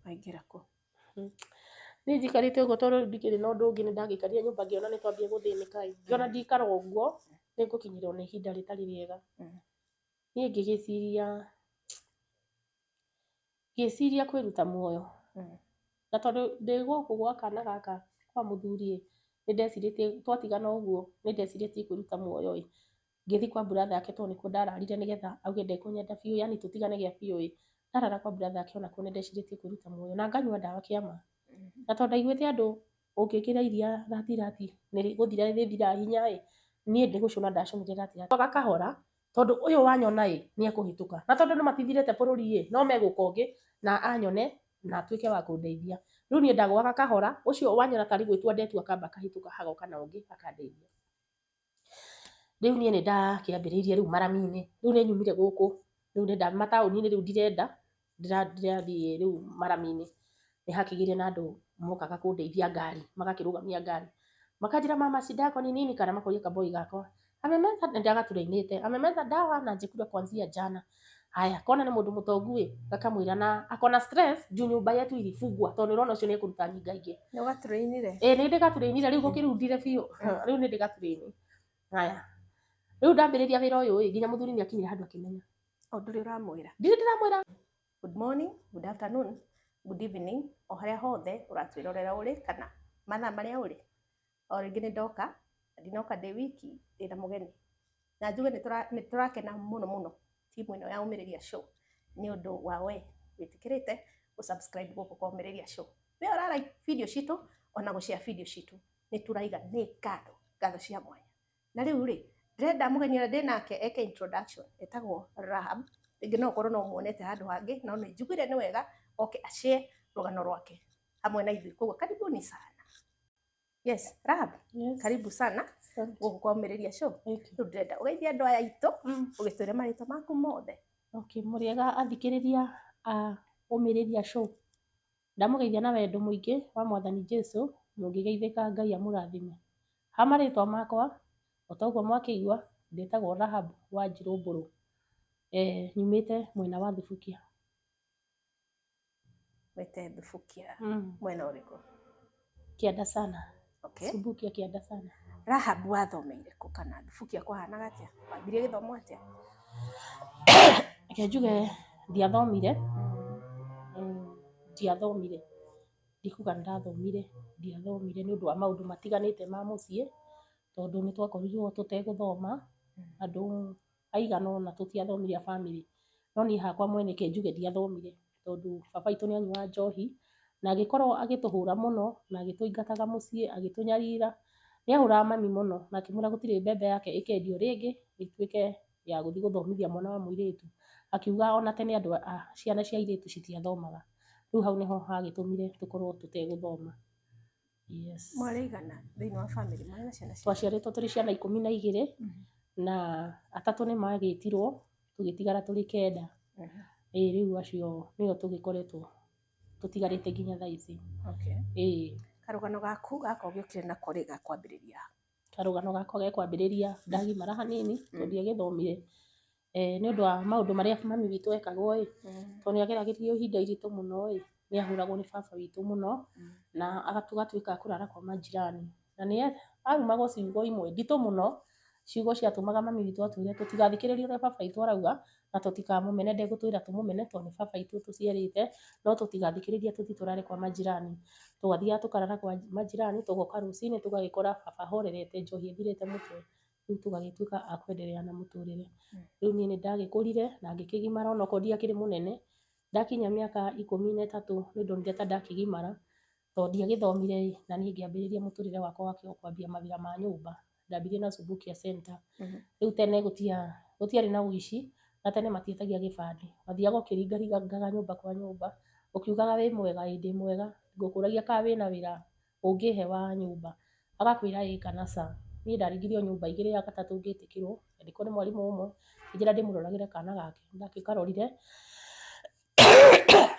Waingĩra kũ? Niĩ njikarĩte ũguo tondũ rĩu ndikĩrĩ na ũndũ ũngĩ, nĩ ndagĩikarire nyũmba ngĩona nĩ twambia gũthĩnĩka ĩ, ngĩona ndikara ũguo nĩ ngũkinyĩrwo nĩ ihinda rĩtarĩ rĩega. Niĩ ngĩgĩciria, ngĩciria kwĩruta muoyo. Na tondũ ndĩ gũkũ gwa kana gaka kwa mũthuri ĩ, nĩ ndecirĩtie twatigana ũguo nĩ ndecirĩtie kwĩruta muoyo ĩ, ngĩthiĩ kwa brother yake tondũ nĩkuo ndararire nĩgetha auge ndekũnyenda biũ, yani tũtigane gĩa biũ ĩ, ndarara kwa brother yake onakuo nĩ ndecirĩtie kwĩruta muoyo na nganyua ndawa kĩama. Na tondũ ndaiguĩte andũ ũngĩkĩra iria ratirati nĩ gũthira rĩthiraga hinya ĩ, niĩ nĩ gũcũna ndacũnire ratirati gakahora tondũ ũyũ wanyona ĩ nĩ ekũhĩtũka. Na tondũ andũ matithirĩte bũrũri ĩ, no megũka ũngĩ na anyone na atuĩke wa kũndeithia. Rĩu niĩ ndagũaga kahora, ũcio wanyona tarĩ gwĩtua ndetua akamba akahĩtũka hagoka na ũngĩ akandeithia. Rĩu niĩ nĩ ndakĩambĩrĩirie rĩu marami-inĩ, rĩu nĩ nyumire gũkũ, rĩu nĩ mataũni-inĩ rĩu ndirenda, ndĩrathiĩ rĩu marami-inĩ. Nĩ hakĩgĩire na andũ mokaga kũndeithia ngari, magakĩrũgamia ngari. Makanjĩra, "Mama, shida yako ni nini?" Kana makoria kaboi gakwa. Amemeza, nĩ amemeza dawa na njikura kuanzia jana. Haya, kona nĩ mũndũ mũtongu ĩ, gakamwĩra na akona stress juu nyumba yetu ilifungwa tondũ nĩ ũrona ũcio nĩ ekũruta nyinga ingĩ. Nĩ ũgatũrĩinire? Ĩ, nĩ ndĩgatũrĩinire rĩu gũkĩrundire biũ. Rĩu nĩ ndĩgatũrĩini. Haya. Rĩu ndambĩrĩria wĩra ũyũ ĩ, nginya mũthuri nĩ akinyire handũ akĩmenya. O ndũrĩ ũramwĩra? Ndirĩ ndĩramwĩra. Good morning, good afternoon, good evening, o harĩa hothe ũratwĩrorera ũrĩ kana mathaa marĩa ũrĩ. O rĩngĩ nĩ ndoka, na ndinoka ndĩ wiki, ndĩna mũgeni. Na njuge nĩ tũrakena mũno mũno timu ĩno ya Ũmĩrĩria Show nĩ ũndũ wa we wĩtĩkĩrĩte gũ subscribe gũkũ kwa Ũmĩrĩria Show. We ũra like video citũ ona gũ share video citũ, nĩ tũraiga nĩ ngatho, ngatho cia mwanya. Na rĩu rĩ, ndĩrenda mũgeni ũrĩa ndĩnake eke introduction, etagwo Rahab. Rĩngĩ no ũkorwo no ũmuonete handũ hangĩ, no nĩ njugire nĩ wega oke a share rũgano rwake hamwe na ithuĩ. Koguo karibuni sana. Yes, Rahab. Yes. Karibu sana Asante. gũkũ kwa Ũmĩrĩria Show. Thank you. Rĩu ndĩrenda ũgeithie andũ aya aitũ, ũgĩtwĩre marĩtwa maku mothe. Okay, mũrĩega athikĩrĩria a Ũmĩrĩria Show. Ndamũgeithia na wendo mũingĩ wa Mwathani Jesu, mũngĩgeithĩka Ngai amũrathime. Ha marĩtwa makwa, o ta ũguo mwakĩigua, ndĩtagwo Rahab Wanjirũ Mbũrũ. Nyumĩte mwena wa Thubukia. Wĩte Thubukia. Mwena ũrĩkũ? Kĩanda sana. Okay. Subukia kĩanda sana. Rahab, wathomeire kũ kana Thubukia kwahanaga atĩa? Wambirie gĩthomo atĩa? Reke njuge ndiathomire. Ndiathomire. Ndikuga nĩ ndathomire, ndiathomire nĩ ũndũ wa maũndũ matiganĩte ma mũciĩ, tondũ nĩ twakorirwo tũtegũthoma, andũ aigana ũna tũtiathomire a bamĩrĩ. No niĩ hakwa mwene reke njuge ndiathomire tondũ baba witũ nĩ anyuaga njohi na agĩkorwo agĩtũhũra mũno na agĩtũingataga mũciĩ, agĩtũnyarira. Nĩ ahũraga mami mũno na akĩmwĩra gũtirĩ mbembe yake ĩkendio rĩngĩ ĩtuĩke ya gũthiĩ gũthomithia mwana wa mũirĩtu. Akiuga ona tene andũ a ciana cia airĩtu citiathomaga. Rĩu hau nĩho hagĩtũmire tũkorwo tũtegũthoma. Yes. Mwarĩ aigana thĩinĩ wa bamĩrĩ? Mwarĩ na ciana cigana? Twaciarĩtwo tũrĩ ciana 12 na atatũ nĩ magĩtirwo, tũgĩtigara tũrĩ 9. Ĩĩ, rĩu acio nĩo tũgĩkoretwo tũtigarĩte nginya thaa ici. Ĩĩ. Karũgano gaku gaka ũgĩũkire nako rĩ, gakwambĩrĩria? Karũgano gakwa gekwambĩrĩria ndagimara hanini tondũ ndiagĩthomire. Nĩ ũndũ wa maũndũ marĩa mami witũ ekagwo ĩ, tondũ nĩ ageragĩrio ihinda iritũ mũno ĩ, nĩ ahũragwo nĩ baba witũ mũno na tũgatuĩka a kũrara kwa majirani. Na nĩ arumagwo ciugo imwe nditũ mũno, ciugo ciatũmaga mami witũ atwĩre tũtigathikĩrĩrie ũrĩa baba witũ arauga na tũtikamũmene, ndegũtwĩra tũmũmene tondũ nĩ baba witũ ũtũciarĩte, no tũtigathikĩrĩrie tũthiĩ tũrare kwa majirani. Twathiaga tũkarara kwa majirani, tũgoka rũcinĩ tũgagĩkora baba ahorerete njohi ĩthirĩte mũtwe, rĩu tũgagĩtuĩka a kwenderea na mũtũrĩre. Rĩu niĩ nĩ ndagĩkũrire na ngĩkĩgimara onokorwo ndiakĩrĩ mũnene, ndakinya mĩaka 13 nĩ ndonire ta ndakĩgimara tondũ ndiagĩthomire ĩ, na niĩ ngĩambĩrĩria mũtũrĩre wakwa wa kwambia mawĩra ma nyũmba. Ndambirie na Subukia Center. Rĩu tene gũtiarĩ na ũici na tene matiĩtagia gĩbandĩ. Wathiaga ũkĩringaringaga nyũmba kwa nyũmba ũkiugaga wĩ mwega, ĩ ndĩ mwega, ngũkũragia kana wĩna wĩra ũngĩhe wa nyũmba, agakwĩra ĩ kana ca. Niĩ ndaringirio nyũmba igĩrĩ, ya gatatũ ngĩtĩkĩrwo, ngĩandĩkwo nĩ mwarimũ ũmwe, akĩnjĩra ndĩmũroragĩre kana gake. Ndakĩkarorire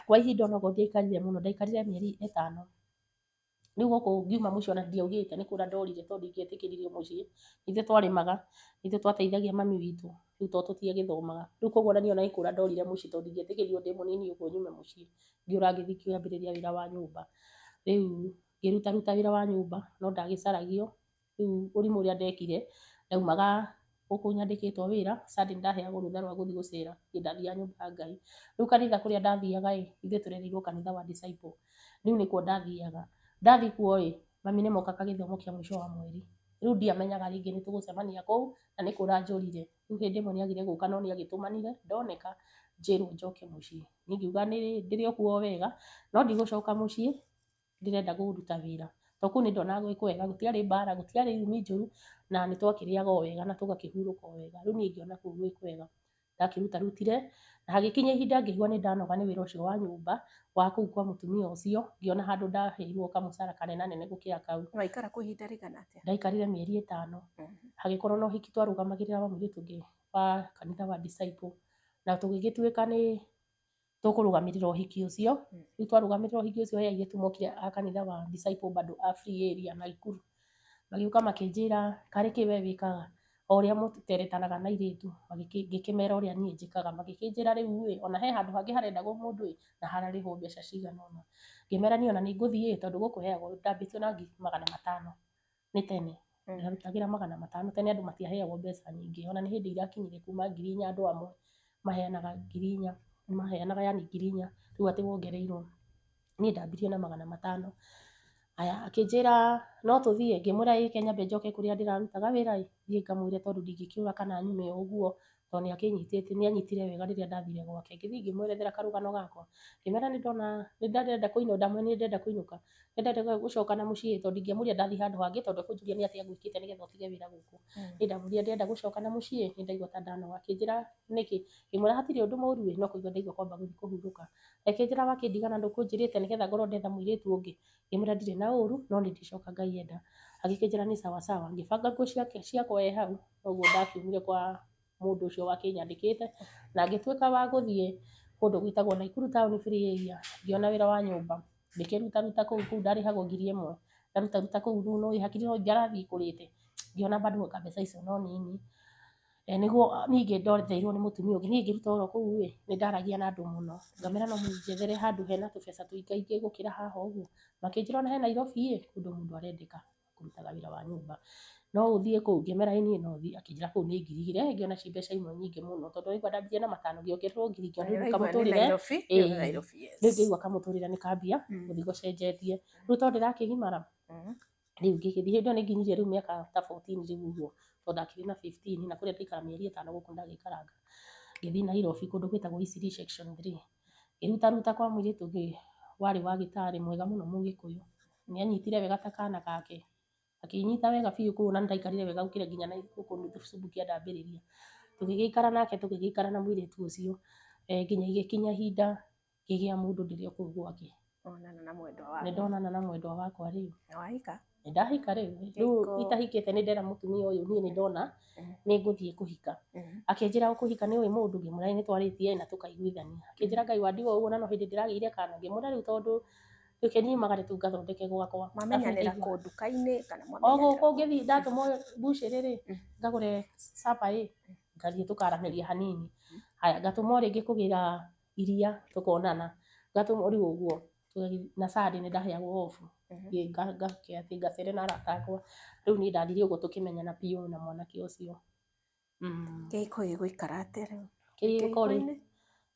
kwa ihinda onokorwo ndiaikarire mũno, ndaikarire mĩeri 5. Rĩu gũkũ ngiuma mũciĩ ona ndiaugĩte nĩ kũra ndorire tondũ ndingĩetĩkĩririo mũciĩ. Ithuĩ twarĩmaga, ithuĩ twateithagia mami witũ. Rĩu tondũ tũtiagĩthomaga, rĩu koguo ona niĩ ona nĩ kũra ndorire mũciĩ tondũ ndingĩetĩkĩririo ndĩ mũnini ũguo nyume mũciĩ. Ngĩũra ngĩthiĩ kĩambĩrĩria wĩra wa nyũmba. Rĩu ngĩrutaruta wĩra wa nyũmba no ndagĩcaragio. Rĩu ũrimũ ũrĩa ndekire, ndaumaga gũkũ nyandĩkĩtwo wĩra, Sunday nĩndaheagwo rũtha rwa gũthiĩ gũcera, niĩ ndathiaga nyũmba ya Ngai. Rĩu kanitha kũrĩa ndathiaga ĩ, ithuĩ tũrereirwo kanitha wa Disciple, rĩu nĩkuo ndathiaga. Ndathiĩ kuo ĩ, mami nĩmokaga gĩthomo kĩa mũico wa mweri. Rĩu ndiamenyaga rĩngĩ nĩtũgũcemania kũu na nĩ kũra njũrire. Rĩu hĩndĩ ĩmwe nĩagire gũka no nĩagĩtũmanire, ndoneka njĩrwo njoke mũciĩ. Niĩ ngiuga ndĩrĩ o kuo wega, no ndigũcoka mũciĩ, ndĩrenda kũruta wĩra. To kũu nĩndonaga gwĩ kwega, gũtiarĩ mbara, gũtiarĩ irumi njũru, na nĩtwakĩrĩaga o wega na tũgakĩhurũka o wega. Rĩu niĩ ngĩona kũu gwĩ kwega. Ndakĩrutarutire, na hagĩkinya ihinda ngĩigua nĩndanoga nĩ wĩra ũcio wa nyũmba, wa kũu kwa mũtumia ũcio, ngĩona handũ ndaheirwo kamũcara kanenanene gũkĩra kau. Waikara kũu ihinda rĩigana atĩa? Ndaikarire mĩeri 5. Hagĩkorwo na ũhiki twarũgamagĩrĩra wa mũirĩtu ũngĩ wa kanitha wa Disciple. Na tũgĩgĩtuĩka nĩ tũkũrũgamĩrĩra ũhiki ũcio. Rĩu twarũgamĩrĩra ũhiki ũcio he airĩtu mokire a kanitha wa Disciple bado a Free Area Nakuru. Magĩũka makĩnjĩra karĩ kĩ we wĩkaga? O ũrĩa mũteretanaga na airĩtu, ngĩkĩmera ũrĩa niĩ njĩkaga. Magĩkĩnjĩra rĩu ĩ, ona he handũ hangĩ harendagwo mũndũ ĩ, na hararĩhwo mbeca cigana ũna. Ngĩmera niĩ ona nĩ ngũthiĩ tondũ gũkũ heagwo ndambĩtio na 500,000 nĩ tene. Ndarutagĩra 500 tene andũ matiaheagwo mbeca nyingĩ. Ona nĩ hĩndĩ irakinyire kuma 4,000 andũ amwe maheanaga 4,000, maheanaga yani 4,000, rĩu atĩ wongereirwo. Niĩ ndambirie na 500. Aya, akĩnjĩra no tũthiĩ, ngĩmwĩra ĩ nyambe njoke kũrĩa ndĩrarutaga wĩra ĩ, thiĩ ngamwĩre tondũ ndingĩkĩũra kana nyume o ũguo, tondũ nĩakĩnyitĩte, nĩanyitire wega rĩrĩa ndathire gwake. Ngĩthiĩ ngĩmwerethera karũgano gakwa, ngĩmwĩra nĩndona nĩndĩrenda kũinũka, ndamwĩra nĩndĩrenda kũinũka, nĩndĩrenda gũcoka na mũciĩ tondũ ndingĩamwĩrire ndathiĩ handũ hangĩ tondũ ekũnjũria nĩ atĩa ngwĩkĩte nĩgetha ũtige wĩra gũkũ. Niĩ ndamwĩrire ndĩrenda gũcoka na mũciĩ, nĩndaigua ta ndanoga. Akĩnjĩra nĩkĩ? Ngĩmwĩra hatirĩ ũndũ mũru ĩ, no kũigua ndaigua kwamba gũthiĩ kũhurũka. Akĩnjĩra wakĩndigana ndũkũnjĩrĩte nĩgetha ngorwo ndetha mũirĩtu ũngĩ. Ngĩmwĩra ndirĩ na ũru, no nĩndĩcoka Ngai enda. Agĩkĩnjĩra nĩ sawa sawa. Ngĩbanga nguo ciakwa e hau, noguo ndakiumire kwa mũndũ ũcio wakĩnyandĩkĩte, na ngĩtuĩka wa gũthiĩ kũndũ gwĩtagwo Nakuru Town Free Area, ngĩona wĩra wa nyũmba. Ngĩkĩrutaruta kũu, kũu ndarĩhagwo 1,000. Ndarutaruta kũu rĩu no hakiri no irarathiĩ ikũrĩte. Ngĩona bado anga mbeca icio no nini. Nĩguo ningĩ ndotheirwo nĩ mũtumia ũngĩ. Niĩ ngĩruta oro kũu ĩ, nĩndaragia na andũ mũno. Ngamera no mũnjethere handũ hena tũbeca tũingaingĩ gũkĩra haha ũguo. Makĩnjĩra ona he Nairobi ĩ, kũndũ mũndũ arendeka kũrutaga wĩra wa nyũmba. No ũthiĩ kũu? Ngĩmera ĩ niĩ no thiĩ. Akĩnjĩra kũu nĩ 2,000. Ngĩona ci mbeca imwe nyingĩ mũno tondũ waigua ndambirie na 5 ngĩongererwo 1,000 ngĩona rĩu kamũtũrĩre. Rĩu ngĩigua kamũtũrĩre nĩ kambia gũthiĩ gũcenjetie. Rĩu tondũ ndĩrakĩgimara, rĩu ngĩgĩthiĩ hĩndĩ ĩyo nĩnginyirie rĩu mĩaka ta 14 rĩu ũguo, tondũ ndakĩrĩ na 15 na kũrĩa ndaikara mĩeri 5 gũkũ ndagĩikaranga. Ngĩthiĩ Nairobi kũndũ gwĩtagwo Eastleigh section 3. Ngĩrutaruta kwa mũirĩtu ũngĩ warĩ wa gĩtarĩ mwega mũno mũgĩkũyũ. Nĩanyitire wega ta kana gake. Akĩnyita wega biũ kũu na nĩndaikarire wega gũkĩra nginya na gũkũ Subukia ndambĩrĩria. Tũgĩgĩikara nake tũgĩgĩikara na mũirĩtu ũcio nginya igĩkinya ihinda ngĩgĩa mũndũ ndĩrĩ o kũu gwake. Wonana na mwendwa waku. Nĩndonana na mwendwa wakwa rĩu. Na wahika? Nĩndahika rĩu. Rĩu itahikĩte nĩndera mũtumia ũyũ niĩ nĩndona nĩngũthiĩ kũhika. Akĩnjĩra ũkũhika nĩũĩ mũndũ? Ngĩmwĩra nĩtwarĩtie na tũkaiguithania. Akĩnjĩra Ngai wa ndigwa ũguo na no hĩndĩ ndĩragĩire kana. Ngĩmwĩra rĩu tondũ reke niumagare tu ngathondeke gwakwa. Mwamenyanĩra kũ nduka-inĩ kana O mwamenyanĩra gũkũ ngĩthiĩ ndatũmwo mbucĩrĩ rĩ, ngagũre capa ĩ, ngathiĩ tũkaranĩria hanini. Haya ngatũmwo rĩngĩ kũgĩra iria tũkonana. Ngatũmwo rĩu ũguo na Sunday nĩndaheagwo off. Ngake ngacere na arata akwa. Rĩu niĩ ndathire ũguo tũkĩmenyana biũ na mwanake ũcio. Kĩhiko gĩgũikara atĩa rĩu? Kĩhiko rĩ,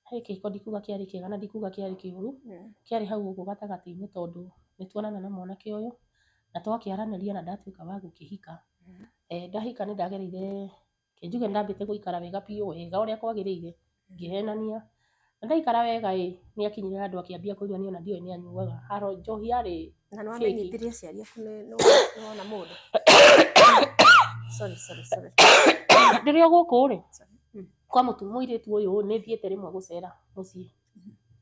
he kĩhiko ndikuga kĩarĩ kĩega na ndikuga kĩarĩ kĩũru. Kĩarĩ hau ũguo gatagatĩ-inĩ tondũ nĩtuonana na mwanake ũyũ na twakĩaranĩria na ndatuĩka wa gũkĩhika. Ndahika nĩndagereire, njuge nĩndambĩte gũikara wega biũ wega ũrĩa kwagĩrĩire, ngĩhenania. Na ndaikara wega ĩ, nĩakinyire handũ akĩambia kũnyua niĩ ona ndiũĩ nĩanyuaga. Haro njohi yarĩ Na fake. nĩwamenyithirie aciari aku nĩwona mũndũ? Sorry, sorry, sorry. Ndĩrĩ o gũkũ rĩ, kwa mũirĩtu ũyũ nĩthiĩte rĩmwe gũcera mũciĩ.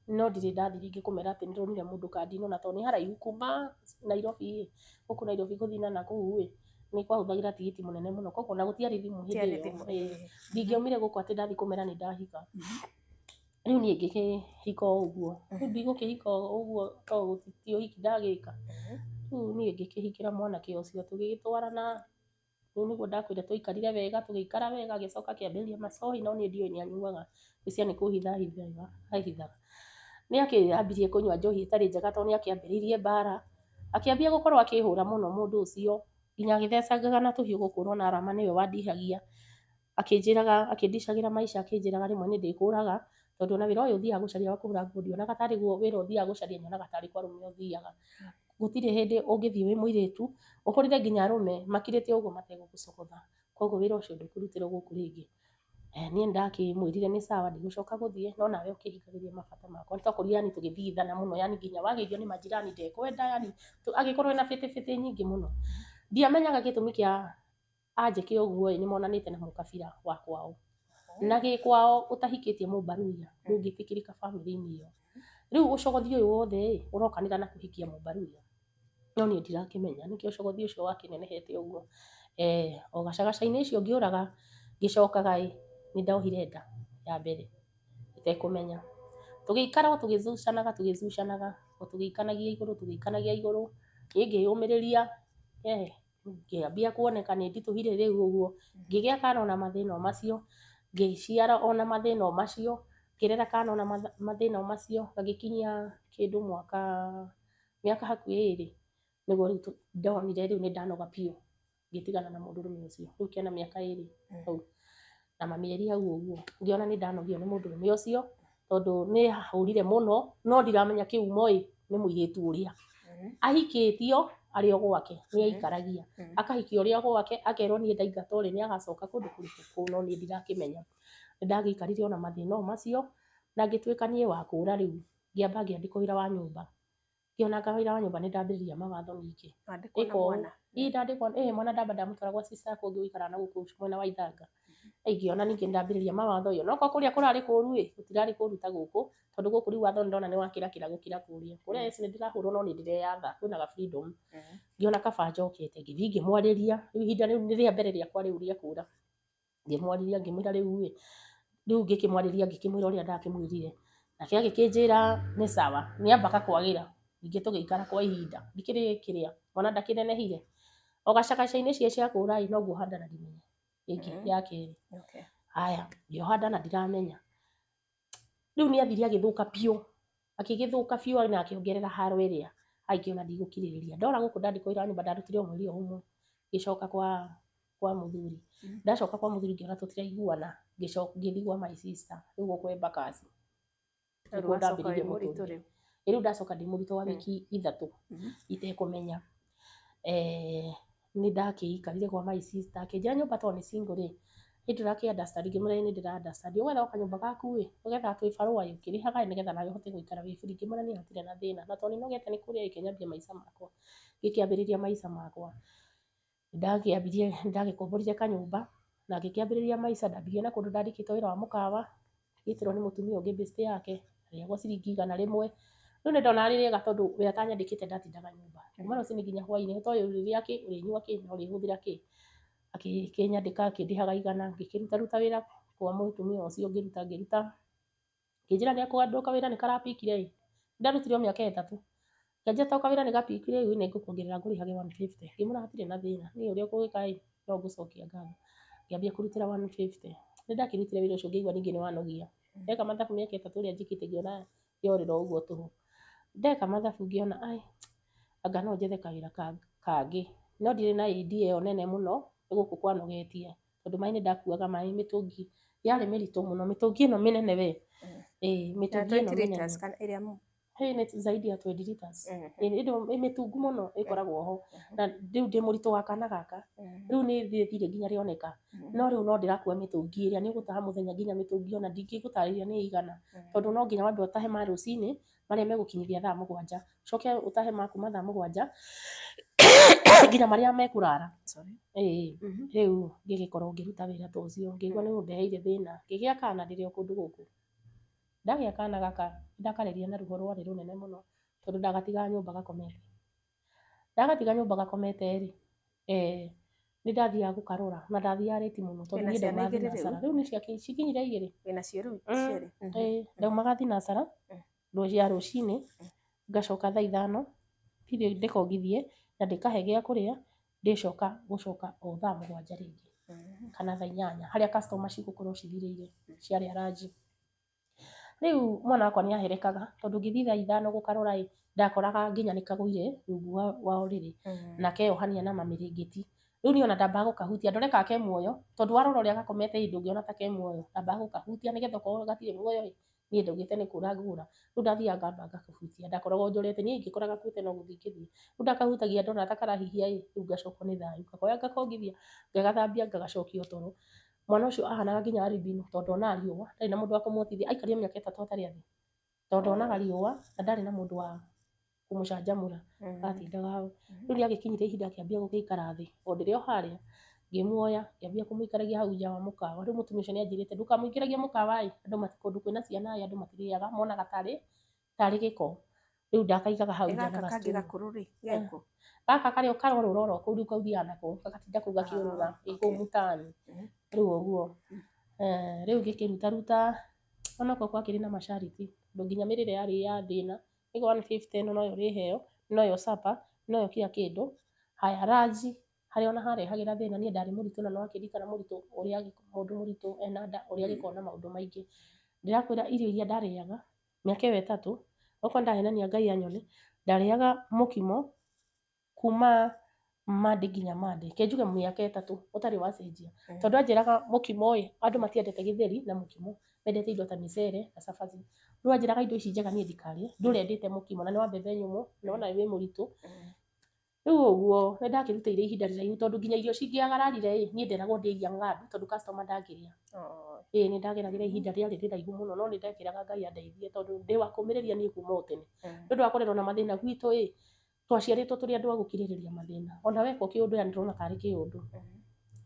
No ndirĩ ndathiĩ rĩngĩ kũmera atĩ nĩndonire mũndũ kandi ĩno na tondũ nĩ haraihu kuma Nairobi ĩ, gũkũ Nairobi gũthiĩ na nakũu ĩ, nĩ kwahũthagĩra tigiti mũnene mũno koguo ona gũtiarĩ thimũ hĩndĩ ĩyo. Ndingĩaumire gũkũ atĩ ndathiĩ kũmera nĩ ndahika. Rĩu niĩ ngĩkĩhika o ũguo. Rĩu ndigũkĩhika o ũguo tondũ ti ũhiki ndagĩka. Rĩu niĩ ngĩkĩhikĩra mwanake ũcio tũgĩgĩtwarana Rĩu nĩguo ndakwĩra twaikarire wega, tũgĩikara wega, agĩcoka akĩambĩrĩria macohi, no niĩ ndiũĩ nĩ anyuaga, ngwĩciria nĩ kũhitha ahithaga. Nĩ akĩambirie kũnyua njohi ĩtarĩ njega tondũ nĩ akĩambĩrĩirie mbara, akĩambia gũkorwo akĩhũra mũno mũndũ ũcio, nginya agĩthecangaga na tũhiũ gũkũ ũrona Arama nĩwe wandihagia, akĩnjĩraga, akĩndicagĩra maica akĩnjĩraga rĩmwe nĩ ndĩkũraga, tondũ ona wĩra ũyũ ũthiaga gũcaria wa kũhũra nguo ndionaga tarĩ guo wĩra ũthiaga gũcaria, nyonaga tarĩ kwa arũme ũthiaga. Gũtirĩ hĩndĩ ũngĩthiĩ wĩ mũirĩtu, ũhũrĩre nginya arũme makirĩte ũguo mategũgũcogotha, koguo wĩra ũcio ndũkũrutĩrwo gũkũ rĩngĩ. Niĩ nĩndakĩmwĩrire nĩ sawa ndigũcoka gũthiĩ, no nawe ũkĩhingagĩrie mabata makwa. Nĩtwakorirwo yani tũgĩthigithana mũno, yani nginya wageithio nĩ majirani ndekwenda, yani agĩkorwo ena bĩtĩbĩtĩ nyingĩ mũno. Ndiamenyaga gĩtũmi kĩa anjĩke ũguo ĩ, nĩmonanĩte na mũkabira wa kwao. Na gĩ kwao ũtahikĩtie mũmbaruya ndũngĩtĩkĩrĩka bamĩrĩ-inĩ ĩyo. Rĩu ũcogothi ũyũ wothe ĩ, ũrokanĩra na kũhikia mũmbaruya. No niĩ ndirakĩmenya nĩkĩo ũcogothi ũcio wakĩnenehete ũguo. O gacagaca-inĩ icio ngĩũraga ngĩcokaga ĩ, nĩ ndohire nda ya mbere itekũmenya. Tũgĩikara o tũgĩcucanaga tũgĩcucanaga, o tũgĩikanagia igũrũ tũgĩikanagia igũrũ, niĩ ngĩyũmĩrĩria, ngĩambia kuoneka nĩ nditũhire rĩu ũguo, ngĩgĩa kana ona mathĩna o macio, ngĩciara ona mathĩna o macio, ngĩrera kana ona mathĩna o macio, gagĩkinyia kĩndũ mwaka, mĩaka hakuhĩ ĩrĩ, nĩguo rĩu ndonire rĩu nĩ ndanoga biũ, ngĩtigana na mũndũrũme ũcio. Rĩu kena mĩaka ĩrĩ hau na mamĩeri hau ũguo, ngĩona nĩ ndanogio nĩ mũndũrũme ũcio, tondũ nĩ ahũrire mũno, no ndiramenya kĩhumo ĩ, nĩ mũirĩtu ũrĩa. Ahikĩtio arĩ o gwake, nĩ aikaragia. Akahikio ũrĩa gwake, akerwo niĩ ndaingatwo rĩ, nĩ agacoka kũndũ kũrĩkũ kũu, no niĩ ndirakĩmenya. Nĩ ndagĩikarire ona mathĩna o macio, na ngĩtuĩka niĩ wa kũra rĩu, ngĩamba ngĩandĩkwo wĩra wa nyũmba. Ngĩona anga wĩra wa nyũmba nĩ ndambĩrĩria mawatho ningĩ. Wandĩkwo na mwana? Ĩ ndandĩkwo, ĩ mwana ndamba ndamũtwara gwa sister yakwa ũngĩ ũikaraga na gũkũ mwena wa Ithanga. Ngĩona ningĩ ndambĩrĩria mawatho ĩ, onokorwo kũrĩa kũrarĩ kũru ĩ, gũtirarĩ kũru ta gũkũ, tondũ gũkũ rĩu watho nĩndona nĩwakĩrakĩra gũkĩra kũrĩa. Kũrĩa yes nĩndĩrahũrwo no nĩndĩreyatha, kwĩna ga freedom. Ngĩona kaba njokete, ngĩthiĩ ngĩmwarĩria, rĩu ihinda rĩu nĩ rĩa mbere rĩakwa rĩu rĩa kũra. Ngĩmwarĩria ngĩmwĩra rĩu ĩ, rĩu ngĩkĩmwarĩria ngĩkĩmwĩra ũrĩa ndakĩmwĩrire. Nake agĩkĩnjĩra nĩ sawa, nĩambaga kwagĩra. Ningĩ tũgĩikara kwa ihinda, ndikĩrĩ kĩrĩa, mwana ndakĩnenehire. O gacagaca-inĩ cia cia kũra ĩ, noguo handa na ndimenya ĩngĩ ya kerĩ. Haya, ngĩoha nda na ndiramenya. Rĩu nĩ athire agĩthũka biũ, akĩgĩthũka biũ na akĩongerera haro ĩrĩa, ngĩona ndigũkirĩrĩria. Ndora gũkũ ndandĩkwo wĩra wa nyũmba ndarutire o mweri o ũmwe, ngĩcoka kwa mũthuri. Ndacoka kwa mũthuri ngĩona tũtiraiguana, ngĩthiĩ kwa my sister, rĩu gũkũ Embakasi. Rĩu wacoka wĩ mũritũ rĩu? Rĩu ndacoka ndĩ mũritũ wa wiki ithatũ itekũmenya. Nĩ ndakĩikarire kwa my sister, akĩnjĩra nyũmba tondũ nĩ single rĩ, nĩ ndũrakĩ understand, ngĩmwĩra nĩ ndĩra understand. Ũgwetha o kanyũmba gaku ĩ, ũgetha twĩbarũa ĩ, ũkĩrĩhaga ĩ, nĩgetha nawe ũhote gũikara wĩ free. Ngĩmwĩra niĩ hatirĩ na thĩna, na tondũ nĩnogete nĩ kũrĩa ĩ, reke nyambie maica makwa. Ngĩkĩambĩrĩria maica makwa. Nĩndakĩambirie, nĩndagĩkomborire kanyũmba na ngĩkĩambĩrĩria maica, ndambirie na kũndũ ndandĩkĩtwo wĩra wa mũkawa, ngĩtĩrwo nĩ mũtumia ũngĩ best yake, ndarĩhagwo ciringi 100. Rĩu nĩndonaga rĩ rĩega tondũ we atanyandĩkĩte ndatindaga nyũmba kuma rũcinĩ nginya hwainĩ, ũtoĩ ũrĩrĩa kĩ, ũrĩnyua kĩ, na ũrĩhũthĩra kĩ. Akĩnyandĩka akĩndĩhaga 100, ngĩkĩrutaruta wĩra kwa mũtumia ũcio ngĩruta ngĩruta, akĩnjĩra nĩekũgandũka wĩra nĩkarapikire ĩ, ndarutire o mĩaka ĩtatũ. Akĩnjĩra to kawĩra nĩgapikire ĩ, nĩngũkuongerera ngũrĩhage 150. Ngĩmwĩra hatirĩ na thĩna, niĩ ũrĩa ũgũgĩka ĩ, no ngũcokia ngatho. Ngĩambia kũrutĩra 150. Nĩndakĩrutire wĩra ũcio ngĩigua ningĩ nĩwanogia. Ndeka mathabu mĩaka ĩtatũ ĩrĩa njĩkĩte ngĩona yorĩra o ũguo tũhũ. Ndeka mathabu ngĩona ai, anga no njethe kawĩra kangĩ. No ndirĩ na idea ĩyo nene mũno, nĩ gũkũ kwanogetie. Tondũ maĩ nĩndakuaga maĩ mĩtũngi yarĩ mĩritũ mũno, mĩtũngi ĩno mĩnene we. Ĩ, mĩtũngi ĩno mĩnene. Kana ĩrĩa Hĩ, nĩ zaidi ya 20 liters. Ĩ, mĩtungu mũno ĩkoragwo ho. Na rĩu ndĩ mũritũ wa kana gaka. Rĩu nĩ thire nginya rĩoneka. No rĩu no ndĩrakua mĩtũngi ĩrĩa nĩ ũgũtaha mũthenya nginya mĩtũngi ona ndingĩgũtarĩria nĩ ĩigana. Tondũ no nginya wambe ũtahe ma rũcinĩ marĩa megũkinyithia thaa 7. Ũcoke ũtahe ma kuma thaa 7 nginya marĩa mekũrara. Ĩĩ, rĩu ngĩgĩkorwo ngĩruta wĩra ta ũcio, ngĩigua nĩ ũndeheire thĩna. Ngĩgĩa kana ndĩrĩ o kũndũ gũkũ. Ndagĩa kana gaka ndakareria na ruo rwarĩ rũnene mũno tondũ ndagatigaga nyũmba gakomete. Ndagatiga nyũmba gakomete rĩ, nĩ ndathiaga gũkarora na ndathiaga late mũno tondũ niĩ ndaumaga thinacara. Rĩu nĩ cikinyire 2. Wĩnacio rĩu cierĩ? Ĩĩ, ndaumaga thinacara ya rũcinĩ ngacoka thaa 5 thiĩ ndĩkongithie na ndĩkahe gĩa kũrĩa, Ndĩcoka gũcoka o thaa 7 rĩngĩ kana thaa 8 harĩa customer cigũkorwo cithirĩire ciarĩa ranji. Rĩu mwana wakwa nĩ aherekaga tondũ ngĩthiĩ thaa 5 gũkarora ĩ, ndakoraga nginya nĩ kagũire rungu wa ũrĩrĩ na keyohania na mamĩrĩngĩti. Rĩu niĩ ona ndambaga gũkahutia ndore kana ke muoyo, tondũ warora ũrĩa gakomete ĩ ndũngĩona ta ke muoyo. Ndambaga gũkahutia nĩgetha okorwo gatirĩ muoyo ĩ, niĩ ndaugĩte nĩ kũra ngũra. Rĩu ndathiaga ngamba ngakahutia, ndakoragwo njorete, niĩ ingĩkora gakuĩte no gũthiĩ ingĩthiĩ. Rĩu ndakahutagia ndona ta karahihia ĩ, rĩu ngacokwo nĩ thayũ, ngakoya ngakongithia, ngagathambia ngagacokia toro. Mwana ũcio ahanaga nginya albino tondũ ndonaga riũa, ndarĩ na mũndũ wa kũmuotithia, aikarire mĩaka 3 atarĩ athiĩ tondũ ndonaga riũa na ndarĩ na mũndũ wa kũmũcanjamũra, atindaga hau. Rĩu nĩagĩkinyire ihinda akĩambia gũgĩikara thĩ, o ndĩrĩ o harĩa ngĩmuoya ngĩambia kũmũikaragia hau nja wa mũkawa. Rĩu mũtumia ũcio nĩanjĩrĩte ndũkamũingĩragie mũkawa ĩ, andũ kũndũ kwĩna ciana ĩ, andũ matirĩaga monaga tarĩ gĩko. Rĩu ndakaigaga hau nja na Gaka kangĩ gastool. Gakũrũ rĩ geko? Gaka karĩa karorũra oro kũu, rĩu kau thiaga nako gagatinda kũu gakĩũrũra ĩ kũu mũtaani. Rĩu ũguo rĩu ngĩkĩrutaruta onokorwo gwakĩrĩ na mashariti, tondũ nginya mĩrĩre yarĩ ya thĩna. Nĩguo 150 ĩno noyo ũrĩheo, noyo supper, noyo kila kĩndũ. Haya ranji harĩa ona harehagĩra thĩna, niĩ ndarĩ mũritũ na nĩwakĩririkana mũritũ ũrĩa mũndũ mũritũ ena nda ũrĩa agĩkoragwo na maũndũ maingĩ. Ndĩrakwĩra irio iria ndarĩaga mĩaka ĩyo 3, okorwo ndahenania Ngai anyone, ndarĩaga mũkimo kuma Monday nginya Monday, ke njuge mĩaka 3 ũtarĩ wacenjia. Tondũ anjĩraga mũkimo ĩ, andũ matiendete gĩtheri na mũkimo, mendete indo ta mĩcere na cabaci. Rĩu anjĩraga indo ici njega niĩ ndikarĩe, ndũre ndĩte mũkimo na nĩ wa mbembe nyũmũ, nĩwona wĩ mũritũ. Rĩu ũguo nĩ ndakĩrutĩire ihinda rĩraihu tondũ nginya irio cingĩagararire ĩ, niĩ nderagwo ndĩe iria ng'andu tondũ customer ndangĩrĩa. Ĩĩ nĩ ndageragĩra ihinda rĩarĩ rĩraihu mũno, no nĩ ndekĩraga Ngai andeithie tondũ ndĩ wa kũmĩrĩria niĩ kuma o tene. Nĩ ũndũ wa kũrerwo na mathĩna gwitũ ĩ, twaciarĩtwo tũrĩ andũ a gũkirĩrĩria mathĩna. Ona wekwo kĩũndũ yani ndĩrona tarĩ kĩũndũ.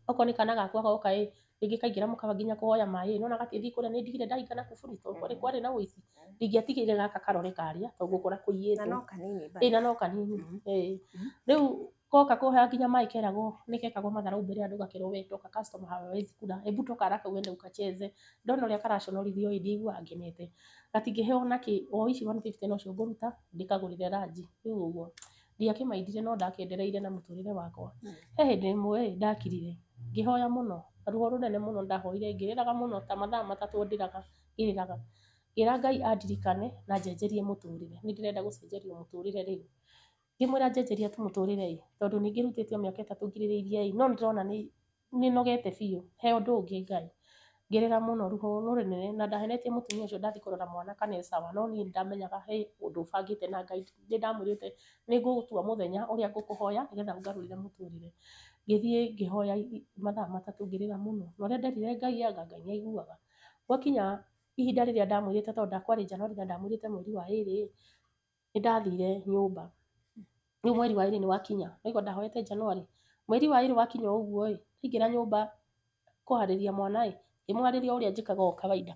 Okorwo nĩ kana gakwa goka ĩ, rĩngĩ kaingĩra mũkawa nginya kũhoya maĩ ĩ, nĩwona gatingĩthiĩ kũrĩa nĩ ndigire ndahinga na kuburi tondũ kwarĩ na ũici. Ndingĩatigire gaka karore karĩa tondũ ngũkora kũiyĩtwo. Na no kanini. Ĩ na no kanini. Ĩ rĩu koka kũhoya nginya maĩ keragwo nĩ kekagwo matharau mbere ya andũ gakerwo we toka customer hawezi kula, hebu toka haraka uende ukacheze. Ndona ũrĩa karaconorithio ĩ, ndiiguaga ngenete. Gatingĩheo nakĩ, o ici 150 nocio ngũruta ndĩkagũrĩre ranji. Rĩu ũguo ndiakĩmaindire no ndakĩendereire na mũtũrĩre wakwa. He hĩndĩ ĩmwe ĩ ndakirire ngĩhoya mũno na ruo rũnene mũno, ndahoire ngĩrĩraga mũno ta mathaa 3 ndĩraga ngĩrĩraga, ngĩra Ngai andirikane na njenjerie mũtũrĩre, nĩ ndĩrenda gũcenjerio mũtũrĩre rĩu. Ngĩmwĩra njenjeria tu mũtũrĩre ĩ, tondũ nĩ ngĩrutĩte o mĩaka 3 ngirĩrĩirie ĩ, no nĩ ndĩrona nĩ nogete biũ, he ũndũ ũngĩ Ngai. Ngĩrĩra mũno ruo rũnene na ndahenetie mũtumia ũcio ndathiĩ kũrora mwana kana e sawa, no niĩ nĩndamenyaga he ũndũ bangĩte na Ngai, nĩ ndamwĩrĩte nĩ ngũgũtua mũthenya ũrĩa ngũkũhoya nĩgetha ũngarũrĩre mũtũrĩre. Ngĩthiĩ ngĩhoya mathaa 3 ngĩrĩra mũno, na ũrĩa nderire Ngai anga Ngai nĩ aiguaga. Gwakinya ihinda rĩrĩa ndamwĩrĩte tondũ ndakwarĩ January na ndamwĩrĩte mweri wa 2 ĩ, nĩ ndathire nyũmba. Rĩu mweri wa 2 nĩ wakinya, nĩguo ndahoete January. Mweri wa 2 wakinya ũguo ĩ, ndaingĩra nyũmba kũharĩria mwana ĩ, ngĩmũharĩria ũrĩa njĩkaga o kawaida.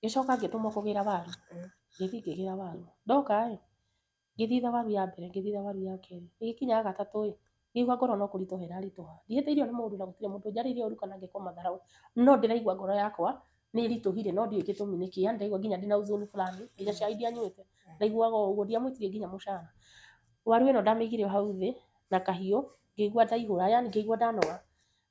Ngĩcoka ngĩtũmwo kũgĩra waru, ngĩthiĩ ngĩgĩra waru. Ndoka ĩ, ngĩthitha waru ya mbere, ngĩthitha waru ya kerĩ, ĩgĩkinya ya gatatũ ĩ, ngĩigua ngoro no kũritũha ĩraritũha. Ndihĩtĩirio nĩ mũndũ na gũtirĩ mũndũ njarĩirie ũru kana ngekwo matharau, no ndĩraigua ngoro yakwa nĩ ĩritũhire no ndiũĩ gĩtũmi nĩkĩ, yani ndĩraigua nginya ndĩna huzuni fulani, nginya cai ndianyuĩte, ndaiguaga o ũguo, ndiamwĩtirie nginya mũcara. Waru ĩno ndamĩigire o hau thĩ na kahiũ, ngĩigua ndaihũra, yani ngĩigua ndanoga.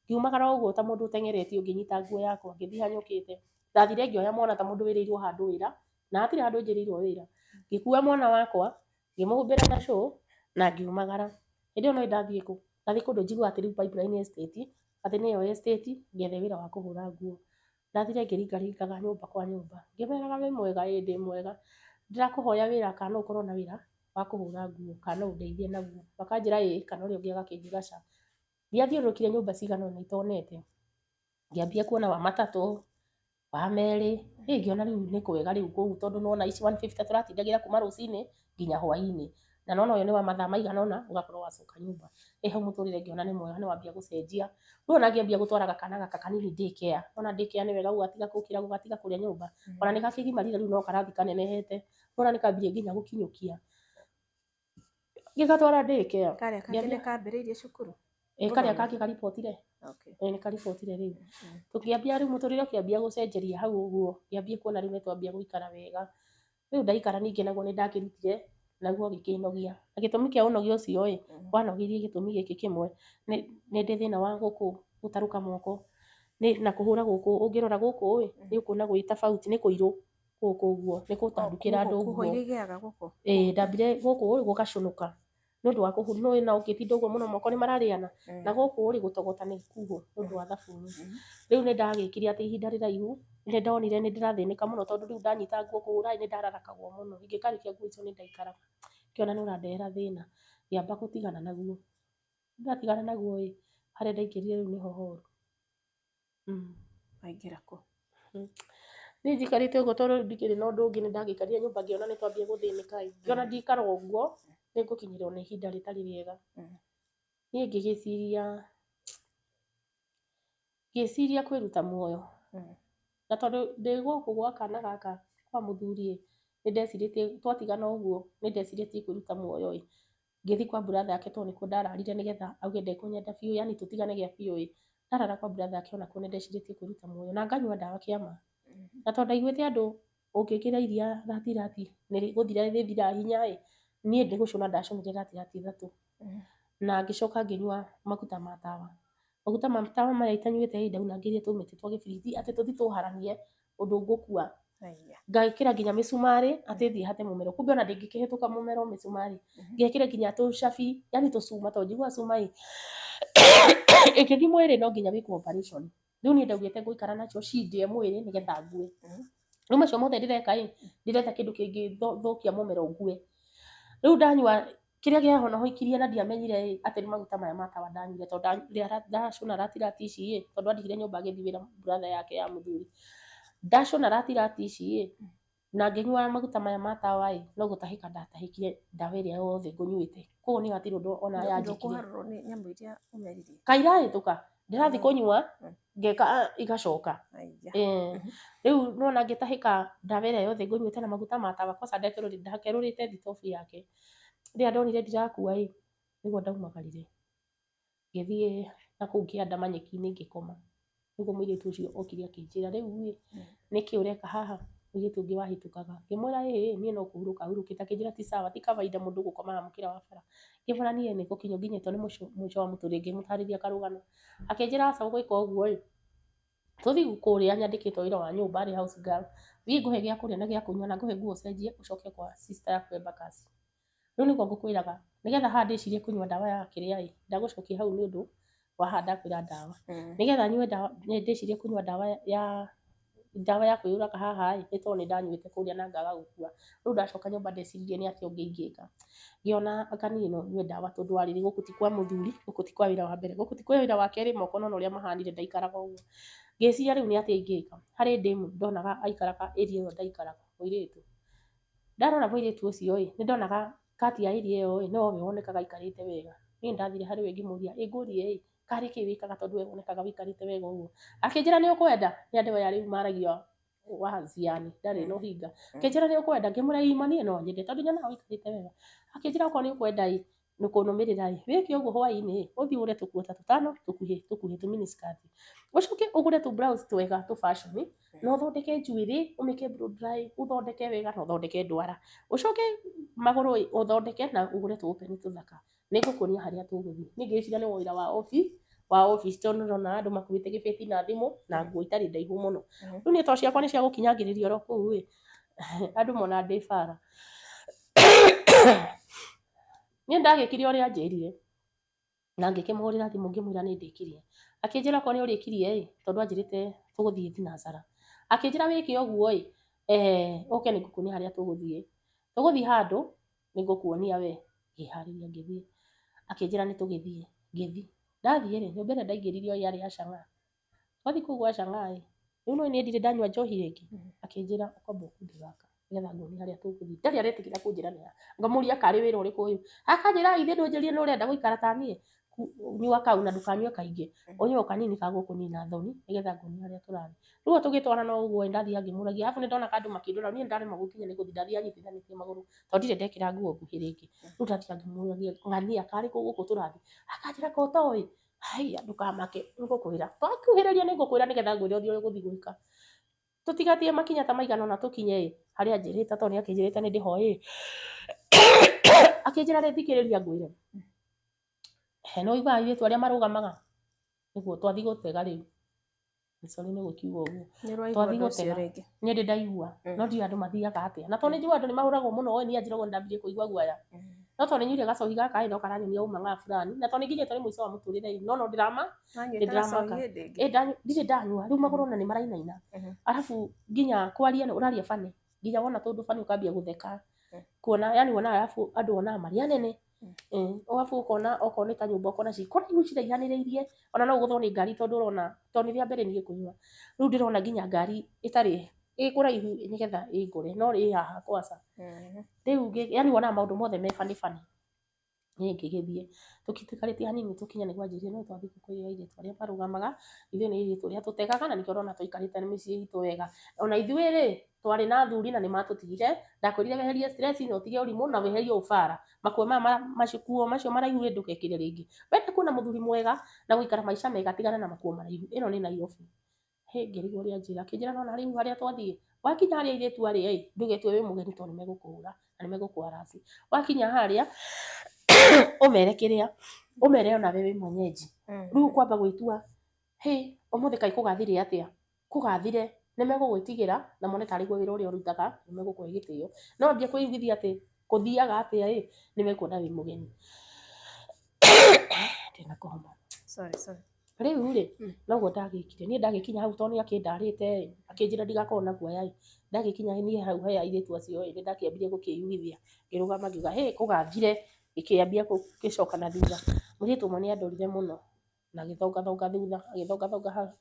Ngiumagara o ũguo ta mũndũ ũteng'eretio, ngĩnyita nguo yakwa ngĩthiĩ hanyũkĩte. Ndathire ngĩoya mwana ta mũndũ wĩrĩirwo handũ wĩra, na hatirĩ handũ njĩrĩirwo wĩra. Ngĩkua mwana wakwa, ngĩmũhumbĩra na cũ na ngiumagara. Hĩndĩ ĩyo no ndathiĩ kũ? Ndathiĩ kũndũ njiguaga atĩ rĩu Pipeline Estate, atĩ nĩyo estate, ngethe wĩra wa kũhũra nguo. Ndathire ngĩringaringaga nyũmba kwa nyũmba, ngĩmeraga wĩ mwega, ĩ ndĩ mwega, ndĩrakũhoya wĩra kana no ũkorwo na wĩra wa kũhũra nguo, kana no ũndeithie naguo. Makanjĩra ĩ, kana ũrĩa ũngĩ agakĩnjĩra ca. Ndiathiũrũrũkire nyũmba cigana ũna itonete, ngĩambia kuona wa matatũ, wa merĩ, ĩ ngĩona rĩu nĩ kwega rĩu kũu tondũ nĩwona ici 150 tũratindagĩra kuma rũcinĩ nginya hwainĩ, na nĩwona ũyũ nĩ wa mathaa maigana ũna ũgakorwo wacoka nyũmba. Ĩ hau mũtũrĩre ngĩona nĩ mwega nĩ wambia gũcenjia. Rĩu ona ngĩambia gũtwaraga kana gaka kanini daycare, wona daycare nĩ wega gũgatiga gũkĩra gũgatiga kũrĩa nyũmba, ona nĩ gakĩgimarire rĩu no karathiĩ kanenehete, wona nĩ kambirie nginya gũkinyũkia. Ngĩgatwara daycare. Karĩa kangĩ nĩ kambĩrĩirie cukuru? Ĩ karĩa kangĩ karibotire? Ĩ nĩ karibotire rĩu. Tũkĩambia rĩu mũtũrĩre ũkĩambia gũcenjeria hau ũguo, ngĩambia kuona rĩu nĩ twambia gũikara wega. Rĩu ndaikara ningĩ naguo nĩ ndakĩrutire Naguo ũgĩkĩnogia. Na gĩtũmi kĩa ũnogia ũcio ĩ, wanogirie gĩtũmi gĩkĩ kĩmwe, nĩ ndĩ thĩna wa gũkũ gũtarũka moko na kũhũra gũkũ, ũngĩrora gũkũ ĩ, nĩ ũkuona gwĩ tofauti, nĩ kũirũ gũkũ ũguo, nĩ gũtandukĩra andũ Kuhũ nguo. iria igĩaga gũkũ. Ĩĩ ndambire gũkũ ĩ gũgacũnũka nĩ ũndũ wa kũhũra, nĩ ũĩ ona ũngĩtinda ũguo mũno moko nĩ mararĩana, na gũkũ rĩ gũtogota nĩ kuhũ nĩ ũndũ wa thabuni. Rĩu nĩ ndagĩkire atĩ ihinda rĩraihu nĩ ndonire nĩ ndĩrathĩnĩka mũno tondũ rĩu ndanyita nguo kũhũra nĩ ndararakagwo mũno, ingĩkarĩkia nguo icio nĩ ndaikaraga ngĩona nĩ ũrandehera thĩna, ngĩamba gũtigana naguo. Ndatigana naguo ĩ, harĩa ndaingĩrire rĩu nĩho horu. Waingĩra kũ? Niĩ njikarĩte ũguo tondũ rĩu ndikĩrĩ na ũndũ ũngĩ nĩ ndagĩikarire nyũmba ngĩona nĩ twambia gũthĩnĩka ĩ, ngĩona ndikara ũguo nĩ ngũkinyĩrwo nĩ ihinda rĩtarĩ rĩega. Niĩ ngĩgĩciria ngĩciria kwĩruta muoyo. Na tondũ ndĩ gũkũ gwa kana gaka kwa mũthuri ĩ, nĩ ndecirĩtie twatigana ũguo nĩ ndecirĩtie kwĩruta muoyo ĩ, ngĩthiĩ kwa brother yake tondũ nĩkuo ndararire nĩgetha auge ndekũnyenda biũ yani tũtigane gĩa biũ ĩ, ndarara kwa brother yake onakuo nĩ ndecirĩtie kwĩruta muoyo na nganyua ndawa kĩama. Na tondũ ndaiguĩte andũ ũngĩkĩra iria ratirati nĩ gũthira rĩthiraga hinya ĩ, niĩ nĩ gũcũna ndacũnire ratirati ithatũ. Na ngĩcoka ngĩnyua maguta ma tawa. Maguta ma tawa maya itanyuĩte ĩ, ndaunangĩire tũmĩtĩ twa gĩbiriti atĩ tũthiĩ tũharanie ũndũ ngũkua. Ngekĩra nginya mĩcumarĩ atĩ thiĩ hate mũmero, kumbe ona ndĩngĩkĩhĩtũka mũmero mĩcumarĩ. Ngekĩra nginya tũcabi yani tũcuma tondũ njiguaga cuma ĩ ĩngĩthiĩ mwĩrĩ no nginya wĩkwo operation. Rĩu niĩ ndaugĩte ngũikara nacio cindĩe mwĩrĩ nĩgetha ngue. Rĩu macio mothe ndĩreka ĩ, ndĩretha kĩndũ kĩngĩthũkia mũmero ngue. Rĩu ndanyua kĩrĩa kĩahonokirie na ndiamenyire ĩ atĩ nĩ maguta maya ma tawa ndanyuire tondũ ndacũna ratirati ici ĩ, tondũ andigire nyũmba agĩthiĩ wĩra brother yake ya mũthuri. Ndacũna ratirati ici ĩ, na ngĩnyua maguta maya ma tawa ĩ, no gũtahĩka ndatahĩkire ndawa ĩrĩa yothe ngũnyuĩte. Koguo niĩ hatirĩ ũndũ ona yanjĩkire. Ndũkũharũrwo nĩ nyamũ iria ũmeririe. Kairahĩtũka, ndĩrathiĩ kũnyua ngeka igacoka. Rĩu nĩwona ngĩtahĩka ndawa ĩrĩa yothe ngũnyuĩte na maguta ma tawa kwanza ndakerũrĩte thitobu yake. Rĩrĩa ndonire ndirakua ĩ, nĩguo ndaumagarire ngĩthiĩ nakũu kĩanda manyeki-inĩ ngĩkoma. Nĩguo mũirĩtu ũcio okire akĩnjĩra rĩu ĩ, nĩkĩ ũreka haha? Mũirĩtu ũngĩ wahĩtũkaga. Ngĩmwĩra ĩĩ niĩ no kũhurũka hurũkĩte. Akĩnjĩra ti sawa, ti kawaida mũndũ gũkoma haha mũkĩra wa bara. Ngĩmwĩra niĩ nĩ gũkinywo nginyĩtwo nĩ mũico wa mũtũrĩre, ngĩmũtarĩria karũgano. Akĩnjĩra aca ũgwĩka ũguo ĩ, tũthiĩ kũrĩa nyandĩkĩtwo wĩra wa nyũmba arĩ house girl, thiĩ ngũhe gĩa kũrĩa na gĩa kũnyua na ngũhe nguo ũcenjie ũcoke kwa sister yaku Embakasi. Rĩu nĩguo ngũkwĩraga nĩgetha haha ndĩcirie kũnyua ndawa ya kĩrĩa ĩ, ndagũcokia hau nĩ ũndũ wa haha ndakwĩra ndawa. Nĩgetha nyue ndawa ndĩcirie kũnyua ndawa ya ndawa ya kwĩyũraga haha ĩ, nĩ tondũ nĩ ndanyuĩte kũrĩa na ngaga gũkua. Rĩu ndacoka nyũmba ndeciririe nĩ atĩa ũngĩ ingĩka. Ngĩona anga niĩ no nyue ndawa tondũ wa rĩrĩ gũkũ ti kwa mũthuri, gũkũ ti kwa wĩra wa mbere, gũkũ ti kwa wĩra wa kerĩ, moko nĩwona ũrĩa mahanire ndaikaraga ũguo. Ngĩciria rĩu nĩ atĩa ingĩka. Harĩ ndemu ndonaga aikaraga area ĩyo ndaikaraga, mũirĩtu. Ndarora mũirĩtu ũcio ĩ, nĩ ndonaga kati ya area ĩyo ĩ, nowe wonekaga aikarĩte wega. Niĩ nĩ ndathire harĩ we ngĩmũria, ĩ ngũrie ĩ, karĩ kĩ wĩkaga tondũ we wonekaga wĩikarĩte wega ũguo? Akĩnjĩra nĩ ũkwenda? Nĩ andũ aya rĩu maragia waciani, ndarĩ na ũhinga. Akĩnjĩra nĩ ũkwenda? Ngĩmwĩra ĩ ma niĩ no nyende tondũ nyonaga wĩikarĩte wega. Akĩnjĩra okorwo nĩ ũkwenda ĩ, kũnũmĩrĩra ĩ, wĩke ũguo hwaĩ-inĩ ĩ, ũthiĩ ũgũre tũkuo ta tũtano tũkuhĩ tũkuhĩ tũ mini skirt. Ũcoke ũgũre tũ blouse twega tũ fashion na ũthondeke njuĩrĩ, ũmĩke blow dry, ũthondeke wega na ũthondeke ndwara. Ũcoke magũrũ ĩ, ũthondeke na ũgũre tũ open tũthaka. Nĩ ngũkuonia harĩa tũgũthiĩ. Niĩ ngĩgĩciria nĩ wĩra wa office wa office tondũ nĩndona andũ makuĩte gĩbeti na thimũ na nguo itarĩ ndaihu mũno. Rĩu niĩ to ciakwa nĩ cia gũkinyangĩrĩria oro kũu ĩ, andũ monaga ndĩ bara. Niĩ ndagĩkire ũrĩa anjĩrire na ngĩkĩmũhũrĩra thimũ ngĩmwĩra nĩ ndĩkirie. Akĩnjĩra okorwo nĩ ũrĩkirie ĩ, tondũ anjĩrĩte tũgũthiĩ thinacara. Akĩnjĩra wĩke ũguo ĩ, ũke nĩ ngũkuonia harĩa tũgũthiĩ. Tũgũthiĩ handũ nĩ ngũkuonia we. Ngĩharĩria ngĩthiĩ. Akĩnjĩra nĩ tũgĩthiĩ, ngĩthiĩ. Ndathiĩ rĩ, nyũmba ĩrĩa ndaingĩririo yarĩ ya chang'aa. Twathiĩ kũu gwa chang'aa ĩ, rĩu nĩũĩ niĩ ndirĩ ndanyua njohi rĩngĩ. Akĩnjĩra ũkwamba ũkunde gaka nĩgetha nguonie harĩa tũgũthiĩ. Ndarĩ aretĩkĩra kũnjĩra nĩ ha. Ngamũria karĩ wĩra ũrĩkũ ũyũ. Akanjĩra githĩ ndũnjĩrire nĩ ũrenda gũikara ta niĩ? Nyua kau na ndũkanyue kaingĩ. Ũnyue o kanini ka gũkũnina thoni nĩgetha nguonie harĩa tũrathiĩ. Rĩu o tũgĩtwarana ũguo ndathiaga ngĩmũragia arabu nĩndonaga andũ makĩndora niĩ nĩndaremwo gũkinya nĩ gũthiĩ ndathiaga nyitithanĩtie magũrũ tondũ ndirĩ ndekĩra nguo nguhĩ rĩngĩ. Rĩu ndathiaga ngĩmũragia ng'ania karĩ kũ gũkũ tũrathiĩ? Akanjĩra ko ũtoĩ? Haiya ndũkamake nĩngũkwĩra. Twakuhĩrĩria nĩngũkwĩra nĩgetha ngwĩre ũthiĩ ũrĩa ũgũthiĩ gwĩka. Tũtigatige makinya ta maigana ũna tũkinye ĩ, harĩa anjĩrĩte tondũ nĩ akĩnjĩrĩte nĩ ndĩho ĩ. Akĩnjĩra rĩ thikĩrĩria ngwĩre. He no ũiguaga airĩtu arĩa marũgamaga nĩguo twathiĩ gũtega rĩu. Sorry nĩ gũkiuga ũguo. Nĩ ũraigua Twathiĩ ũndũ ũcio gũtega rĩngĩ. Niĩ ndĩ ndaigua no ndiũĩ andũ mathiaga atĩa na tondũ nĩ njiguaga andũ nĩ mahũragwo mũno ĩ niĩ anjĩra ũguo nĩ ndambirie kũigua guoya no tondũ nĩ nyuire gacohi gaka ĩ no karanyonia ũmang'a fulani na tondũ nĩ nginyĩtwo nĩ mũico wa mũtũrĩre ĩ no no ndĩrama Wanyuĩte gacohi nĩndĩramaka. hĩndĩ ĩngĩ? Ĩ ndirĩ ndanyua rĩu magũrũ ona nĩ marainaina arabu nginya kwaria ũraria bani nginya wona tũndũ bani ũkambia gũtheka kuona yani wonaga arabu andũ wonaga marĩ anene arabu ũkona okorwo nĩ ta nyũmba ũkona ci kũraihu ciraihanĩrĩirie ona no ũgũthwo nĩ ngari tondũ ũrona tondũ nĩ rĩa mbere niĩ kũnyua rĩu ndĩrona nginya ngari ĩtarĩ ĩ kũraihu nĩgetha ĩngore no ĩ haha kwaca rĩu yani wonaga maũndũ mothe me bani bani niĩ ngĩgĩthiĩ tũtikarĩtie hanini tũkinya nĩguo anjĩrire no twathiĩ kwĩ airĩtu arĩa marũgamaga ithuĩ nĩ airĩtu arĩa tũtegaga na nĩkĩo ũrona tũikarĩte na mĩciĩ itũ wega ona ithuĩ rĩ twarĩ na athuri na nĩ matũtigire ndakwĩrire weherie stress na ũtige ũrimũ na weherie ũbara makuo maya makuo macio maraihu rĩ ndũgekĩre rĩngĩ wenda kuona mũthuri mwega na gũikara maica mega tigana na makuo maraihu ĩno nĩ Nairobi. Hĩ ngĩrigwo ũrĩa anjĩra akĩnjĩra nona rĩu harĩa twathiĩ wakinya harĩa airĩtu arĩa ĩ ndũgetue wĩ mũgeni tondũ nĩ megũkũhũra na nĩ megũkũharaci wakinya harĩa ũmere kĩrĩa ũmere onawe wĩ mwenyeji rĩu kwamba gwĩtua hĩ ũmũthĩ kaĩ kũgathire atĩa kũgathire nĩ megũgwĩtigĩra na mone tarĩ guo wĩra ũrĩa ũrutaga nĩ megũkũhe gĩtĩo no wambia kwĩiguithia atĩ kũthiaga atĩa ĩ nĩ mekuona wĩ mũgeni. Ndĩna kũhoma. Sorry, sorry. Rĩu rĩ noguo ndagĩkire niĩ ndagĩkinya hau tondũ nĩ akĩndarĩte ĩ akĩnjĩra ndigakorwo na guoya ĩ ndagĩkinya niĩ hau he airĩtu acio ĩ nĩ ndakĩambirie gũkĩiguithia ngĩrũgama ngiuga hĩ kũgathire gĩkĩambia gũcoka na thutha mũirĩtu ũmwe nĩ andorire mũno na agĩthongathonga thutha agĩthongathonga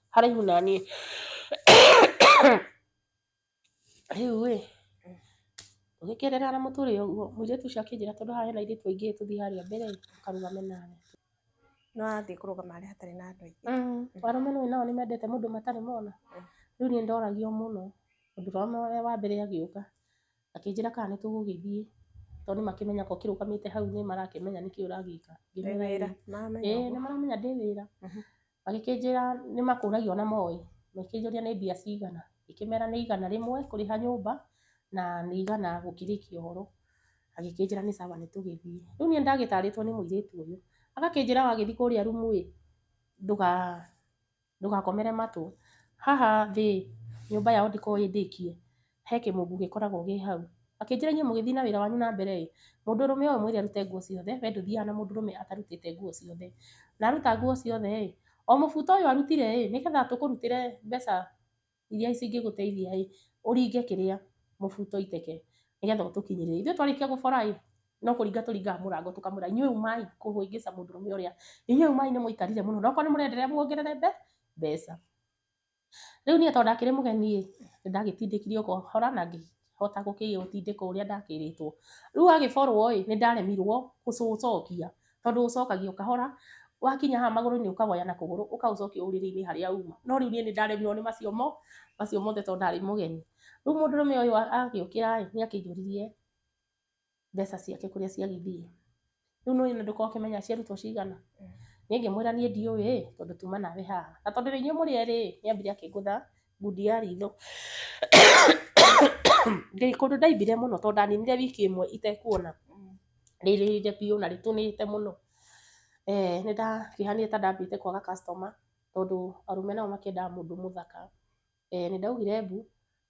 haraihu na niĩ rĩu ĩ tũgĩkĩenderea na mũtũrĩre ũguo mũirĩtu ũcio akĩnjĩra tondũ haha hena airĩtu aingĩ tũthiĩ harĩa mbere ũkarũgame nawe. Nĩ wathiĩ kũrũgama harĩa hatarĩ na andũ aingĩ. Arũme nĩ nao nĩ mendete mũndũ matarĩ mona rĩu niĩ ndoragio mũno mũndũ ũrĩa wa mbere agĩũka akĩnjĩra kana nĩ tũgũgĩthiĩ tondũ nĩ makĩmenyaga ũkĩrũgamĩte hau nĩ marakĩmenya nĩkĩ ũragĩka. Wĩ wĩra. Maramenya Ĩĩ ũguo. nĩ maramenya ndĩ wĩra magĩkĩnjĩra nĩ makũragia ona moĩ makĩnjũria nĩ mbia cigana ngĩkĩmera nĩ 100 kũrĩha nyũmba na nĩ 100 gũkĩrĩkia ũhoro agĩkĩnjĩra nĩ sawa nĩ tũgĩthiĩ rĩu niĩ ndagĩtarĩtwo nĩ mũirĩtu ũyũ agakĩnjĩra wagĩthiĩ kũrĩa rumu ĩ ndũgakomere matũ haha thĩ nyũmba yao ndĩkoragwo ĩ ndĩkie he kĩmũngũ gĩkoragwo gĩ hau akĩnjĩra inyuĩ mũgĩthiĩ na wĩra wanyu na mbere ĩ mũndũrũme ũyũ mwĩre arute nguo ciothe we ndũthiaga na mũndũrũme atarutĩte nguo ciothe na aruta nguo ciothe ĩ o mũbuto ũyũ arutire ĩ nĩgetha tũkũrutĩre mbeca iria cingĩgũteithia ĩ ũringe kĩrĩa mũbuto iteke nĩgetha ũtũkinyĩrie ithuĩ twarĩkia gũbora ĩ no kũringa tũringaga mũrango tũkamwĩra inyuĩ umai kũhĩngĩca mũndũrũme ũrĩa inyuĩ umai nĩ mũikarire mũno no korwo nĩ mũrenderea muongerere mbeca rĩu niĩ tondũ ndakĩrĩ mũgeni ĩ nĩ ndagĩtindĩkirio kahora na ngĩhota gũkĩũtindĩka ũrĩa ndakĩrĩtwo rĩu agĩborwo ĩ nĩ ndaremirwo gũcokia tondũ ũcokagio kahora wakinya haha magũrũ-inĩ ũkawoya na kũgũrũ ũkaũcokia ũrĩrĩ-inĩ harĩa uma no rĩu niĩ nĩ ndaremirwo nĩ macio mothe tondũ ndarĩ mũgeni rĩu mũndũrũme ũyũ agĩũkĩra ĩ nĩ akĩnjũririe mbeca ciake kũrĩa ciagĩthiĩ rĩu nĩ ndũkorwo ũkĩmenya ciarutwo cigana niĩ ngĩmwĩra niĩ ndiũĩ ĩ tondũ tuma nawe haha na tondũ inyuĩ mũrĩ erĩ ĩ nĩ ambire akĩngũtha ngundi ya ritho ndĩ kũndũ ndaimbire mũno tondũ ndaninire wiki ĩmwe itekuona rĩrĩrĩire biũ na rĩtũnĩte mũno nĩ ndakĩhanire ta ndambĩte kwaga customer tondũ arũme nao makĩendaga mũndũ mũthaka nĩ ndaugire mbu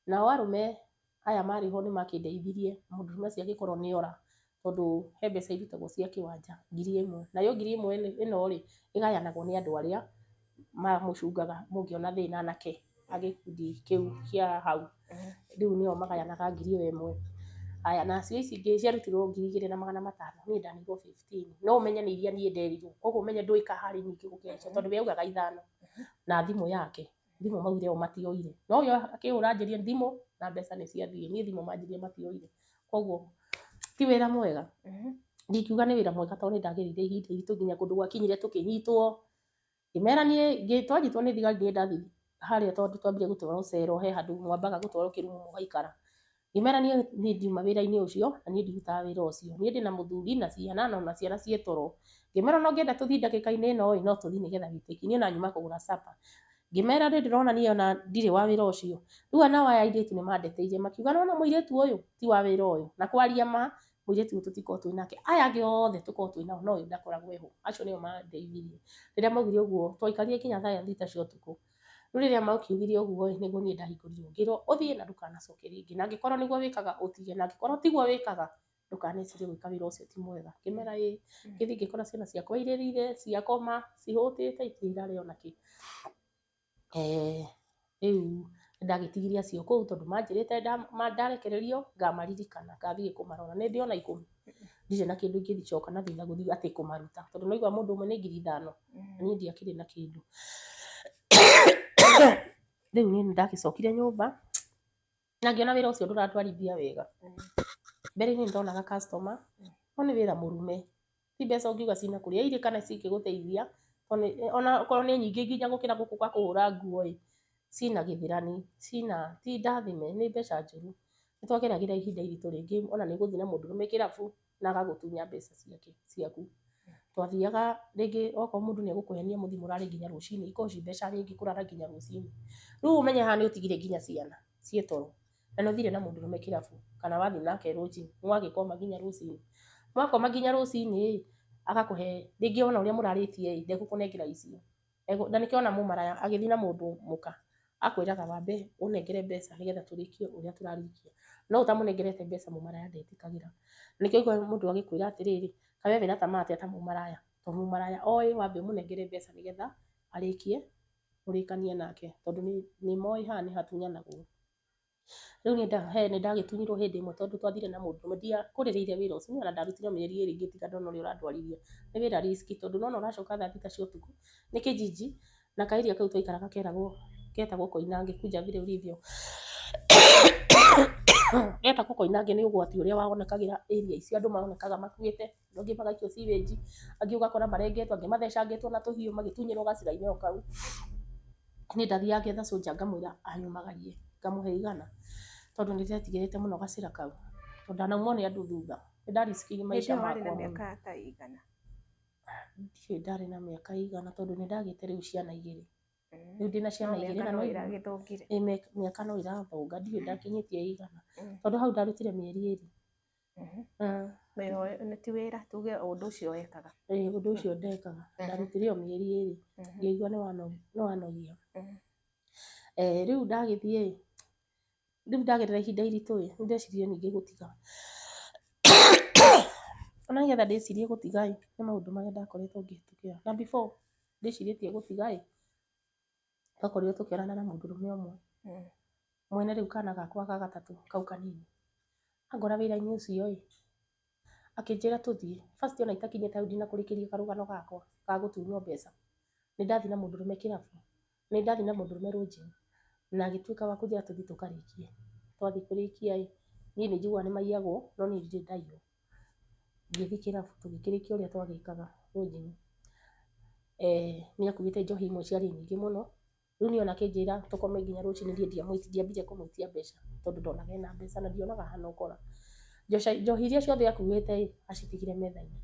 nao arũme aya marĩ ho nĩ makĩndeithirie mũndũrũme ũcio agĩkorwo nĩ ora tondũ he mbeca irutagwo cia kĩwanja 1,000 nayo 1,000 ĩno rĩ ĩgayanagwo nĩ andũ arĩa mamũcungaga mũngĩona thĩna anake a gĩkundi kĩu kĩa hau rĩu nĩo magayanaga 1,000 aya nacio ici ingĩ ciarutirwo 2,500 niĩ ndanirwo 15 no ũmenye nĩ iria niĩ nderirwo koguo ũmenye ndũĩ ka harĩ nyingĩ gũkĩra icio tondũ we augaga 5 na thimũ yake thimũ maugire o matioire no ũyũ akĩhũra anjĩrie thimũ na mbeca nĩ ciathiĩ niĩ thimũ manjĩrie matioire koguo ti wĩra mwega ndingiuga nĩ wĩra mwega tondũ nĩ ndagĩrĩire ihinda iritũ nginya kũndũ gwakinyire tũkĩnyitwo ngĩmera niĩ twanyitwo nĩ thigari niĩ ndathiĩ harĩa tondũ twambire gũtwarwo cero he handũ mwambaga gũtwarwo kĩrumu mũgaikara ngĩmera niĩ ndiuma wĩra-inĩ ũcio na niĩ ndirutaga wĩra ũcio niĩ ndĩna mũthuri na ciana na ona ciana ciĩ toro ngĩmera ona ũngĩenda tũthiĩ ndagĩka-inĩ ĩno ĩ no tũthiĩ nĩgetha wĩtĩkie niĩ ona nyuma kũgũra supper ngĩmera nĩ ndĩrona niĩ ona ndirĩ wa wĩra ũcio rĩu nao aya airĩtu nĩ mandeteire makiuga nĩwona mũirĩtu ũyũ ti wa wĩra ũyũ na kwaria ma Mũirĩtu ũyũ tũtikoragwo twĩ nake, aya angĩ othe tũkoragwo twĩ nao no ũyũ ndakoragwo eho. Acio nĩo mandeithirie. Rĩrĩa maugire ũguo, twaikarire nginya thaa 6 cia ũtukũ. Rĩu rĩrĩa makiugire ũguo ĩ, nĩguo niĩ ndahingũrirwo ngĩrwo ũthiĩ na ndũkanacoke rĩngĩ, na angĩkorwo nĩguo wĩkaga ũtige, na angĩkorwo tiguo wĩkaga ndũkanecirie gwĩka wĩra ũcio ti mwega. Ngĩmera ĩĩ, ngĩthiĩ ngĩkora ciana ciakwa irĩrire, ciakoma, cihũtĩte, itirĩ irarĩa onakĩ. Rĩu nĩndagĩtigirie acio kũu tondũ manjĩrĩte ndarekererio ngamaririkana, ngathiĩ kũmarora. Nĩ ndĩ ona 10, ndirĩ na kĩndũ ingĩcoka na thutha gũthiĩ atĩ kũmaruta, tondũ nĩwaigua mũndũ ũmwe nĩ 5,000, na niĩ ndiakĩrĩ na kĩndũ. Rĩu niĩ nĩndagĩcokire nyũmba na ngĩona wĩra ũcio ndũrandwarithia wega. Mbere-inĩ nĩndonaga customer, no nĩ wĩra mũrume, ti mbeca ũngiuga cina kũrĩa irĩ kana cingĩgũteithia, ona okorwo nĩ nyingĩ nginya gũkĩra gũkũ gwa kũhũra nguo ĩ, cina gĩthĩrani, cina ti ndathime, nĩ mbeca njũru. Nĩtwageragĩra ihinda iritũ rĩngĩ ona nĩ ũgũthiĩ na mũndũrũme kĩrabu na agagũtunya mbeca ciake ciaku. Twathiaga rĩngĩ okorwo mũndũ nĩ egũkũhenia mũthiĩ mũrare nginya rũcinĩ, ikoragwo ci mbeca nyingĩ kũrara nginya rũcinĩ. Rĩu ũmenye haha nĩ ũtigire nginya ciana ciĩ toro, na nĩ ũthire na mũndũrũme kĩrabu kana wathiĩ nake rũcinĩ, mwagĩkoma nginya rũcinĩ. Mwakoma nginya rũcinĩ ĩ, agakũhe rĩngĩ ona ũrĩa mũrarĩtie ĩ, ndegũkũnengera icio. Na nĩkĩo ona mũmaraya agĩthiĩ na mũndũ mũka akwĩraga wambe ũnengere mbeca nĩgetha tũrĩkie ũrĩa tũrarĩkia. No ũtamũnengerete mbeca mũmaraya ndetĩkagĩra. Nĩkĩo ũiguaga mũndũ agĩkwĩra atĩrĩrĩ, kaĩ we wĩna tamaa atĩa ta mũmaraya? Tondũ mũmaraya oĩ wambe ũmũnengere mbeca nĩgetha arĩkie mũrĩkanie nake, tondũ nĩ moĩ haha nĩ hatunyanagwo. Rĩu niĩ nĩndagĩtunyirwo hĩndĩ ĩmwe tondũ twathire na mũndũ ndiakũrĩrĩire wĩra ũcio, niĩ ona ndarutire mĩeri 2 ngĩtiga ndona ũrĩa ũrandwarithia. Nĩ wĩra risky tondũ nĩwona ũracoka thaa 6 cia ũtukũ, nĩ kĩjiji na kaĩria kau twaikaraga keragwo ketagwo Koinange kuja vile ulivyo. Getagwo Koinange nĩ ũgwati ũrĩa wonekagĩra area icio, andũ maronekaga makuĩte, angĩ magaikio sewage, angĩ ũgakora marengetwo, angĩ mathecangĩtwo na tũhiũ magĩtunyĩrwo gacĩra-inĩ o kau. Niĩ ndathiaga ngetha soldier ngamwĩra anyumagarie, ngamũhe 100 tondũ nĩ ndetigĩrĩte mũno gacĩra kau, tondũ ndanaumwo nĩ andũ thutha, nĩ ndariskirie Hĩndĩ maica ĩyo warĩ makwa na mũno. mĩaka ta ĩigana? Ndiũĩ ndarĩ na mĩaka ĩigana tondũ nĩ ndagĩte rĩu ciana 2. Rĩu ndĩna No ciana 2 mĩaka na no no ĩragĩthũngire. ĩ mĩaka no ĩrathonga, ndiũĩ ndakinyĩtie ĩigana, tondũ hau ndarutire mĩeri 2. Wĩra ũyũ nĩ ti wĩra, tuge ũndũ ũcio wekaga. Ĩ ũndũ ũcio ndekaga, ndarutire o mĩeri 2, ngĩigua nĩ wanogia. Rĩu ndagĩthiĩ, rĩu ndagerera ihinda iritũ ĩ, nĩ ndeciririe ningĩ gũtiga. Ona nĩgetha ndĩcirie gũtiga ĩ, nĩ maũndũ marĩa ndakoretwo ngĩhĩtũkĩra. Na before ndĩcirĩtie gũtiga ĩ, twakorirwo tũkĩonana na mũndũrũme ũmwe, mwene rĩu kana gakwa ga gatatũ kau kanini. Angora wĩra-inĩ ũcio ĩ, akĩnjĩra tũthiĩ. First ona itakinyĩte hau ndinakũrĩkĩria karũgano gakwa ga gũtunywo mbeca. Nĩ ndathiĩ na mũndũrũme kĩrabu, nĩ ndathiĩ na mũndũrũme lodging, na agĩtuĩka wa kũnjĩra tũthiĩ tũkarĩkie. Twathiĩ kũrĩkia ĩ, niĩ nĩ njiguaga nĩ maiyagwo, no niĩ ndirĩ ndaiywo. Ngĩthiĩ kĩrabu tũgĩkĩrĩkia ũrĩa twagĩkaga lodging. Nĩ akuĩte njohi imwe ciarĩ nyingĩ mũno. Rĩu niĩ ona akĩnjĩra tũkome nginya rũcinĩ niĩ ndiambire kũmwĩtia mbeca tondũ ndonaga ena mbeca na ndionaga ahana ũkora. Njohi iria ciothe akuĩte ĩ, acitigire metha-inĩ.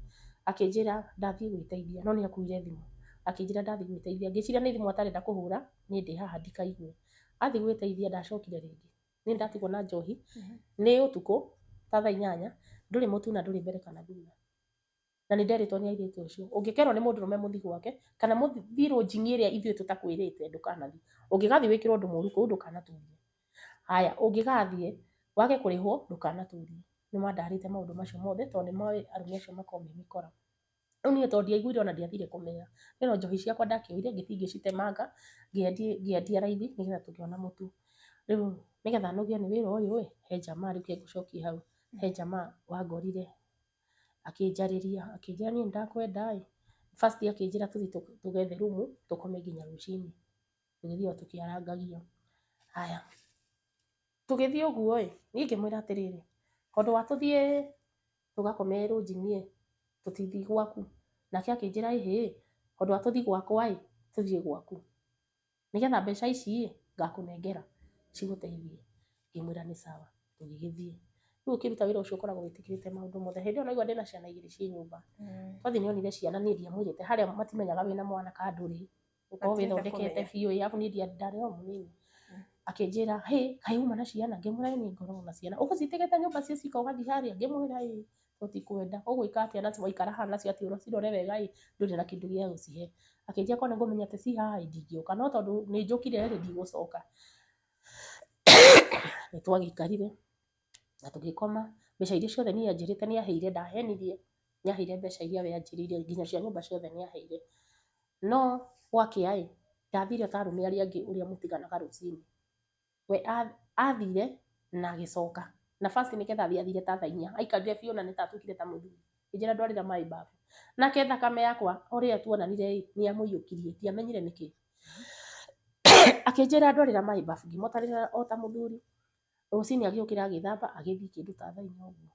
Akĩnjĩra ndathiĩ gwĩteithia, no nĩ akuire thimũ. Akĩnjĩra ndathiĩ gwĩteithia, ngĩciria nĩ thimũ atarenda kũhũra, niĩ ndĩ haha ndikaigue. Athiĩ gwĩteithia ndacokire rĩngĩ. Niĩ ndatigwo na njohi, nĩ ũtukũ ta thaa 8, ndũrĩ mũtu na ndũrĩ mbere kana thutha. Na nĩ nderĩtwo nĩ airĩtu acio, ũngĩkerwo nĩ mũndũrũme mũthiĩ gwake, kana mũthiĩ lodging ĩrĩa ithuĩ tũtakwĩrĩte ndũkanathiĩ. Ũngĩgathiĩ wĩkĩrwo ũndũ mũũru kũu ndũkanatũrie. Haya, ũngĩgathiĩ wage kũrĩhwo ndũkanatũrie. Nĩ mandarĩte maũndũ macio mothe tondũ nĩ moĩ arũme acio makoragwo me mĩkora. Rĩu niĩ tondũ ndiaiguire ona ndiathire kũmera. Niĩ no njohi ciakwa ndakĩoire ngĩthiĩ ngĩcitemanga, ngĩendia raithi nĩgetha tũkĩona mũtu. Rĩu nĩgetha nogio nĩ wĩra ũyũ ĩ, he jamaa rĩu ngũcokie hau, he jamaa wangorire akĩnjarĩria, akĩnjĩra niĩ nĩndakwenda ĩ. First akĩnjĩra tũthiĩ tũgethe rumu tũkome nginya rũcinĩ. Tũgĩthiĩ o tũkĩarangagia. Haya, tũgĩthiĩ ũguo ĩ, niĩ ngĩmwĩra atĩrĩrĩ, handũ wa tũthiĩ tũgakome lodging ĩ, tũtithiĩ gwaku. Nake akĩnjĩra ĩhĩ, handũ wa tũthiĩ gwakwa ĩ, tũthiĩ gwaku. Nĩgetha mbeca ici ĩ, ngakũnengera cigũteithie. Ngĩmwĩra nĩ sawa, tũgĩgĩthiĩ. Rĩu ũkĩruta wĩra ũcio ũkoragwo wĩtĩkĩrĩte maũndũ mothe. Hĩndĩ ĩyo naigua ndĩna ciana 2 ciĩ nyũmba. Twathiĩ nĩonire ciana niĩ ndiamwĩrĩte, harĩa matimenyaga wĩna mwana kana ndũrĩ. Ũkorwo Matirenda wĩthondekete kũmenya. biũ ĩ, arabu niĩ ndarĩ o mũnini. Akĩnjĩra, hĩ, kaĩ uma na ciana? Ngĩmwĩra ĩ niĩ ngoragwo na ciana. Ũgũcitigĩte nyũmba ciĩ cika ũgathiĩ harĩa? Ngĩmwĩra ĩ. Tũtikwenda. Ũgwĩka atĩa nacio waikara haha nacio atĩ ũcirore wega ĩ, ndũrĩ na kĩndũ gĩa gũcihe. Akĩnjĩra korwo nĩ ngũmenya atĩ ci haha ĩ, ndingĩũka, no tondũ nĩ njũkire rĩ, ndigũcoka. Nĩ twagĩikarire na tũgĩkoma. Mbeca iria ciothe niĩ anjĩrĩte nĩ aheire, ndahenirie, nĩ aheire mbeca iria we anjĩrĩire, nginya cia nyũmba ciothe nĩ aheire. No gwakĩa ĩ, ndathire ta arũme arĩa angĩ ũrĩa mũtiganaga rũcinĩ. We athire na agĩcoka. Na first nĩgetha athiĩ athire ta thaa 4. Aikarire biũ na nĩ ta atuĩkire ta mũthuri. Akĩnjĩra ndwarĩra maĩ bafu. Nake thakame yakwa ũrĩa tuonanire ĩ, nĩ amũiyũkirie, ndiamenyire nĩkĩ. Akĩnjĩra ndwarĩra maĩ bafu, ngĩmũtarĩra o ta mũthuri. Rũcinĩ agĩũkĩra agĩthamba agĩthiĩ kĩndũ ta thaa 4 ũguo.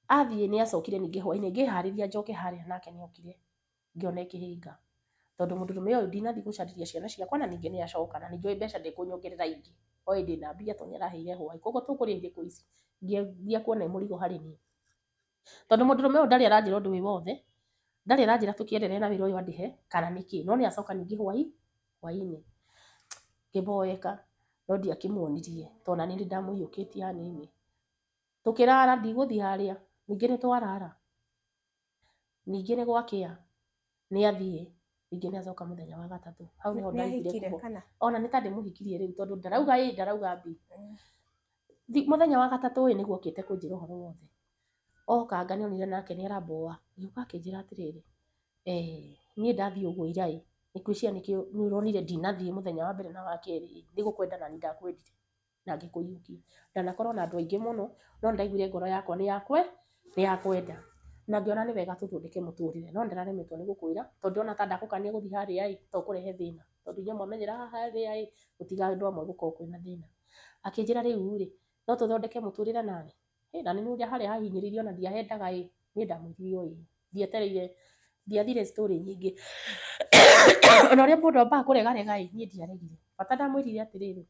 Athiĩ nĩ acokire ningĩ hwainĩ, ngĩharĩria njoke harĩa nake nĩ okire, ngĩona ĩkĩhĩnga. Tondũ mũndũrũme ũyũ ndinathiĩ gũcarĩria ciana ciakwa na ningĩ nĩ acoka na ningĩ mbeca ndĩkũnyongerera ingĩ. Oĩ ndĩna mbia tondũ nĩ araheire hwaĩ. Koguo tũkũrĩa irĩkũ ici? Ngĩambia kuona mũrigo harĩ niĩ. Tondũ mũndũrũme ũyũ ndarĩ aranjĩra ũndũ wĩ wothe, ndarĩ aranjĩra tũkĩendelee na wĩra ũyũ andĩhe kana nĩkĩ, no nĩ acoka ningĩ hwainĩ. Ngĩmboeka no ndiakĩmuonirie tondũ nani nĩ ndamũiyũkĩtie hanini. Tũkĩrara ndigũthiĩ harĩa, ningĩ nĩ twarara. Ningĩ nĩ gwakĩa nĩ athiĩ, ningĩ nĩ acoka mũthenya wa gatatũ. Hau nĩho ndaiguire ona nĩ ta ndĩmũhikirie rĩu tondũ ndarauga ĩ ndarauga B. Mũthenya wa gatatũ ĩ nĩguo okĩte kũnjĩra ũhoro wothe. Okanga nĩonire nake nĩ aramboa, agĩũka akĩnjĩra atĩrĩrĩ, niĩ ndathiĩ ũguo ira ĩ, ngwĩciria nĩkĩo nĩ ũronire ndinathiĩ mũthenya wa mbere na wa kerĩ, nĩ gũkwenda nani ndakwendire na ngĩkũiyũkia. Ndanakorwo na andũ aingĩ mũno, no nĩndaiguire ngoro yakwa nĩ yakwenda. Na ngĩona nĩ wega tũthondeke mũtũrĩre, no ndĩraremetwo nĩ gũkwĩra tondũ ndĩrona ta ndagũkania gũthiĩ harĩa ĩ, to ũkũrehe thĩna. Tondũ inyuĩ mwamenyera haha harĩa ĩ, gũtiga andũ amwe gũkorwo kwĩna thĩna. Akĩnjĩra rĩu rĩ, no tũthondeke mũtũrĩre nawe? Na nĩ ũrĩa harĩa hahinyĩrĩirio na ndiahendaga ĩ, niĩ ndamwĩrire o ĩĩ. Ndietereire, ndiathire story nyingĩ. Ona ũrĩa mũndũ ambaga kũregarega ĩ, niĩ ndiaregire. Bata ndamwĩrire atĩrĩrĩ,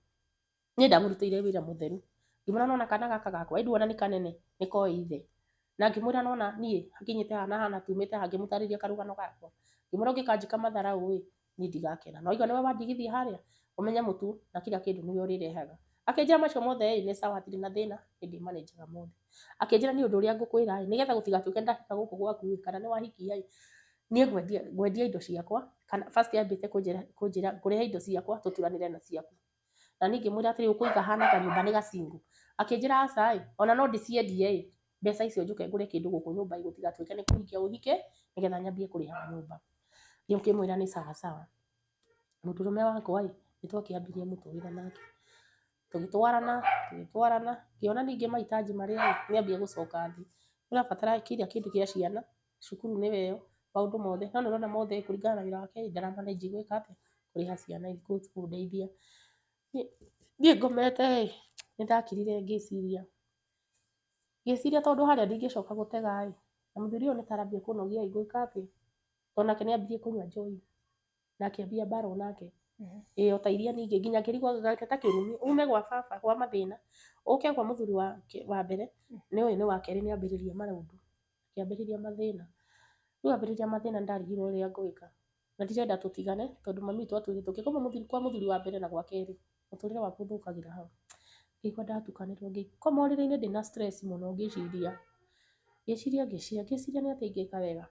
niĩ ndamũrutĩire wĩra mũtheru. Ngĩmwĩra nona kana gaka gakwa, ĩ nduona nĩ kanene, nĩ koĩ ithe. Na ngĩmwĩra nona niĩ hakinyĩte haha na haha tumĩte haha, ngĩmũtarĩria karũgano gakwa. Ngĩmwĩra ũngĩkanjĩka matharaũ ĩ, niĩ ndigakena. Na waigua nĩwe wandigithia harĩa, ũmenye mũtu na kila kĩndũ nĩwe ũrĩrehaga. Akĩnjĩra macio mothe ĩ, nĩ sawa hatirĩ na thĩna, nĩ ndĩmanĩnjaga mothe. Akĩnjĩra niĩ ũndũ ũrĩa ngũkwĩra ĩ, nĩgetha gũtigatuĩke ndahika gũkũ gwaku ĩ, kana nĩ wahikia ĩ, niĩ ngwendia indo ciakwa, kana first ambĩte kũnjĩra ngũrehe indo ciakwa tũturanĩre na ciaku. Na niĩ ngĩmwĩra atĩrĩ ũkũiga hana kanyũmba nĩ gacingu. Akĩnjĩra aca ĩ, ona no ndĩciendie ĩ, mbeca icio njũke ngũre kĩndũ gũkũ nyũmba ĩ, gũtigatuĩke nĩ kũhikia ũhike nĩgetha nyambie kũrĩhaga nyũmba. Ngĩkĩmwĩra nĩ sawa sawa. Mũndũrũme wakwa ĩ, nĩ twakĩambirie mũtũrĩre nake. Tũgĩtwarana, ngĩona ningĩ mahitaji marĩa ĩ, nĩambia gũcoka thĩ. Ũrabatara kila kĩndũ kĩa ciana, cukuru nĩwe ĩyo, maũndũ mothe. No nĩ ũrona mothe kũringana na wĩra wake ndaramanĩnji gwĩka atĩa, kũrĩha ciana kũndeithia. Niĩ ngomete ĩ, nĩ ndakirire ngĩciria. Ngĩciria tondũ harĩa ndingĩcoka gũtega ĩ, na mũthuri ũyũ nĩ ta arambia kũnogia ĩ, ngwĩka atĩa? Tondũ nake nĩ ambirie kũnyua njohi na akĩambia mbara onake. Ĩ o ta iria ningĩ nginya ngĩrigwo ta kĩrumi ume gwa baba gwa mathĩna ũke kwa mũthuri wa mbere nĩ ũyũ nĩ wa kerĩ nĩ ambĩrĩria maũndũ, akĩambĩrĩria mathĩna. Rĩu ambĩrĩria mathĩna nĩ ndarigirwo ũrĩa ngwĩka. Na ndirenda tũtigane tondũ mami witũ atwĩrire tũngĩkoma kwa mũthuri wa mbere na gwa kerĩ mũtũrĩre waku ũthũkagĩra hau. Ngĩigua ndatukanĩrwo, ngĩkoma ũrĩrĩ-inĩ ndĩna stress mũno ngĩciria. Ngĩciria ngĩciria nĩ atĩa ingĩka wega.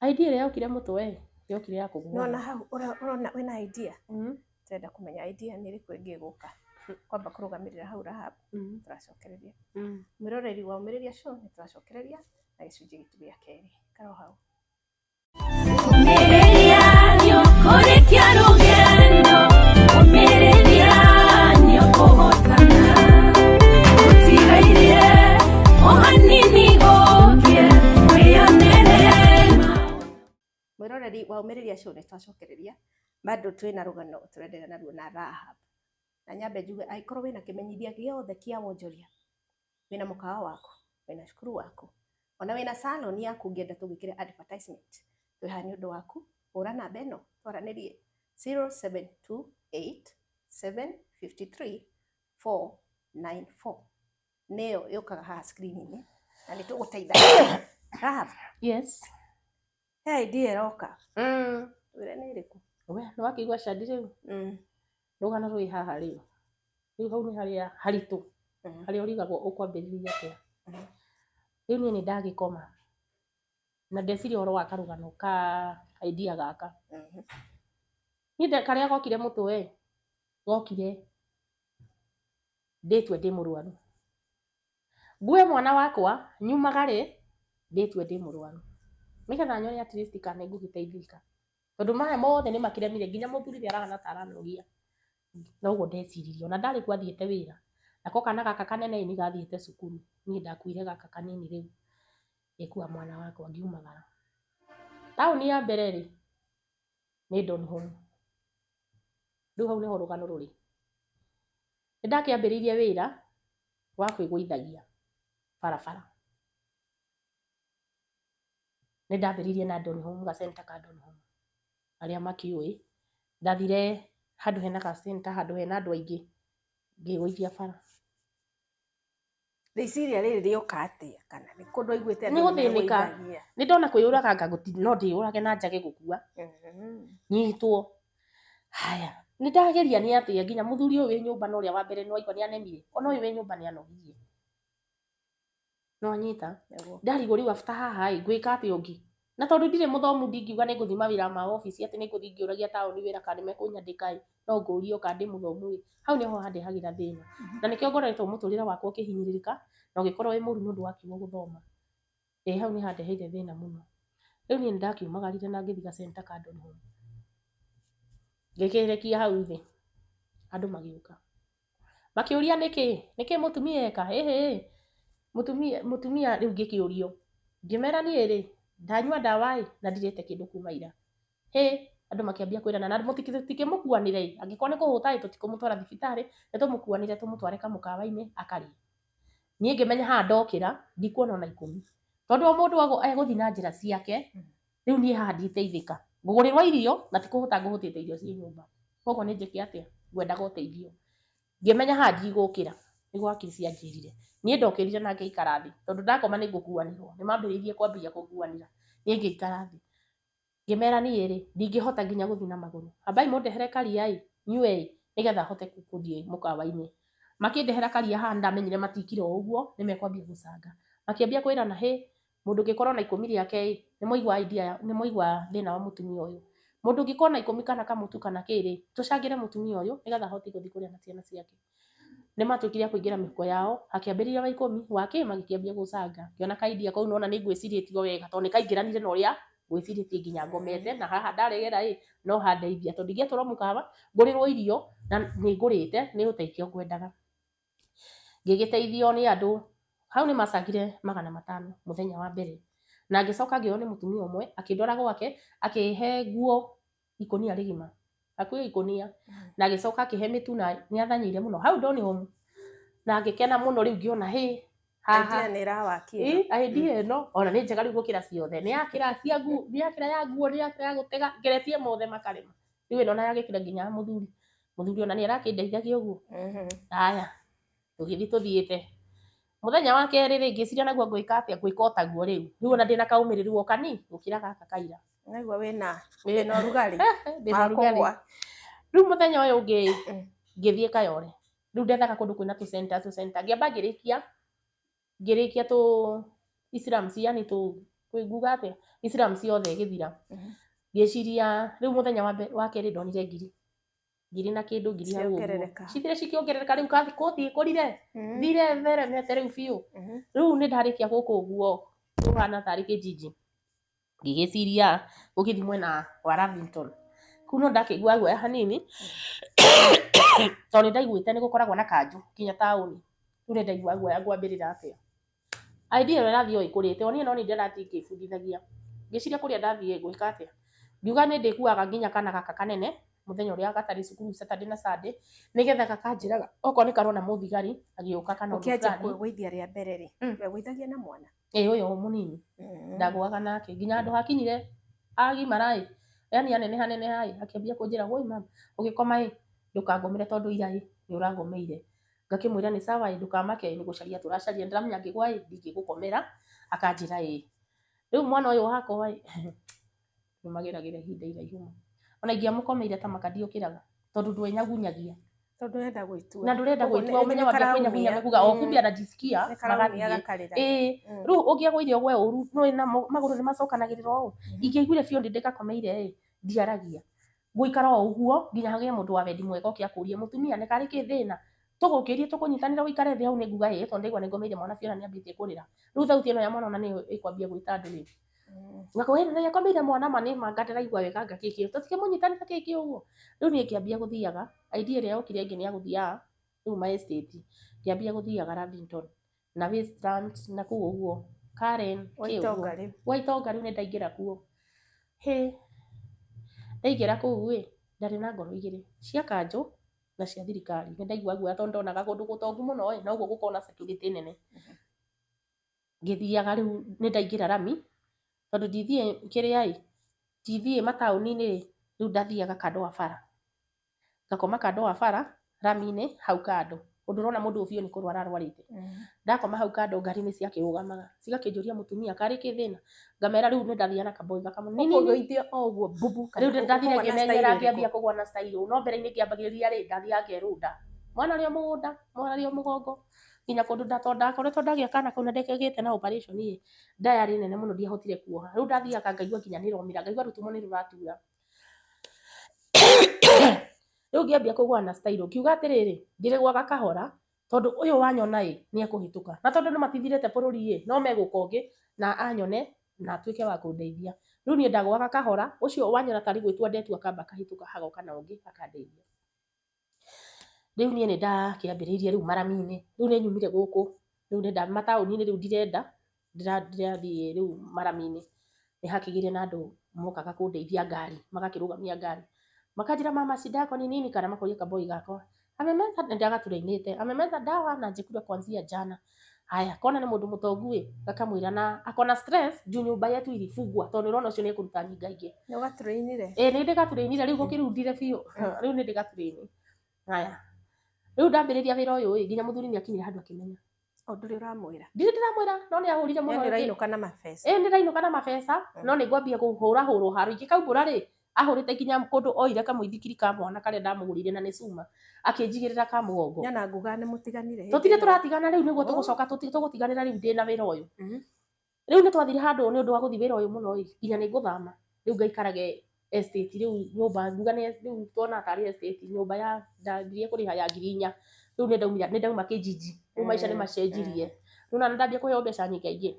Idea ĩrĩa yokire mũtwe yokire ya kũgũra. Nona hau ũrona wĩna idea? Tũrenda kũmenya idea nĩ ĩrĩkũ ĩngĩ ĩgũka. Kwamba kũrũgamĩrĩra hau Rahab, tũracokereria. Mwĩroreri wa Ũmĩrĩria Show nĩ tũracokereria na gĩcunjĩ gitũ gĩa kerĩ. Ikara o hau. Ũmĩrĩria nĩũkũrĩkia rũgendo, ũmĩrĩria nĩũkũhotana. Gũtigaire o hanini gũkĩe, wĩyonere maũndũ. Mwĩroreri wa Ũmĩrĩria Show nĩ twacokereria bado twĩna rũgano tũrenderea naruo na Rahab. Na nyambe njuge angĩkorwo wĩna kĩmenyithia gĩothe kĩa wonjoria, wĩna mũkawa waku, wĩna cukuru waku, ona wĩna salon yaku ũngĩenda tũgwĩkĩre advertisement, twĩ haha nĩ ũndũ waku. Hũra namba ĩno twaranĩrie 0728 753 494 nĩyo yũkaga haha screen-inĩ na nĩ tũgũteithagia. Rahab, Yes. he idea ĩroka. Twĩre nĩ ĩrĩkũ? We, nĩ wakĩigua candi rĩu? Rũgano rwĩ haha rĩu. Rĩu hau nĩ harĩa haritũ, harĩa ũrigagwo ũkwambĩrĩria atĩa. Rĩu niĩ nĩ ndagĩkoma na ndeciria ũhoro wa karũgano ka idea gaka. Niĩ karĩa gokire mũtwe gokire ndĩtue ndĩ mũrwaru. Ngue mwana wakwa nyumagare ndĩtue ndĩ mũrwaru nĩgetha nyone at least kana nĩngũgĩteithĩka, tondũ maya mothe nĩ makĩremire nginya mũthuri nĩ arahana ta aranogia. Noguo ndeciririe ona ndarĩ kuo athiĩte wĩra, nako kana gaka kanene nĩ gathiĩte cukuru, niĩ ndakuire gaka kanini rĩu ngĩkua mwana wakwa ngiumagara. Taũni ya mbere rĩ nĩ Donholm, rĩu hau nĩho rũgano rũrĩ. Nĩndakĩambĩrĩirie wĩra wa kwĩgũithagia barabara. Nĩndambĩrĩirie na Donholm, ga center ka Donholm arĩa makĩũĩ. Ndathire handũ hena ga center, handũ hena andũ aingĩ, ngĩgũithia bara. Rĩciria rĩrĩ rĩoka atĩa kana nĩ kũndũ aiguĩte Nĩ gũthĩnĩka. Nĩ ndona kwĩyũraganga no ndĩyũrage na njage gũkua nyitwo. Haya, nĩ ndageria nĩ atĩa nginya mũthuri ũyũ wĩ nyũmba na ũrĩa wa mbere nĩ waigua nĩ anemire, ona ũyũ wĩ nyũmba nĩ anogirie. No anyita ndarigwo rĩu after haha ĩ ngwĩka atĩa ũngĩ, na tondũ ndirĩ mũthomu ndingiuga nĩ ngũthiĩ mawĩra ma obici atĩ nĩ ngũthiĩ ngĩũragia taũni wĩra kana nĩ mekũnyandĩka ĩ, no ngũrio kana ndĩ mũthomu ĩ, hau nĩho handehagĩra thĩna. Na nĩkĩo ngoretwo mũtũrĩre wakwa ũkĩhinyĩrĩrĩka na ũgĩkorwo wĩ mũru nĩ ũndũ wa kiugo gũthoma. Ĩ hau nĩ handeheire thĩna mũno. Rĩu niĩ nĩ ndakiumagarire na ngĩthiĩ ga center ka Donholm, ngĩkĩrekia hau thĩ, andũ magĩũka makĩũria nĩkĩ nĩkĩ mũtumia eka ĩhĩ mũtumia mũtumia rĩu ngĩkĩũrio, ngĩmera niĩ rĩ ndanyua ndawa ĩ na ndirĩte kĩndũ kuma ira. Hĩ andũ makĩambia kwĩrana na tũtikĩmũkuanĩre ĩ, angĩkorwo nĩ kũhũta ĩ tũtikũmũtwara thibitarĩ, nĩ tũmũkuanĩre tũmũtware kamũkawa-inĩ akarĩe. Niĩ ngĩmenya haha ndokĩra ndikuona ona ikũmi, tondũ o mũndũ egũthiĩ na njĩra ciake. Rĩu niĩ haha nditeithĩka, ngũgũrĩrwo irio na ti kũhũta ngũhũtĩte irio ciĩ nyũmba, koguo nĩ njĩke atĩa, ngwendaga ũteithio. Ngĩmenya haha ndigũkĩra, nĩguo hakiri cianjĩrire. Niĩ ndokĩrire na ngĩikara thĩ, tondũ ndakoma nĩ ngũkuanĩrwo, nĩ mambĩrĩirie kwambia kũnguanĩra. Niĩ ngĩikara thĩ, ngĩmera niĩ rĩ ndingĩhota nginya gũthiĩ na magũrũ, ambai mũndehere karia ĩ nyue ĩ nĩgetha hote gũthiĩ mũkawa-inĩ. Makĩndehera karia haha nĩndamenyire matikire o ũguo nĩ mekwambia gũcanga. Makĩambia kwĩrana hĩ mũndũ ũngĩkorwo na ikũmi rĩake ĩ nĩ mwaigua idea, nĩ mwaigua thĩna wa mũtumia ũyũ. Mũndũ ũngĩkorwo na ikũmi kana kamũtu kana kĩrĩ, tũcangĩre mũtumia ũyũ nĩgetha ahote gũthiĩ kũrĩa na ciana ciake. Nĩ matuĩkire a kũingĩra mĩhuko yao, hakĩambĩrĩria wa ikũmi wa kĩ magĩkĩambia gũcanga. Ngĩona ka idea kau nona nĩ ngwĩcirĩtie o wega tondũ nĩ kaingĩranire na ũrĩa ngwĩcirĩtie nginya ngomete, na haha ndaregera ĩ no handeithia tondũ ingĩatwarwo mũkawa ngũrĩrwo irio na nĩ ngũrĩte nĩ ũteithio ngwendaga. Ngĩgĩteithio nĩ andũ hau nĩ macangire 500 mũthenya wa mbere, na ngĩcoka ngĩoywo nĩ mũtumia ũmwe akĩndwara gwake akĩhe nguo ikũnia rĩgima, hakuhĩ ikũnia, na agĩcoka akĩhe mĩtu na nĩ athanyĩire mũno hau Donholm, na ngĩkena mũno rĩu ngĩona hĩ haha Idea nĩ ĩrawaki. Idea ĩno ona nĩ njega rĩu gũkĩra ciothe, nĩ yakĩra cia nguo, nĩ yakĩra ya nguo, nĩ yakĩra ya gũtega, ngeretie mothe makarema. Rĩu ĩno ona yagĩkĩra nginya ya mũthuri, mũthuri ona nĩ arakĩndeithagia ũguo. Haya, tũgĩthiĩ tũthiĩte. Mũthenya wa kerĩ rĩ ngĩciria naguo ngwĩka atĩa, ngwĩka o taguo rĩu. Rĩu ona ndĩna kaũmĩrĩru o kani gũkĩra gaka kaira. Naigua wĩna ũrugarĩ. Ndĩna ũrugarĩ. Rĩu mũthenya ũyũ ũngĩ ngĩthiĩ Kayole. Rĩu ndethaga kũndũ kwĩna tũ center tũ center. Ngĩamba ngĩrĩkia ngĩrĩkia tũ Islams, yani tũ nguga atĩa, Islam ciothe gĩthira. Ngĩciria rĩu mũthenya wa kerĩ ndonire ngiri ngiri na kĩndũ ngiri hau ũguo. Cithire cikĩongerereka rĩu kathi kũthiĩ kũrire thire theremete rĩu biũ. Rĩu nĩ ndarĩkia gũkũ ũguo kũhana tarĩ kĩnjinji, ngĩgĩciria gũgĩthiĩ mwena wa Lavington. Kũu no ndakĩigua guoya hanini tondũ nĩ ndaiguĩte nĩ gũkoragwo na kanjũ nginya taũni. Rĩu nĩ ndaigua guoya ngwambĩrĩra atĩa. Idea ĩyo ĩrathiĩ o ĩkũrĩte, o niĩ no niĩ ndĩrathiĩ ngĩbundithagia. Ngĩciria kũrĩa ndathiĩ ngwĩka atĩa, ngiuga nĩ ndĩkuaga nginya kana gaka kanene mũthenya ũrĩa gatarĩ cukuru Saturday na Sunday, nĩgetha gakanjĩraga okorwo nĩ karona mũthigari agĩũka kana ũndũ Ũkĩanjia fulani. kwĩgũithia rĩa mbere rĩ, wegũithagia na mwana? Ĩ ũyũ mũnini ndagũaga nake nginya handũ hakinyire agimara ĩ, yani aneneha neneha ĩ, akĩambia kũnjĩra woi mama ũgĩkoma ĩ ndũkangomere tondũ ira ĩ nĩ ũrangomeire. Ngakĩmwĩra nĩ sawa ĩ ndũkamake nĩ gũcaria tũracaria, ndĩramenya ngĩgwa ĩ ndingĩgũkomera, akanjĩra ĩ. Rĩu mwana ũyũ wakwa ĩ nĩmageragĩra ihinda iraihu mũno, ona ingĩamũkomeire ta maka ndiũkĩraga tondũ ndwenyagunyagia. Tondũ ũrenda gwĩtua. Na ndũrenda Koguo gwĩtua ũmenye nĩ wambia karaumia. kwĩnyagunya kuga o kumbe anajisikia Nĩ karaumia magathiĩ. gakarĩra. Ĩĩ, rĩu ũngĩagũire ũgwe ũru nĩ na magũrũ nĩ macokanagĩrĩra ũũ. Ingĩaiguire biũ ndĩ ndĩgakomeire ĩ, ndiaragia. Ngũikara o ũguo nginya hagĩe mũndũ wa wendi mwega oke akũrie mũtumia nĩ karĩ kĩ thĩna. Tũgũkĩrie tũkũnyitanĩra ũikare thĩ hau nĩ nguga ĩĩ tondũ ndaigua nĩ ngomeire mwana biũ na nĩ ambĩtie kũrĩra. Rĩu thauti ĩno ya mwana ona nĩyo ĩkwambia gwĩta andũ rĩ. Ngakorwo ĩ nĩ akomeire mwana ma nĩ ma anga ndĩraigua wega anga kĩkĩ tũtikĩmũnyitanĩra kĩkĩ ũguo. Rĩu niĩ ngĩambia gũthiaga idea ĩrĩa yokire ĩngĩ nĩ ya gũthiaga rĩu ma estate. Ngĩambia gũthiaga Lavington na Westlands na kũu ũguo Karen Gwa kĩ ũguo. itonga rĩu. Gwa itonga rĩu nĩ ndaingĩra kuo. Hĩ, ndaingĩra kũu ĩ, ndarĩ na ngoro igĩrĩ cia kanjũ na cia thirikari. Nĩ ndaigua guoya tondũ ndonaga kũndũ gũtongu mũno ĩ, noguo gũkoragwo na security nene. Ngĩthiaga rĩu nĩ ndaingĩra rami tondũ ndithiĩ kĩrĩa ĩ, ndithiĩ mataũni-inĩ ĩ, rĩu ndathiaga kando wa bara. Ngakoma kando wa bara rami-inĩ hau kando. Ũndũ ũrona mũndũ ũyũ biũ nĩ kũrwara arwarĩte. Ndakoma hau kando ngari nĩ ciakĩrũgamaga cigakĩnjũria mũtumia karĩ kĩ thĩna. Ngamera rĩu nĩ ndathiaga na kaboi gaka nini. Ũkũgũithio o ũguo mbubu kana Rĩu ndathire ũkũgwa na style ngĩmenyera ĩrĩkũ? ngĩambia kũgwa na style no mbere-inĩ ngĩambagĩrĩria rĩ ndathiaga ngerũnda. Mwana arĩ o mũgũnda, mwana arĩ o mũgongo nginya kũndũ ndakoretwo ndagĩa kana kau na ndekĩgĩte na operation ĩ, nda yarĩ nene mũno ndiahotire kuoha. Rĩu ndathiaga ngaigua nginya nĩ ĩromĩra, ngaigua rũtumo nĩ rũratura. Rĩu ngĩambia kũgwa na style ngiuga atĩrĩrĩ, ndĩrĩgwaga kahora tondũ ũyũ wanyona ĩ nĩ ekũhĩtũka. Na tondũ andũ matithirĩte bũrũri ĩ, no megũka ũngĩ na anyone na atuĩke wa kũndeithia. Rĩu niĩ ndagwaga kahora, ũcio wanyona tarĩ gwĩtua ndetua akamba akahĩtũka hagoka na ũngĩ akandeithia. Rĩu niĩ nĩ ndakĩambĩrĩirie rĩu marami-inĩ, rĩu nĩ nyumire gũkũ, rĩu nĩ mataũni-inĩ rĩu ndirenda, ndĩrathiĩ rĩu marami-inĩ. Nĩ hakĩgĩire na andũ mokaga kũndeithia ngari, magakĩrũgamia ngari. Makanjĩra mama shida yako ni nini kana makoria kaboi gakwa. Amemeza nĩ ndagaturĩinĩte, amemeza dawa na njikura kuanzia jana. Haya, kona nĩ mũndũ mũtongu ĩ, gakamwĩra na akona stress juu nyumba yetu ilifungwa tondũ nĩũrona ũcio nĩ ekũruta nyinga ingĩ. Nĩ ũgaturĩinire? Ĩ nĩ ndĩgaturĩinire rĩu gũkĩrundire biũ. Rĩu nĩ ndĩgaturĩini. Haya. Rĩu ndambĩrĩria wĩra ũyũ ĩ, nginya mũthuri nĩ akinyire handũ akĩmenya. O ndũrĩ ũramwĩra? Ndirĩ ndĩramwĩra no nĩ ahũrire mũno. Yaani ũrainũka na mabeca. Ĩ nĩ ndainũka na mabeca no nĩ ngwambia kũhũra hũrwo haro ingĩkaumbũra rĩ, ahũrĩte nginya kũndũ oire kamũithikiri ka mwana karĩa ndamũgũrĩire na nĩ cuma akĩnjigĩrĩra ka mũgongo. Nyona nguga nĩ mũtiganire hĩndĩ Tũtirĩ ĩyo. tũratigana rĩu nĩguo Oh. tũgũcoka tũgũtiganĩra rĩu ndĩna wĩra ũyũ. Rĩu nĩ twathire handũ nĩ ũndũ wa gũthiĩ wĩra ũyũ mũno ĩ, nginya nĩ ngũthama. Rĩu ngaikarage estate rĩu nyũmba nguga nĩ rĩu tuona tarĩ estate nyũmba ya ndambirie kũrĩha ya 4,000. Rĩu nĩ ndaumire nĩ ndauma kijiji. Rĩu maica nĩ macenjirie. Rĩu na ndambia kũheo mbeca nyingaingĩ.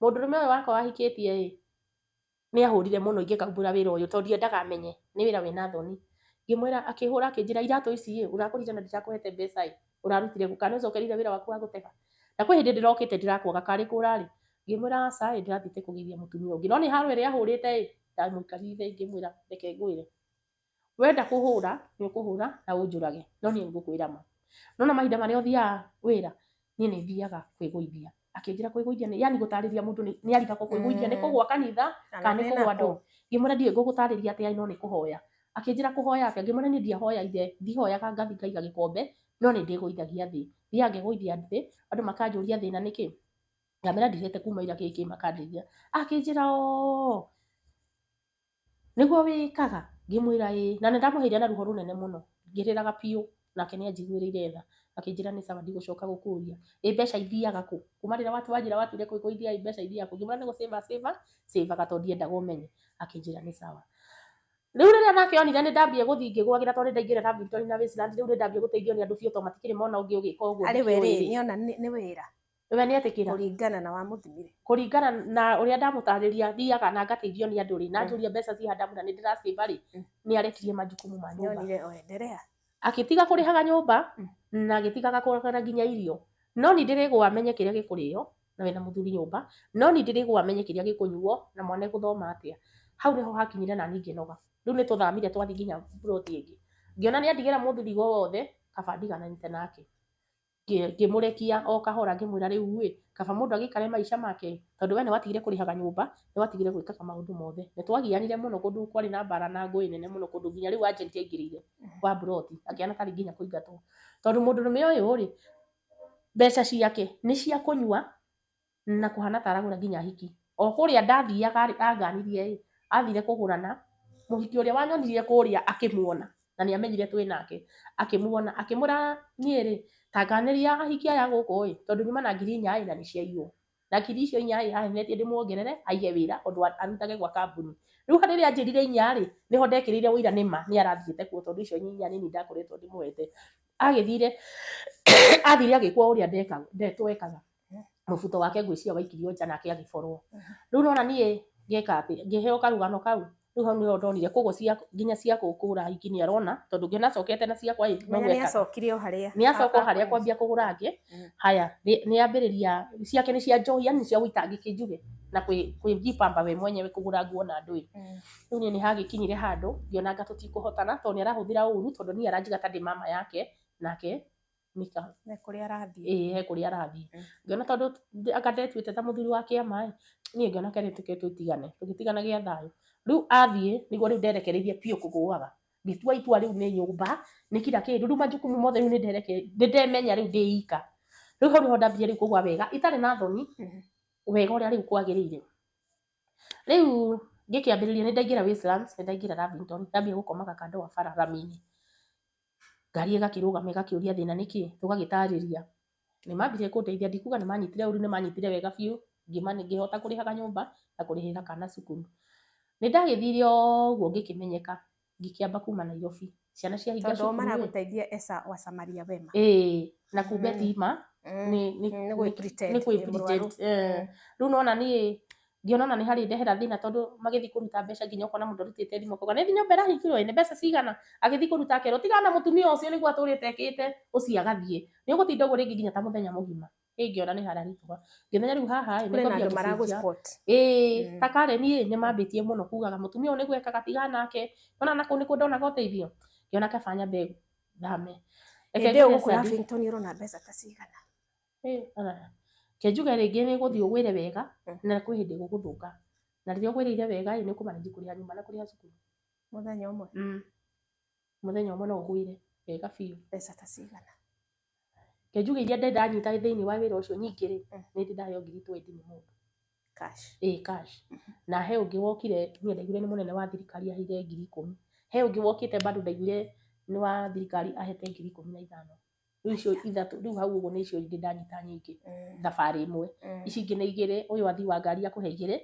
Mũndũrũme ũyũ wakwa wahikĩtie ĩ, nĩ ahũrire mũno ingĩkaumbũra wĩra ũyũ tondũ ndiendaga amenye nĩ wĩra wĩna thoni. Ngĩmwĩra akĩhũra akĩnjĩra iratũ ici ĩ, ũragũrire na ndirakũhete mbeca ĩ, ũrarutire kũ? Kana nĩ ũcokereire wĩra waku wa gũtega? Na kwĩ hĩndĩ ndĩrokĩte ndirakwaga karĩ kũ ũrarĩ? Ngĩmwĩra aca ĩ, ndĩrathiĩte kũgeithia mũtumia ũngĩ. No nĩ haro ĩrĩa ahũrĩte ĩ, ndamũikarire ngĩmwĩra reke ngwĩre. Wenda kũhũra nĩ ũkũhũra na ũnjũrage, no niĩ ngũkwĩra ma. Nĩwona mahinda marĩa ũthiaga wĩra, niĩ nĩ thiaga kwĩgũithia. Akĩnjĩra kwĩgũithia nĩ yani gũtarĩria mũndũ nĩ arigagwo kwĩgũithia nĩ kũgũa kanitha kana nĩ kũgũa ndũ. Ngĩmwĩra ndiũĩ ngũgũtarĩria atĩa no nĩ kũhoya. Akĩnjĩra kũhoya atĩa? Ngĩmwĩra niĩ ndiahoya ithe, ndihoyaga ngathiĩ ngaiga gĩkombe, no nĩ ndĩgũithagia thĩ. Thiaga ngegũithia thĩ, andũ makanjũria thĩna nĩkĩ? Ngamĩra ndirĩte kuma ira kĩkĩ makandeithia. Akĩnjĩra ooo nĩguo wĩkaga? Ngĩmwĩra ĩĩ. Na nĩ ndamũheire na ruo rũnene mũno. Ngĩrĩraga biũ nake nĩ anjiguĩrĩire tha. Akĩnjĩra nĩ sawa ndigũcoka gũkũria. Ĩ mbeca ithiaga kũ? Kuma rĩrĩa wanjĩra watuire kwĩgũithia ĩ mbeca ithiaga kũ? Ngĩmwĩra nĩ gũ save savaga tondũ ndiendaga ũmenye. Akĩnjĩra nĩ sawa. Rĩu rĩrĩa nake onire nĩ ndambia gũthiĩ ngĩgwagĩra tondũ nĩ ndaingĩra Lavington na Westlands rĩu nĩ ndambia gũteithio nĩ andũ biũ tondũ matikĩrĩ mona ũngĩ ũgĩka ũguo Arĩ we ndikĩũĩ rĩ, rĩ. nĩona nĩ wĩra. We nĩ etĩkĩra. Kũringana na wamũthimire. Kũringana na ũrĩa ndamũtarĩria thiaga na ngateithio nĩ andũ rĩ, na njũria mbeca ciha ndamwĩra nĩ ndĩracĩba rĩ, nĩ arekirie majukumu ma nyũmba. Nĩonire o endelea. Akĩtiga kũrĩhaga nyũmba na agĩtigaga kũrĩhaga nginya irio. No ni ndĩrĩgũa menye kĩrĩa gĩkũrĩo na wĩna mũthuri nyũmba, no ni ndĩrĩgũa menye kĩrĩa gĩkũnyuo na mwana egũthoma atĩa. Hau nĩho hakinyire na niĩ ngĩnoga. Rĩu nĩ tũthamire twathiĩ nginya plot ĩngĩ. Ngĩona nĩ andigĩra mũthurigo wothe, kaba ndigananĩte nake. Ngĩmũrekia o kahora ngĩmwĩra rĩu ĩ, kaba mũndũ agĩikare maica make tondũ we nĩ watigire kũrĩhaga nyũmba, nĩ watigire gwĩkaga maũndũ mothe. Nĩ twagianire mũno kũndũ kwarĩ na mbara na ngũĩ nene mũno kũndũ nginya rĩu agent aingĩrĩire wa plot akĩhana tarĩ nginya kũingatwo. Tondũ mũndũrũme ũyũ rĩ, mbeca ciake nĩ cia kũnyua na kũhana ta aragũra nginya hiki. O kũrĩa ndathiaga rĩ, anganirie ĩ, athire kũgũrana, mũhiki ũrĩa wanyonirie kũrĩa akĩmuona. Na nĩ amenyire twĩ nake. Akĩmuona akĩmũra niĩ rĩ tanganĩria ahiki aya gũkũ ĩ tondũ nyuma na 4,000 ĩ na nĩ ciaiywo. Na ngiri icio inya ĩ ahenetie ndĩmuongerere aige wĩra ũndũ arutage gwa kambuni. Rĩu rĩrĩa anjĩrire inya rĩ nĩho ndekĩrĩire ũira nĩma nĩ arathiĩte kuo tondũ icio inya nĩ niĩ ndakoretwo ndĩmũhete. Agĩthire athire agĩkwo ũrĩa twekaga. Mũbuto wake ngwĩciria waikirio nja nake agĩborwo. Rĩu nona niĩ ngĩka atĩ ngĩheo karũgano kau rĩu hau nĩho ndonire koguo cia nginya cia kũgũra ahiki nĩ arona tondũ ngĩona acokete na ciakwa ĩ Menya nĩ acokire o harĩa. Nĩ acoka o harĩa kwambia kũgũra angĩ. Haya nĩ ambĩrĩria ciake nĩ cia njohi yani cia ũitangĩki njuge na kwĩjipamba we mwenyewe kũgũra nguo na ndũĩ. Rĩu niĩ nĩ hagĩkinyire handũ ngĩona anga tũtikũhotana tondũ nĩ arahũthĩra ũru tondũ niĩ aranjiga ta ndĩ mama yake nake nika He kũrĩa arathiĩ. Ĩĩ he kũrĩa arathiĩ. Ngĩona tondũ anga ndetuĩte ta mũthuri wa kĩama ĩ niĩ ngĩona kere tũke tũtigane tũgĩtigana gĩa thayũ. Rĩu athiĩ nĩguo rĩu nderekereirie biũ kũgũaga. Ngĩtua itua rĩu nĩ nyũmba nĩ kila kĩndũ rĩu majukumu mothe rĩu nĩ ndemenya rĩu ndĩ ika. Rĩu hau nĩho ndambirie rĩu kũgũa wega itarĩ na thoni wega ũrĩa rĩu kwagĩrĩire. Rĩu ngĩkĩambĩrĩria nĩ ndaingĩra Westlands nĩ ndaingĩra Lavington ndambia gũkomaga kando wa bara rami-inĩ. Ngari ĩgakĩrũgama ĩgakĩũria thĩna nĩkĩ tũgagĩtarĩria. Nĩ mambirie kũndeithia ndikuga nĩ manyitire ũru nĩ manyitire wega biũ ngĩhota kũrĩhaga nyũmba na kũrĩhĩra kana cukuru. Nĩ ndagĩthire ũguo ngĩkĩmenyeka ngĩkĩamba kuma Nairobi. Ciana ciahinga Tondũ o cukuru ĩ. maragũteithia esa wa Samaria wema. Ĩĩ na kumbe tima Nĩ gwĩ pretend nĩ kwĩ wĩ mũrwaru. pretend. Rĩu nona niĩ ngĩona ona nĩ harĩ ndehera thĩna tondũ magĩthiĩ kũruta mbeca nginya ũkona mũndũ arutĩte thimũ akauga nĩ nyũmba ĩrahingirwo ĩ nĩ mbeca cigana agĩthiĩ kũruta akerwo tigana na mũtumia ũcio nĩguo atũrĩte ekĩte ũcio agathiĩ nĩ ũgũtinda ũguo rĩngĩ nginya ta mũthenya mũgima. Ĩ ngĩona nĩ hararitũha ngĩmenya rĩu haha ĩ Kũrĩ na nĩngwambia andũ maragũ gũcenjia. spot. Ĩĩ ta Karen ĩ nĩ mambĩtie mũno kugaga mũtumia ũyũ nĩguo ekaga tigana nake ona na kũu nĩkuo ndonaga ũteithio ngĩona kaba nyambe thame. Reke Hĩndĩ ĩyo ngwĩre gũkũ Sandy. Lavington ũrona mbeca ta cigana? Reke njuge rĩngĩ nĩ ũgũthiĩ ũgwĩre wega na kwĩ hĩndĩ gũgũthũka na rĩrĩa ũgwĩrĩire wega ĩ nĩ ũkũmanage kũrĩha nyũmba na kũrĩha cukuru. Mũthenya ũmwe? Mũthenya ũmwe no ũgwĩre wega biũ. Mbeca ta cigana? Reke njuge iria ndanyita thĩinĩ wa wĩra ũcio nyingĩ rĩ nĩ ndĩ ndaheo 20,000 nĩ mũndũ. Cash. Ĩĩ cash. Na he ũngĩ wokire niĩ ndaiguire nĩ mũnene wa thirikari aheire 10,000. He ũngĩ wokĩte bado ndaiguire nĩ wa thirikari ahete 15,000. Rĩu icio ithatũ rĩu hau ũguo nĩ icio ndĩ ndanyita nyingĩ thabarĩ ĩmwe. Ici ingĩ nĩ igĩrĩ ũyũ athi wa ngari akũhe igĩrĩ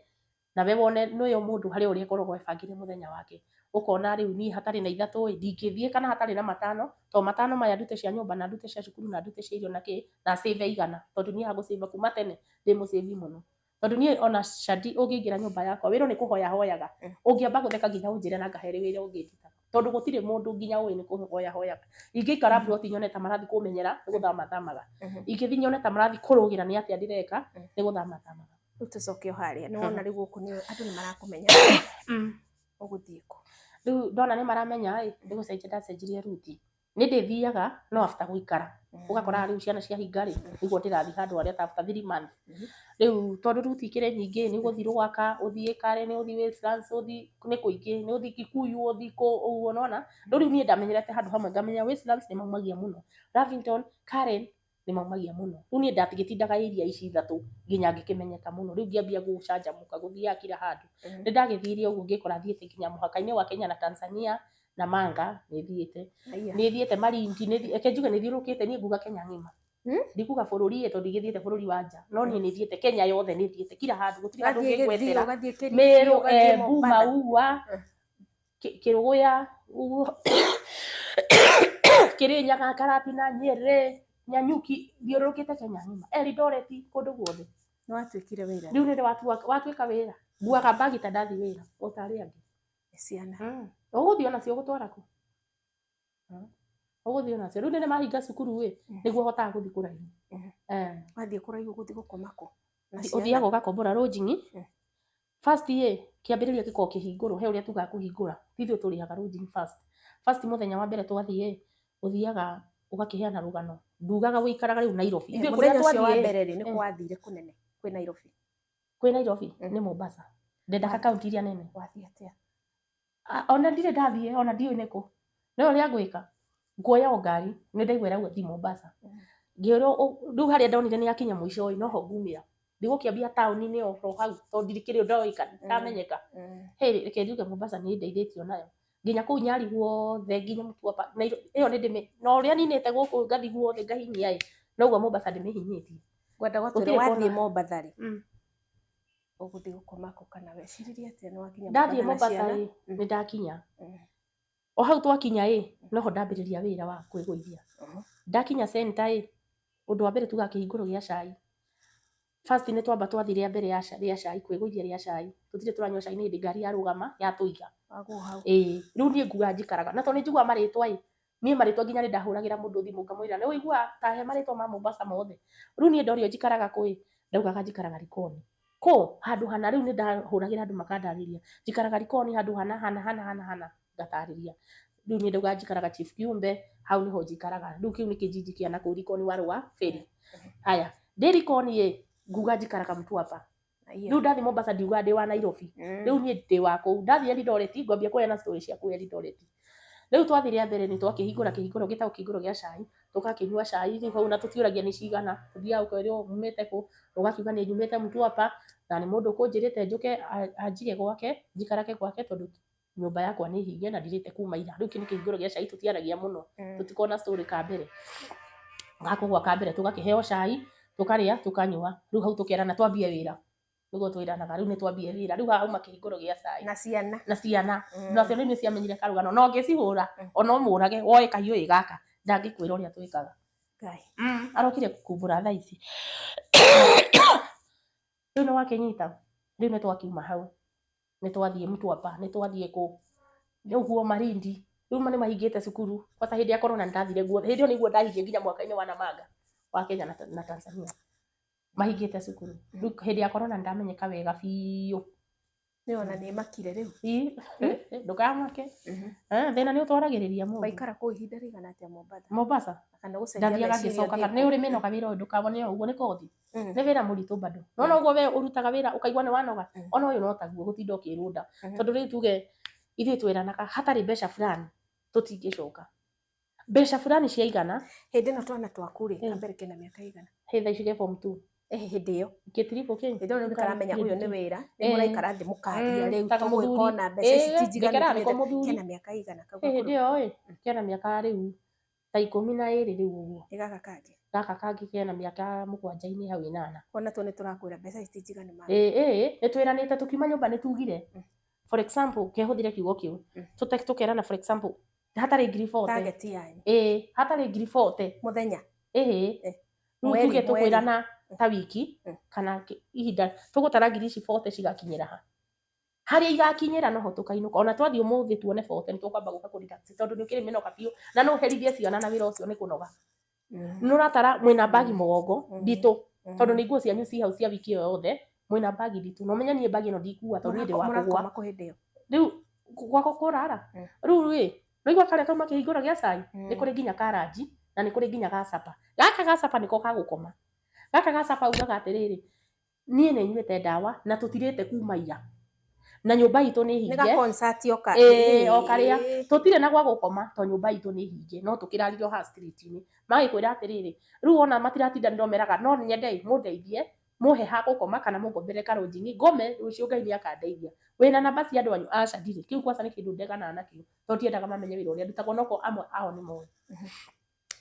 nawe wone nĩyo mũndũ harĩ ũrĩa akoragwo ebangĩire mũthenya wake. Ũkona rĩu niĩ hatarĩ na ithatũ ĩ ndingĩthiĩ kana hatarĩ na matano tondũ matano maya ndute cia nyũmba na ndute cia cukuru na ndute cia irio na kĩ na save igana tondũ niĩ hagũ save kuma tene ndĩ mũsave mũno. Tondũ niĩ ona Shadi ũngĩingĩra nyũmba yakwa wĩrwo nĩ kũhoya hoyaga ũngĩamba gũtheka nginya ũnjĩre na ngahe wĩra ũngĩnduta tondũ gũtirĩ mũndũ nginya ũĩ nĩ kũhoya hoyaga. Ingĩikara plot nyone ta marathiĩ kũmenyera nĩ gũthama thamaga. Ingĩthiĩ nyone ta marathiĩ kũrũgĩra nĩ atĩa ndĩreka nĩ gũthama thamaga. Rĩu tũcoke o harĩa nĩ wona rĩu gũkũ nĩ andũ nĩ marakũmenya ũgũthiĩ kũ? Rĩu ndona nĩ maramenya ĩ nĩ gũcenjia ndacenjirie route. Nĩ ndĩthiaga no after gũikara ũgakora rĩu ciana ciahinga rĩ nĩguo ndĩrathiĩ handũ harĩa ta after 3 months. Rĩu tondũ route ikĩrĩ nyingĩ nĩ ũgũthiĩ Rwaka ũthiĩ Karen ũthiĩ Westlands ũthiĩ nĩ kũingĩ nĩ ũthiĩ Kikuyu ũthiĩ kũ ũguo nĩwona. Rĩu rĩu niĩ ndamenyerete handũ hamwe ngamenya Westlands nĩ maumagia mũno Lavington Karen nĩ maumagia mũno. Rĩu niĩ ndatigĩtindaga area ici ithatũ nginya ngĩkĩmenyeka mũno. Rĩu ngĩambia gũcanjamũka gũthiaga kila handũ. Nĩ ndagĩthire ũguo ngĩkora thiĩte nginya mũhaka-inĩ wa Kenya na Tanzania na Manga nĩ thiĩte. Nĩ thiĩte Malindi reke njuge nĩ thiũrũrũkĩte niĩ nguga Kenya ng'ima. Ndikuga bũrũri ĩ tondũ ndigĩthiĩte bũrũri wa nja no niĩ nĩ thiĩte Kenya yothe nĩ thiĩte kila handũ gũtirĩ handũ Ũgathiĩ Gĩthii, ũngĩngwetera. ũgathiĩ Kilifi, Meru, ũgathiĩ Embu, Mombasa. Maua, Kĩrũgũya, ũguo Kĩrĩnyaga, Karatina, Nyĩrĩ, Nanyuki thiũrũrũkĩte Kenya ng'ima. Eldoret kũndũ guothe. Nĩ watuĩkire wĩra. Rĩu nĩ watuĩka wĩra. Nguaga mbagi ta ndathiĩ wĩra o ta arĩa angĩ. Ciana. Ũgũthiĩ onacio ũgũtwara kũ? Ũgũthiĩ onacio. Rĩu nĩ mahinga cukuru ĩ nĩguo hotaga gũthiĩ kũraihu. Wathiĩ kũraihu ũgũthiĩ gũkoma kũ? Na ciana? Ũthiaga ũgakombora lodging. First ĩ kĩambĩrĩria gĩkoragwo kĩhingũrwo he ũrĩa tugaga kũhingũra. Ti ithuĩ tũrĩhaga lodging first. First mũthenya wa mbere twathiĩ ĩ ũthiaga ũgakĩheana rũgano. Ndugaga ũikaraga rĩu Nairobi. Ithuĩ kũrĩa Mũthenya ũcio wa twathiĩ mbere rĩ nĩ kũ wathire kũnene kwĩ Nairobi? Kwĩ Nairobi nĩ Mombasa. Ndendaga kaunti iria nene. Wathiĩ atĩa? Ona ndirĩ ndathiĩ ona ndiũĩ nĩkũ. No ũrĩa ngwĩka nguoya o ngari nĩ ndaigua ĩrauga thiĩ Mombasa. Ngĩũrwo rĩu harĩa ndonire nĩ yakinya mũico ĩ noho ngumĩra. Ndigũkĩambia taũni-inĩ oro hau tondũ ndirikĩrĩ ndoĩka ndamenyeka. Hey, reke njuge Mombasa nĩ ĩndeithĩtie onayo. Nginya kũu Nyali guothe nginya Mtwapa ĩyo nĩ ndĩmĩ na ũrĩa ninĩte gũkũ ngathi guothe ngahinyia ĩ, noguo Mombasa ndĩmĩhinyĩtie. Ngwenda gwatwĩra Gũtirĩ wathiĩ kona. Mombatha rĩ, ũgũthiĩ gũkoma kũ kana weciririe atĩa nĩ wakinya Ndathiĩ Mombatha na Mombasa ciana? ĩ, nĩ ndakinya. O hau twakinya ĩ, noho ndambĩrĩria wĩra wa kwĩgũithia. Ndakinya center ĩ, ũndũ wa mbere tugaga kĩhingũro gĩa cai. First nĩ twamba twathiĩ rĩa mbere rĩa cai, kwĩgũithia rĩa cai. Tũtirĩ tũranyua cai nĩ hĩndĩ ngari yarũgama yatũiga. Wagũa hau. Ĩĩ, rĩu niĩ nguga njikaraga. Na tondũ nĩ njiguaga marĩtwa ĩ, niĩ marĩtwa nginya nĩ ndahũragĩra mũndũ thimũ ngamwĩra nĩ ũiguaga ta he marĩtwa ma Mombasa mothe. Rĩu niĩ ndorio njikaraga kũ ĩ, ndaugaga njikaraga Likoni. Kũ? Handũ hana. Rĩu nĩ ndahũragĩra andũ makandarĩria. Njikaraga Likoni handũ hana hana hana hana hana, ngatarĩria. Rĩu niĩ ndaugaga njikaraga Chief Kiumbe, hau nĩho njikaraga. Rĩu kĩu nĩ kĩjiji kĩa nakũu Likoni warũa ferry. Haya, ndĩ Likoni ĩ, nguga njikaraga Mtwapa. Rĩu ndathiĩ Mombasa ndiugaga ndĩ wa Nairobi. Rĩu niĩ ndĩ wa kũu. Ndathiĩ Eldoret ngwambia kũheana story cia kũu Eldoret. Rĩu twathiĩ rĩa mbere nĩ twakĩhingũra kĩhingũro gĩtagwo kĩhingũro gĩa cai, tũgakĩnyua cai rĩu hau na tũtiũragia nĩ cigana, tũthiaga ũkerwo umĩte kũ, ũgakiuga nĩ nyumĩte Mtwapa na nĩ mũndũ ũkũnjĩrĩte njũke anjige gwake, njikarage gwake tondũ nyũmba yakwa nĩ hinge na ndirĩte kuma ira. Rĩu kĩu nĩ kĩhingũro gĩa cai tũtiaragia mũno, tũtikoragwo na story ka mbere. Gakũgwa ka mbere tũgakĩheo cai, tũkarĩa, tũkanyua. Rĩu hau tũkerana twambie wĩra. Nĩguo twĩranaga rĩu nĩ twambie wĩra. Rĩu haha hauma kĩhingũro gĩa cai. Na ciana. Na ciana. Na ciana nĩ ciamenyire karũgano. Na ũngĩcihũra, ona ũmũrage, woe kahiũ ĩ gaka, ndangĩkwĩra ũrĩa twĩkaga. Ngai. Arokire kumbũra thaa ici. Rĩu nĩ wakĩnyita. Rĩu nĩ twakiuma hau. Nĩ twathiĩ Mtwapa, nĩ twathiĩ kũ. Ũguo Malindi. Rĩu nĩ mahingĩte cukuru. Kwanza hĩndĩ ya corona nĩ ndathire guothe. Hĩndĩ ĩyo nĩguo ndahingie nginya mwaka-inĩ wa Namanga wa Kenya na Tanzania. Mahingĩte cukuru. Rĩu hĩndĩ ya corona nĩ ndamenyeka wega biũ. Nĩ ona nĩ makire rĩu. Ndũkamake. Thĩna nĩ ũtwaragĩrĩria mũndũ. Waikara kũu ihinda rĩigana atĩa Mombatha? Mombasa? Kana gũcenjia Ndathiaga meciria ngĩcokaga. ũthiĩ Nĩ kũ? ũrĩ mĩnoga wĩra ũyũ ndũkawone o ũguo nĩ kothi. Nĩ wĩra mũritũ bado. Nona ũguo we ũrutaga wĩra ũkaigua nĩ wanoga. Ona ũyũ no taguo gũtinda ũkĩrũnda. Tondũ rĩu tuge ithuĩ twĩranaga hatarĩ mbeca fulani tũtingĩcoka. Mbeca fulani ciaigana. Hĩndĩ ĩno twana twaku rĩ, kambere kena mĩaka ĩigana? Hĩ thaa ici ke form 2. Hĩndĩ ĩyo. Gĩtiribũ kĩ? Hĩndĩ ĩyo nĩ karamenya ũyũ nĩ wĩra, nĩ mũraikara thĩ mũkaria rĩu Ta tũgwĩka mũthuri. ona mbeca ici ti njiganu Ndĩkeraga nĩko tũgĩte- mũthuri. Kena mĩaka ĩigana kau Hĩndĩ gakũrũ? ĩyo ĩ, kena mĩaka rĩu ta 12 rĩu ũguo. Ĩ gaka kangĩ? Gaka kangĩ kena mĩaka 7-inĩ hau 8. Ona tuo nĩ tũrakwĩra mbeca ici ti njiganu mama. Ĩ, nĩ twĩranĩte tũkiuma nyũmba nĩ tugire. For example, kehũthire kiugo kĩu. Tũkerana for example, hatarĩ ngiri 40. Target yanyu. Ĩ, hatarĩ ngiri 40. Mũthenya. Ĩ. Rĩu Mweri, tuge mweri. tũkwĩrana ta wiki kana ihinda tũgũtara ngiri ici 40 cigakinyĩra ha. Harĩa igakinyĩra noho tũkainũka. Ona twathiĩ ũmũthĩ tuone 40 nĩ tũkwamba gũka kũ relax tondũ nĩ ũkĩrĩ mĩnoga biũ na no ũherithie ciana na wĩra ũcio nĩ kũnoga. Nĩ ũratara mwĩna bagi mũgongo nditũ tondũ nĩ nguo cianyu ci hau cia wiki ĩyo yothe mwĩna bagi nditũ na ũmenye niĩ bagi ĩno ndikua tondũ niĩ ndĩ wa kũgũa. Mũrakoma kũ hĩndĩ ĩyo? Rĩu gwakwa kũrara. Rĩu ĩ, nĩwaigua karĩa kauma kĩhingũro gĩa cai? Nĩ kũrĩ nginya ka ranji na nĩ kũrĩ nginya ga capa. Gaka ga capa nĩko ga gũkoma. Gaka ga capa ugaga atĩrĩrĩ, niĩ nĩ nyuĩte ndawa na tũtirĩte kuma ira. Na nyũmba itũ nĩ Nĩ hinge. ga concert o ka. Ĩĩ, o karĩa. Tũtirĩ na gwa gũkoma to nyũmba itũ nĩ hinge no tũkĩrarire o haha street-inĩ. Magĩkwĩra atĩrĩrĩ, rĩu wona matiratindanĩra meraga no nyende mũndeithie, mũhe ha gũkoma kana mũngomberere karũnjingi ngome rũciũ Ngai nĩ akandeithia. Wĩna namba cia andũ anyu? Aca ndirĩ. Kĩu kwanza nĩ kĩndũ ndeganaga nakĩo tondũ ndiendaga mamenye wĩra ũrĩa ndutaga onokorwo amwe ao nĩ moĩ.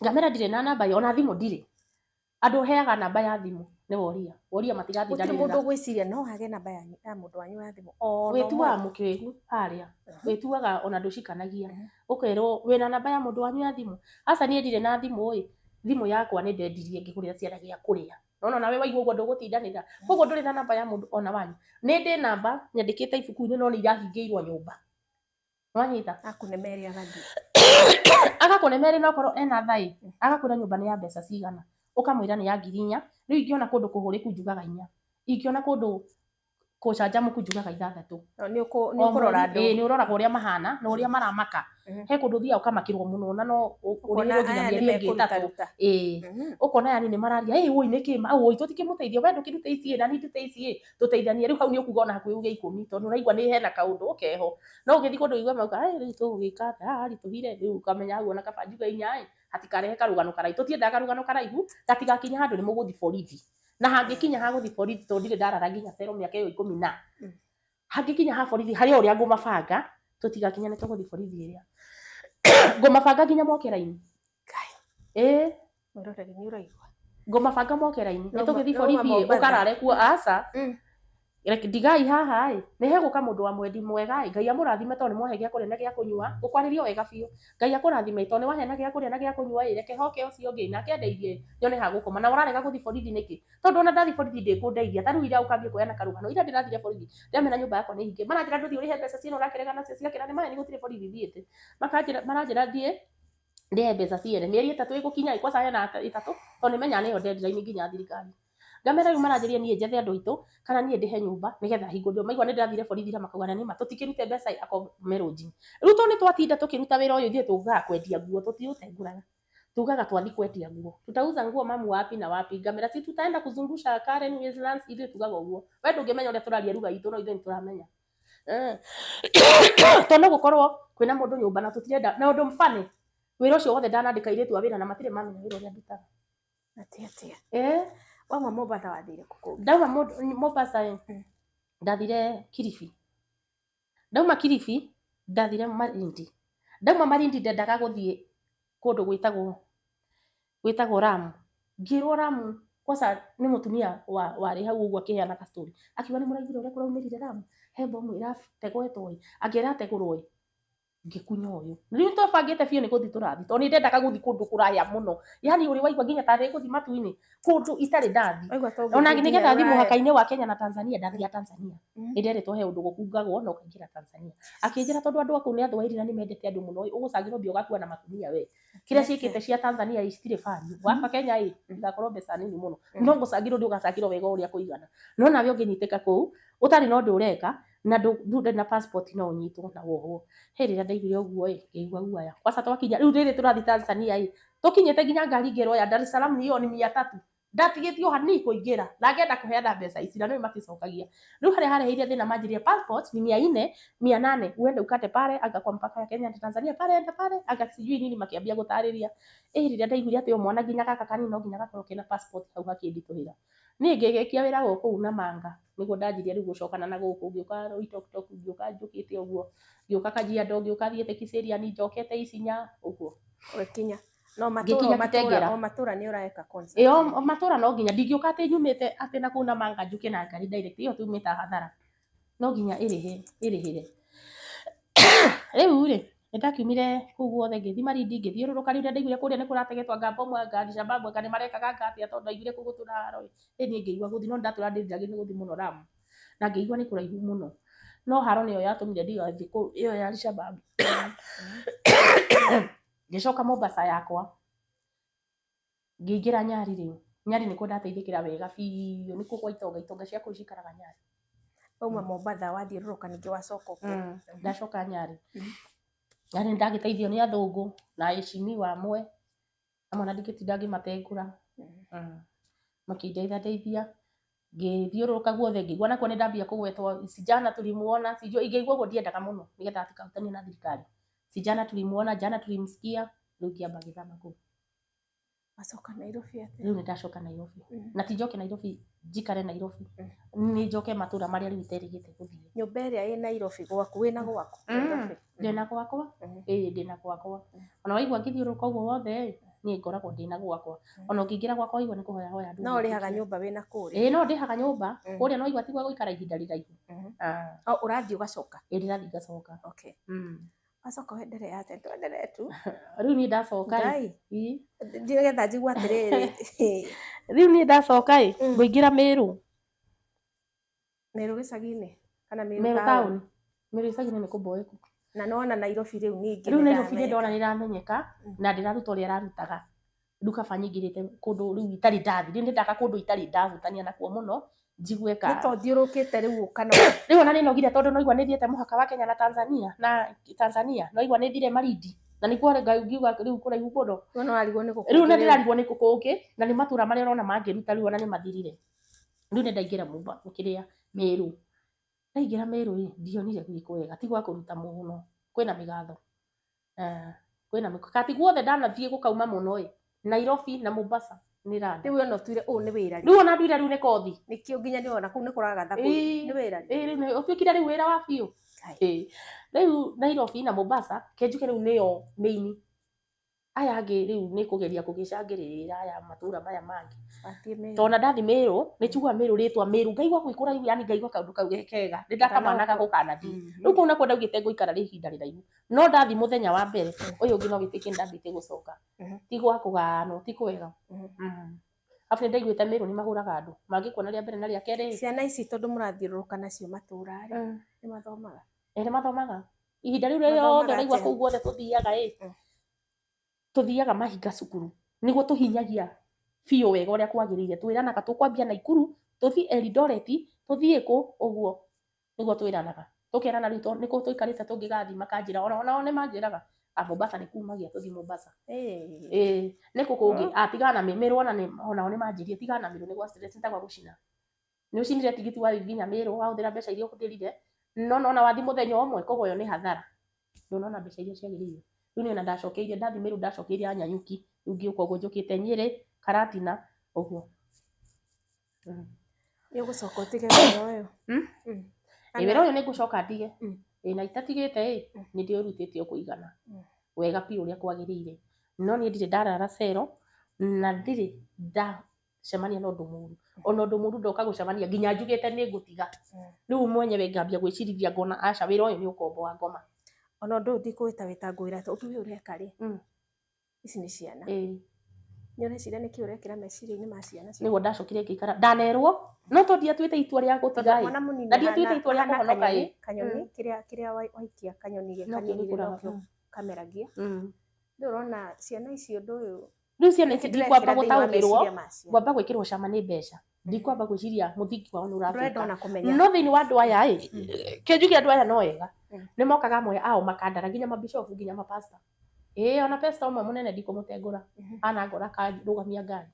Ngamera ndirĩ na namba ĩyo ona thimũ ndirĩ. Andũ heaga namba ya thimũ nĩ woria. Woria Gũtirĩ matigatindanĩrĩra. mũndũ ũgwĩciria no age namba ya mũndũ wanyu ya thimũ. Ona Wĩtuaga ũmwe. mũkĩgu harĩa. Wĩtuaga ona ndũcikanagia. Ũkerwo wĩna namba ya mũndũ wanyu ya thimũ. Aca niĩ ndirĩ na thimũ ĩ. Thimũ yakwa nĩ ndendirie ngĩgũrĩra ciana gĩa kũrĩa. Nona nawe waigua ũguo ndũgũtindanĩra. Koguo ndũrĩ na namba ya mũndũ ona wanyu. Nĩ ndĩ namba nyandĩkĩte ibuku-inĩ no nĩ irahingĩirwo nyũmba. Wanyita? Akũne merĩ agathiĩ. Agakũne merĩ no korwo ena thaĩ. Agakwĩra nyũmba nĩ ya mbeca cigana. Ũkamwĩra nĩ ya ngiri 4. Rĩu ingĩona kũndũ kũhũrĩku njugaga 4. Ingĩona kũndũ kũcanjamũku njugaga 6. Nĩ ũkũrora andũ. Ĩĩ, nĩ ũroraga ũrĩa mahana na ũrĩa maramaka. He kũndũ ũthiaga ũkamakĩrwo mũno na no Ũkona ũrĩhĩrwo nginya aya nĩ mĩeri ĩngĩ 3. mekũrutaruta. Ĩĩ. Ũkona yani nĩ mararia, ĩĩ woi nĩkĩ ma, woi tũtikĩmũteithia, we ndũkĩrute ici ĩ, na niĩ ndute ici ĩ, tũteithanie. Rĩu hau nĩ ũkuga ona hakuhĩ uge 10 tondũ ũraigua nĩ hena kaũndũ keho. No ũgĩthiĩ kũndũ ũigue mauga, ĩ rĩu tũgũgĩka atĩa, haha haritũhire, rĩu ũkamenya hau ona kaba njuge 4 ĩ, hatikarehe karũgano karaihu. Tũtiendaga karũgano karaihu, gatigakinya handũ nĩ mũgũthiĩ borithi. Na hangĩkinya ha gũthiĩ borithi tondũ ndirĩ ndarara nginya cero mĩaka ĩyo 10 na. Hangĩkinya ha borithi harĩ o ũrĩa ngũmabanga, Tũtigakinya nĩ tũgũthiĩ borithi ĩrĩa. Ngũmabanga nginya moke raini. Ngai. Ĩĩ. Mwĩroreri nĩ ũraigua. Ngũmabanga moke raini. Nĩ tũgĩthiĩ Rauma borithi ĩ, Mombatha. ũkarare kuo aca. Reke ndigai haha ĩ, nĩ hegũka mũndũ wa mwendi mwega ĩ, Ngai amũrathime tondũ nĩ mwahe gĩa kũrĩa na gĩa kũnyua, ngũkwarĩria o wega biũ. Ngai akũrathime tondũ nĩ wahe na gĩa kũrĩa na gĩa kũnyua ĩ, reke hoke ũcio ũngĩ nake andeithie nyone ha gũkoma. Na ũrarega gũthiĩ borithi nĩkĩ? Tondũ ona ndathiĩ borithi ndĩkũndeithia. Ta rĩu ira ũkambia kũheana karũgano, ira ndĩrathire borithi, ndĩramera nyũmba yakwa nĩ hinge. Maranjĩra ndũthiĩ ũrĩhe mbeca ciene ũrakĩrega nacio ciakĩra nĩ maheni gũtirĩ borithi thiĩte. Makanjĩra maranjĩra thiĩ ndĩhe mbeca ciene. Mĩeri 3 ĩgũkinya ĩ, kwanza heanaga 3 tondũ nĩmenyaga nĩyo deadline nginya thirikari. Ngamera rĩu maranjĩria niĩ njethe andũ aitũ kana niĩ ndĩhe nyũmba nĩgetha hingũrĩrwo. Maigua nĩ ndĩrathire borithi ira makauga na nĩma tũtikĩrute mbeca ĩ akome rũnji. Rĩu tondũ nĩ twatinda tũkĩruta wĩra ũyũ ithuĩ tugaga kwendia nguo tũtiũtengũraga. Tugaga twathi kwendia nguo. Tutauza nguo mamu wapi na wapi. Ngamera si tutaenda kuzungusha Karen Westlands ithuĩ tugaga ũguo. We ndũngĩmenya ũrĩa tũraria lugha itũ no ithuĩ nĩ tũramenya. Tondũ no gũkorwo kwĩna mũndũ nyũmba na tũtirenda na ũndũ funny wĩra ũcio wothe ndanandĩka airĩtu a wĩra na matirĩ mamenya wĩra ũrĩa ndutaga. Atĩa atĩa. Eh. Wauma Mombatha wathire kũ kũngĩ? Ndauma Mombasa ĩ, ndathire Kilifi. Ndauma Kilifi ndathire Malindi. Ndauma Malindi ndendaga gũthiĩ kũndũ gwĩtagwo Lamu. Ngĩrwo Lamu kwanza nĩ mũtumia warĩ hau ũguo akĩheana ka story. Akiuga nĩ mũraiguire ũrĩa kũraumĩrire Lamu? He bomu ĩrategwetwo ĩ, anga ĩrategũrwo ĩ. Ngĩkunya ũyũ. Rĩu twabangĩte biũ nĩ gũthiĩ tũrathiĩ tondũ nĩ ndendaga gũthiĩ kũndũ kũraya mũno. Yaani ũrĩ waigua nginya tarĩ gũthiĩ matu-inĩ, kũndũ itarĩ ndathiĩ. Waigua ta Ona ũgĩthiĩ nĩgetha nginya thiĩ Rũraya. mũhaka-inĩ wa Kenya na Tanzania, ndathiaga Tanzania. Nĩ nderĩtwo he ũndũ gũkungagwo na ũkaingĩra Tanzania. Akĩnjĩra tondũ andũ a kũu nĩ athwaĩri na nĩ mendete andũ mũno, ũgũcangĩrwo mbia ũgakua na makunia we. Kĩrĩa ciĩkĩte cia Tanzania ĩ citirĩ value. Waka Kenya ĩ, igakorwo mbeca nini mũno. No gũcangĩrwo ndũgacangĩrwo wega ũrĩa kũigana. No nawe ũngĩnyitĩka kũu, ũtarĩ na ũndũ ũreka, na ndũrĩ na passport no ũnyitwo na wohwo. He rĩrĩa ndaiguire ũguo ĩ, ngĩigua guoya. Kwanza twakinya, rĩu rĩrĩ tũrathiĩ Tanzania ĩ, tũkinyĩte nginya ngari ngĩrwo ya Dar es Salaam hiyo ni 300. Ndatigĩtio hanini kũingĩra na ngenda kũheana mbeca ici na nĩũĩ maticokagia. Rĩu harĩa hareheire thĩna manjĩrire passport ni 400, 800 uende ukate pale anga kwa mpaka ya Kenya na Tanzania pale enda pale anga sijui nini makĩambia gũtarĩria. Ĩ rĩrĩa ndaiguire atĩ o mwana nginya gaka kanini no nginya gakorwo kena passport hau hakĩnditũhĩra. Niĩ ngĩgĩkia wĩra gũkũ Namanga nĩguo ndanjirie rĩu gũcokana na gũkũ ngĩũka Loitoktok ngĩũka njũkĩte ũguo ngĩũka Kajiado ngĩũka thiĩte Kiserian njokete Isinya ũguo. Ũgĩkinya. No Ngĩkinya matũra matũra Kitengela. o matũra nĩ ũreka concert. Ĩyo matũra no nginya ndingĩũka atĩ nyumĩte atĩ na kũu Namanga njũke na ngari direct ĩyo tumĩte hathara. No nginya ĩrĩhe ĩrĩhĩre. Rĩu rĩ nĩ ndakiumire kũu guothe ngĩthiĩ Malindi ngĩthiũrũrũka rĩu ndaiguire kũrĩa nĩ kũrategetwo anga bomu anga Alshababu anga nĩ marekaga anga atĩa tondũ ndaiguire kũu gũtũra haro ĩ. Ĩ niĩ ngĩigua gũthiĩ no nĩndatũra ndĩriragĩria nĩ gũthiĩ mũno Lamu. Na ngĩigua nĩ kũraihu mũno. No haro nĩyo yatũmire ndigathiĩ kũu ĩyo ya Alshababu. Ngĩcoka Mombasa yakwa. Ngĩingĩra Nyali rĩu. Nyali nĩkuo ndateithĩkĩra wega biũ nĩkuo kwa itonga itonga cia kũu cikaraga Nyali. Wauma Mombatha wathiũrũrũka ningĩ wacoka kũ? Ndacoka Nyali. Nyali nĩ ndagĩteithio nĩ athũngũ na aheshimiwa amwe. Amwe ona ndingĩtinda ngĩmatengũra. Makĩndeithia ndeithia. Ngĩthiũrũrũka guothe ngĩigua nakuo nĩ ndambia kũgwetwo si jana tulimuona sijui ngĩigua ũguo ndiendaga mũno nĩgetha hatikahutanie na thirikari. Si jana tulimuona jana tulimsikia rĩu ngĩamba ngĩthama kũu. Wacoka Nairobi atĩa? Rĩu nĩ ndacoka Nairobi. Na ti njoke Nairobi njikare Nairobi. Nĩ njoke matũra marĩa rĩu iterĩgĩte gũthiĩ. Nyũmba ĩrĩa ĩ Nairobi gwaku wĩna gwaku Nairobi? Ndĩna gwakwa? Ĩĩ ndĩna gwakwa. Ona waigua ngĩthiũrũrũka ũguo wothe ĩ, niĩ ngoragwo ndĩna gwakwa. Ona ũngĩingĩra gwakwa waigua nĩ kũhoya hoya andũ. No ũrĩhaga nyũmba wĩna kũrĩa? Ĩĩ no ndĩhaga nyũmba. Kũrĩa no waigua ti gwa gũikara ihinda rĩraihu. O ũrathiĩ ũgacoka? Ĩĩ ndĩrathiĩ ngacoka. Okay. Wacoka wendelee atĩa? Twendelee tu. Rĩu niĩ ndacoka ĩ. Ngai. Ĩ. Nĩgetha njigue atĩrĩrĩ. Rĩu niĩ ndacoka ĩ, ngũingĩra Meru. Meru gĩcagi-inĩ kana Meru Meru town? town. Meru gĩcagi-inĩ nĩ kũmboeku. Na nĩwona Nairobi rĩu ningĩ Rĩu Nairobi nĩ ndona nĩndamenyeka. nĩ ĩramenyeka na ndĩraruta ũrĩa ĩrarutaga. Rĩu kaba nyingĩrĩte kũndũ rĩu itarĩ ndathiĩ. Rĩu nĩndaka kũndũ itarĩ ndahutania nakuo mũno njigue ka. Nĩ ta ũthiũrũrũkĩte rĩu ũkanoga. Rĩu ona nĩ nogire tondũ noigua nĩ thiĩte mũhaka wa Kenya na Tanzania na Tanzania noigua nĩ thire Malindi na nĩkuo ngiuga rĩu kũraihu mũno. Rĩu nĩ ũrarigwo nĩ kũ Rĩu kũngĩ nĩ rĩu. ndĩrarigwo nĩ kũ kũngĩ na nĩ matũra marĩa ũrona mangĩruta rĩu ona nĩ mathirire. Rĩu nĩ ndaingĩra kĩrĩa Meru. Ndaingĩra Meru ĩ, ndionire gwĩ kwega ti gwa kũruta mũno kwĩna mĩgatho. Kwĩna kati guothe ndanathiĩ gũkauma mũno ĩ, Nairobi na Mombasa nĩ randa. Rĩu ona ũtuire ũũ nĩ wĩra rĩ. Rĩu ona nduire rĩu nĩ kothi. Nĩkĩo nginya nĩwona kũu nĩ kũragatha kũu. Ĩĩ. Nĩ wĩra rĩ. Ĩĩ rĩu ũtuĩkire rĩu wĩra wa biũ. Rĩu Nairobi na Mombasa kenjuge rĩu nĩyo main, aya angĩ rĩu nĩ kũgeria kũgĩcangĩrĩra aya matũra maya mangĩ. Tondũ ndathi Meru nĩ njiguaga Meru rĩtwa Meru ngaigua gwĩ kũraihu, yani ngaigua kaũndũ kau ge kega, nĩ ndakamanaga gũkanathiĩ. Rĩu kũu nakuo ndaugĩte ngũikara rĩ ihinda rĩraihu, no ndathi mũthenya wa mbere ũyũ ũngĩ no wĩtĩkie nĩ ndambĩtie gũcoka, ti gwa kũganwo, ti kwega. Arabu nĩ ndaiguĩte Meru nĩ mahũraga andũ mangĩkuona rĩa mbere na rĩa kerĩ. Ciana ici tondũ mũrathiũrũrũka nacio matũra rĩ, nĩ mathomaga? Nĩ mathomaga. Ihinda rĩu rĩothe ũraigua kũu guothe tũthiaga ĩ, tũthiaga mahinga cukuru nĩguo tũhinyagia biũ wega ũrĩa kwagĩrĩire. Twĩranaga tũkwambia Naikuru, tũthiĩ Eldoret, tũthiĩ kũ ũguo nĩguo twĩranaga. Tũkerana rĩu tondũ nĩkũ tũikarĩte tũngĩgathiĩ makanjĩra, onao nĩ manjĩraga, a Mombasa nĩ kumagia tũthiĩ Mombasa. Ĩĩ nĩ kũ kũngĩ, a tigana na Meru, ona onao nĩ manjĩrire tigana na Meru nĩ gwa stress, nĩ ta gwa gũcina. Nĩ ũcinire tigiti wa nginya Meru, wahũthĩra mbeca iria ũhũthĩrire, no nona wathi mũthenya ũmwe koguo ĩyo nĩ hathara. Ndũnona mbeca iria ciagĩrĩire. Rĩu niĩ ona ndacokeirie, ndathi Meru ndacokeirie Anyanyuki, rĩu ngĩũka ũguo njũkĩte Nyĩrĩ, Karatina, ũguo. Nĩ ũgũcoka ũtige wĩra ũyũ? Wĩra ũyũ nĩ ngũcoka ndige. Ĩĩ na itatigĩte ĩ, nĩ ndĩũrutĩte o kũigana wega biũ ũrĩa kwagĩrĩire. No niĩ ndirĩ ndarara cero na ndirĩ ndacemania na ũndũ mũru. Ona ũndũ mũru ndoka gũcemania nginya njugĩte nĩ ngũtiga. Rĩu mwenyewe ngambia gwĩcirithia ngona aca wĩra ũyũ nĩ ũkombo wa ngoma. Ona ũndũ ũyũ ndikũwĩta wĩtangũĩra ũndũ ũyũ ũreka rĩ, ici nĩ ciana. Nĩ ũreciria nĩkĩ ũrekĩra meciria-inĩ ma ciana ciaku? Nĩguo ndacokire ngĩikara ndanerwo, no tondũ ndiatuĩte itua rĩa gũtiga ĩ, Mwana mũnini na ndiatuĩte itua rĩa kũhonoka ĩ. Kanyoni kĩrĩa waikia kanyoni No kĩo kanini gĩkũraga. nokĩo kameragia. Rĩu ũrona ciana ici ũndũ ũyũ Rĩu ciana ici nĩkĩ ndikwamba ndĩrekĩra thĩinĩ wa gũtaũkĩrwo, meciria ma ciana? ngwamba gwĩkĩrwo cama nĩ mbeca, ndikwamba gwĩciria mũthingi wao nĩ Ndũrenda ũrathũka. ona kũmenya. No thĩinĩ wa andũ aya ĩ, kĩnjuge andũ aya no ega, nĩ mokaga amwe ao makandara nginya mabishofu nginya mapasta. Ĩĩ ona pasta ũmwe mũnene ndikũmũtengũra, anangora akarũgamia ngari,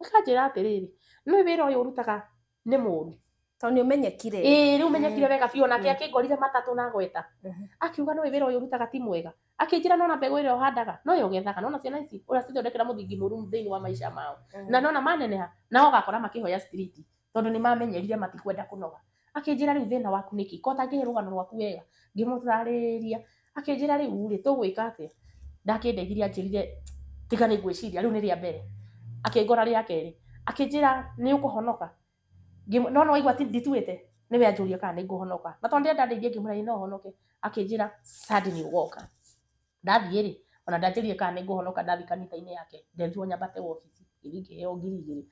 akanjĩra atĩrĩrĩ, nĩ wĩra ũyũ ũrutaga nĩ mũru. Tondũ nĩ ũmenyekire. Ĩĩ rĩu menyekire wega biũ, onake akĩngorire matatũ na gweta. Akiuga no wĩra ũyũ ũrutaga ti mwega. Akĩnjĩra nona mbegũ ĩrĩa ũhandaga noyo ũgethaga, nona ciana ici ũracithondekera mũthingi mũru thĩinĩ wa maica mao. Na nona maneneha nao ũgakora makĩhoya street tondũ nĩ mamenyerire matikwenda kũnoga. Akĩnjĩra rĩu thĩna waku nĩkĩ, ko ũtangĩhe rũgano rwaku wega. Ngĩmũtarĩria, akĩnjĩra rĩu rĩ tũgwĩka atĩa. Ndakĩndeithirie anjĩrire tiga nĩ ngwĩciria rĩu nĩ rĩa mbere. Akĩngora rĩa kerĩ, akĩnjĩra nĩ ũkũhonoka. No no waigua ndituĩte, nĩwe anjũria kana nĩ ngũhonoka. Na tondũ ndĩrenda ndeithie ngĩmwĩra ĩĩ no honoke. Akĩnjĩra Sunday nĩ ũgoka. Ndathiĩ rĩ, ona ndanjĩrire kana nĩ ngũhonoka ndathiĩ kanitha-inĩ yake, nderirwo nyambate wabici, ngĩthiĩ ngĩheo 2,000.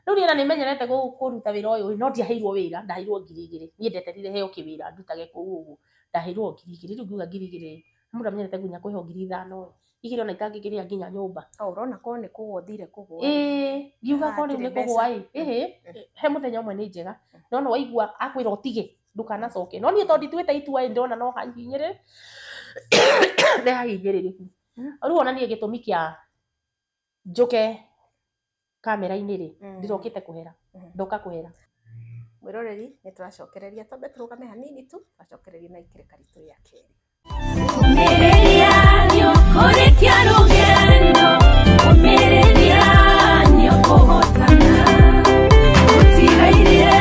Rĩu niĩ ona nĩmenyerete kũruta wĩra ũyũ, no ndiaheirwo wĩra, ndaheirwo 2,000. Niĩ ndeterire heo kĩwĩra ndutage kũu ũguo. Ndaheirwo 2,000, rĩu ngiuga 2,000, mũndũ amenyerete nginya kũheo 5,000 ĩ, 2 ona itangĩkĩrĩha nginya nyũmba. O ũrona korwo nĩ kũgũa ũthire kũgũa. Ĩĩ, ngiuga korwo rĩu Hatirĩ nĩ kũgũa ĩ, mbeca. ĩhĩ, he mũthenya ũmwe nĩ njega, no no waigua akwĩra ũtige ndũkanacoke. No niĩ tondũ ndituĩte itua ĩ, ndĩrona no hahinyĩrĩrĩku, nĩ hahinyĩrĩrĩku. Rĩu ona niĩ gĩtũmi kĩa njũke kamera-inĩ rĩ, ndirokĩte kũhera, ndoka kũhera. Mwĩroreri nĩ tũracokereria, twambe tũrũgame hanini tu, tũracokereria na ikereka ritũ rĩa kerĩ. Ũmĩrĩria nĩũkũrĩkia rũgendo, ũmĩrĩria nĩũkũhotana. Gũtigaire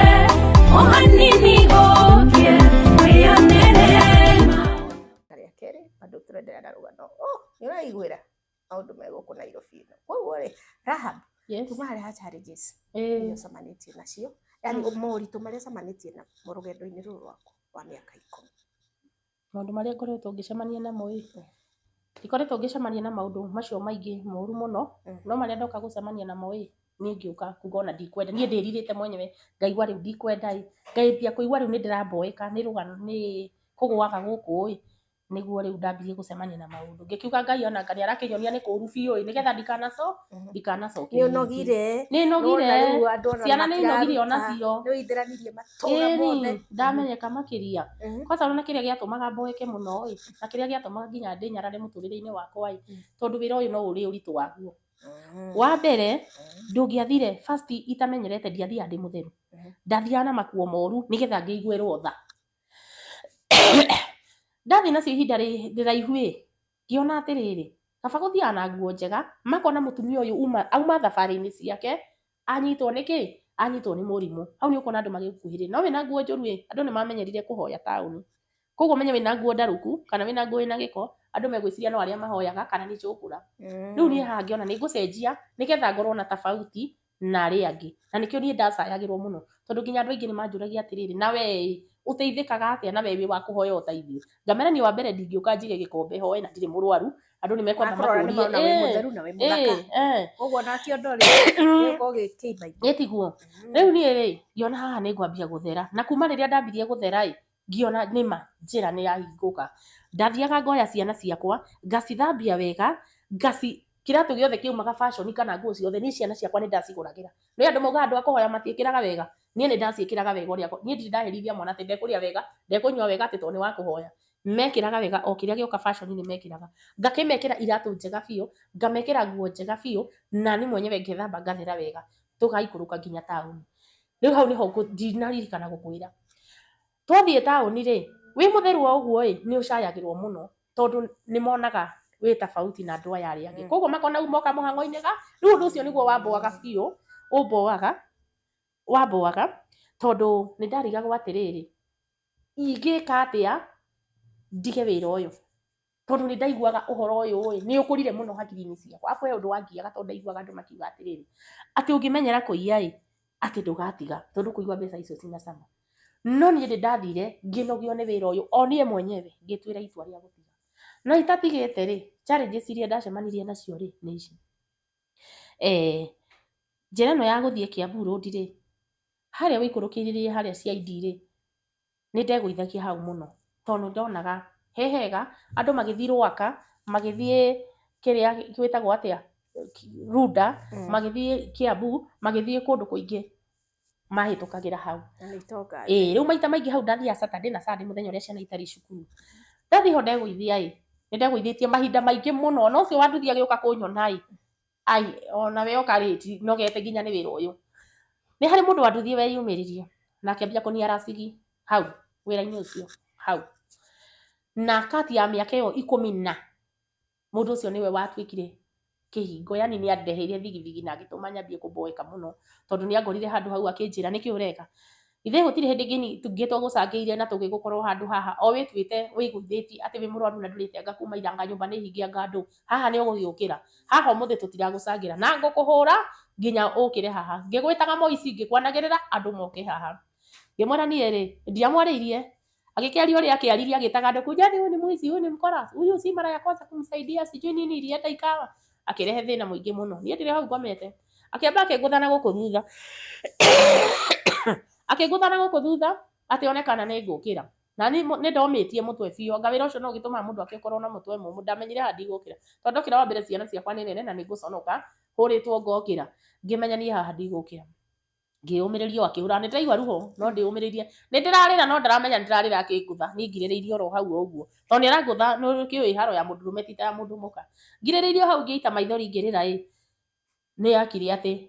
o hanini gũkĩe, wĩyonere maũndũ. Rĩa kerĩ bado tũrenderea na rũgano. Oh, nĩ ũraiguĩra maũndũ me gũkũ Nairobi ĩno. Koguo rĩ, Rahab, kuma harĩa ha challenges iria ũcemanĩtie nacio, yani moritũ marĩa ũcemanĩtie namo rũgendo-inĩ rũrũ rwaku rwa mĩaka 10. Maũndũ marĩa ngoretwo ngĩcemania namo ĩ, ndikoretwo ngĩcemania na maũndũ macio maingĩ moru mũno, no marĩa ndoka gũcemania namo ĩ, niĩ ngĩũka kuga ona ndikwenda, niĩ ndĩrirĩte mwenyewe ngaigua rĩu ndikwenda ĩ, ngambia kũigua rĩu nĩ ndĩramboeka nĩ rũgano nĩ kũgũaga gũkũ ĩ, nĩguo rĩu ndambirie gũcemania na maũndũ. Ngĩkiuga Ngai ona anga nĩ arakĩnyonia nĩ kũru biũ ĩ, nĩgetha ndikanacoke. Nĩ ũnogire. Nĩ nogire. Nĩwona rĩu andũ ona Ciana nĩ inogire ona matiraruta. cio. Nĩ ũithĩranirie matũra Ĩni, mothe. ndamenyeka makĩria. Kwanza ona kĩrĩa gĩatũmaga mboeke mũno ĩ, na kĩrĩa gĩatũmaga nginya ndĩnyarare mũtũrĩre-inĩ wakwa ĩ, tondũ wĩra ũyũ no ũrĩ ũritũ waguo. Wa mbere, ndũngĩathire first itamenyerete ndiathiaga ndĩ mũtheru. Ndathiaga na makuo moru nĩgetha ngĩiguĩrwo tha. Ndathiĩ nacio ihinda rĩraihu ĩ, ngĩona atĩrĩrĩ, kaba gũthiaga na nguo njega, makona mũtumia ũyũ auma thabarĩ-inĩ ciake, anyitwo nĩ kĩ? Anyitwo nĩ mũrimũ. Hau nĩ ũkuona andũ magĩgũkuhĩrĩria. No wĩna nguo njũru ĩ, andũ nĩ mamenyerire kũhoya taũni. Koguo menye wĩna nguo ndarũku kana wĩna nguo ĩna gĩko, andũ megwĩciria no arĩa mahoyaga kana nĩ njũkũra. Rĩu niĩ haha ngĩona nĩ ngũcenjia nĩgetha ngorwo na tofauti na arĩa angĩ. Na nĩkĩo niĩ ndacayagĩrwo mũno, tondũ nginya andũ aingĩ nĩ manjũragia atĩrĩrĩ, na we ĩ ũteithĩkaga atĩa na we wĩ wa kũhoya o ta ithuĩ? Ngamera niĩ wa mbere ndingĩũka njige gĩkombe hoe na ndirĩ mũrwaru, andũ nĩ mekwamba Makũrora nĩ makũrie mona wĩ mũtheru na wĩ mũthaka. Koguo na kĩondo rĩ, gĩgũkorwo gĩkĩimba. Ĩ tiguo. Rĩu niĩ rĩ, ngĩona haha nĩ ngwambia gũthera, na kuma rĩrĩa ndambirie gũthera ĩ, ngĩona nĩma njĩra nĩ yahingũka. Ndathiaga ngoya ciana ciakwa, ngacithambia wega, ngaci kĩratũ gĩothe kĩumaga fashion kana nguo ciothe, niĩ ciana ciakwa nĩ ndacigũragĩra. Nĩ andũ maugaga andũ a kũhoya matiĩkĩraga wega, niĩ nĩ ndaciĩkĩraga wega ũrĩa, niĩ ndirĩ ndaherithia mwana atĩ ndekũrĩa wega, ndekũnyua wega atĩ tondũ nĩ wa kũhoya. Mekĩraga wega o kĩrĩa gĩoka fashion nĩ mekĩraga. Ngakĩmekĩra iratũ njega biũ, ngamekĩra nguo njega biũ, na niĩ mwenyewe ngethamba ngathera wega, tũgaikũrũka nginya taũni. Rĩu hau nĩho ndinaririkana gũkwĩra. Twathiĩ taũni rĩ, wĩ mũtheru o ũguo ĩ, nĩ ũcayagĩrwo mũno tondũ nĩ monaga wĩ tofauti na andũ aya arĩa angĩ. Koguo makona moka mũhang'o-inĩ ga, rĩu ũndũ ũcio nĩguo wamboaga biũ, ũmboaga, wamboaga tondũ nĩ ndarigagwo atĩrĩrĩ, ingĩka atĩa ndige wĩra ũyũ? Tondũ nĩ ndaiguaga ũhoro ũyũ ĩ, nĩ ũkũrire mũno hakiri-inĩ ciakwa. Arabu he ũndũ wangiaga tondũ ndaiguaga andũ makiuga atĩrĩrĩ, atĩ ũngĩmenyera kũiya ĩ, atĩ ndũgatiga tondũ kũigua mbeca icio cina cama. No niĩ nĩ ndathire ngĩnogio nĩ wĩra ũyũ o niĩ mwenyewe ngĩtuĩra itua rĩa gũtiga. No itatigĩte rĩ, challenges iria ndacemanirie nacio rĩ nĩ ici. Njĩra ĩno ya gũthiĩ Kiambu Road rĩ, harĩa ũikũrũkĩrĩrie harĩa CID rĩ, nĩ ndegũithagia hau mũno tondũ ndonaga he hega andũ magĩthiĩ Rwaka, magĩthiĩ kĩrĩa gwĩtagwo atĩa Runda, magĩthiĩ Kiambu, magĩthiĩ kũndũ kũingĩ mahĩtũkagĩra hau. Ĩ rĩu maita maingĩ hau ndathiaga Saturday na Sunday mũthenya ũrĩa ciana itarĩ cukuru. Ndathiĩ ho ndegũithia ĩ, nĩ ndegũithĩtie mahinda maingĩ mũno, na ũcio wa nduthi agĩũka kũnyona ĩ, ai ona we oka rĩti nogete nginya nĩ wĩra ũyũ. Nĩ harĩ mũndũ wa nduthi weyumĩririe na akĩambia kũniara cigi hau wĩra-inĩ ũcio hau. Na kati ya mĩaka ĩyo 10 na mũndũ ũcio nĩwe watuĩkire kĩhingo, yani nĩ andeheire thigithigi na agĩtũma nyambie kũboeka mũno tondũ nĩ angorire handũ hau akĩnjĩra nĩkĩ ũreka. Ithe gũtirĩ hĩndĩ tũngĩ twagũcangĩire na tũgĩgũkorwo handũ haha o wĩtuĩte wĩigũithĩtie atĩ wĩ mũrwaru na ndũrĩte anga kuma ira anga nyũmba nĩ hinge anga ndũ haha nĩ ũgũgĩũkĩra haha ũmũthĩ tũtiragũcangĩra na ngũkũhũra nginya ũkĩre haha. Ngĩgwĩtaga mũici ngĩkwanagĩrĩra andũ moke haha. Ngĩmwĩra niĩ rĩ ndiamwarĩirie, agĩkĩaria ũrĩa akĩaririe agĩtaga andũ kujani huyu ni mwizi, huyu ni mkora, huyu si mara ya kwanza kumsaidia, sijui nini ilienda ikawa, akĩrehe thĩna mũingĩ mũno. Niĩ ndĩrĩ hau ngomete, akĩamba akĩngũtha na gũkũ thutha akĩngũtha na gũkũ thutha atĩ one kana nĩ ngũkĩra. Na niĩ nĩ ndomĩtie mũtwe biũ, anga wĩra ũcio no ũgĩtũmaga mũndũ agĩkorwo na mũtwe mũmũ. Ndamenyire haha ndigũkĩra tondũ ndokĩra wa mbere ciana ciakwa nĩ nene na nĩ ngũconoka hũrĩtwo ngokĩra. Ngĩmenya niĩ haha ndigũkĩra, ngĩyũmĩrĩria o akĩhũra, nĩ ndĩraigua ruo no ndĩyũmĩrĩirie, nĩ ndĩrarĩra no ndaramenya nĩ ndĩrarĩra akĩngũtha, niĩ ngirĩrĩirie oro hau o ũguo tondũ nĩ arangũtha, nĩ ũkĩũĩ haro ya mũndũrũme ti ta ya mũndũ mũka. Ngirĩrĩirie o hau ngĩita maithori ngĩrĩra ĩ, nĩ yakire atĩ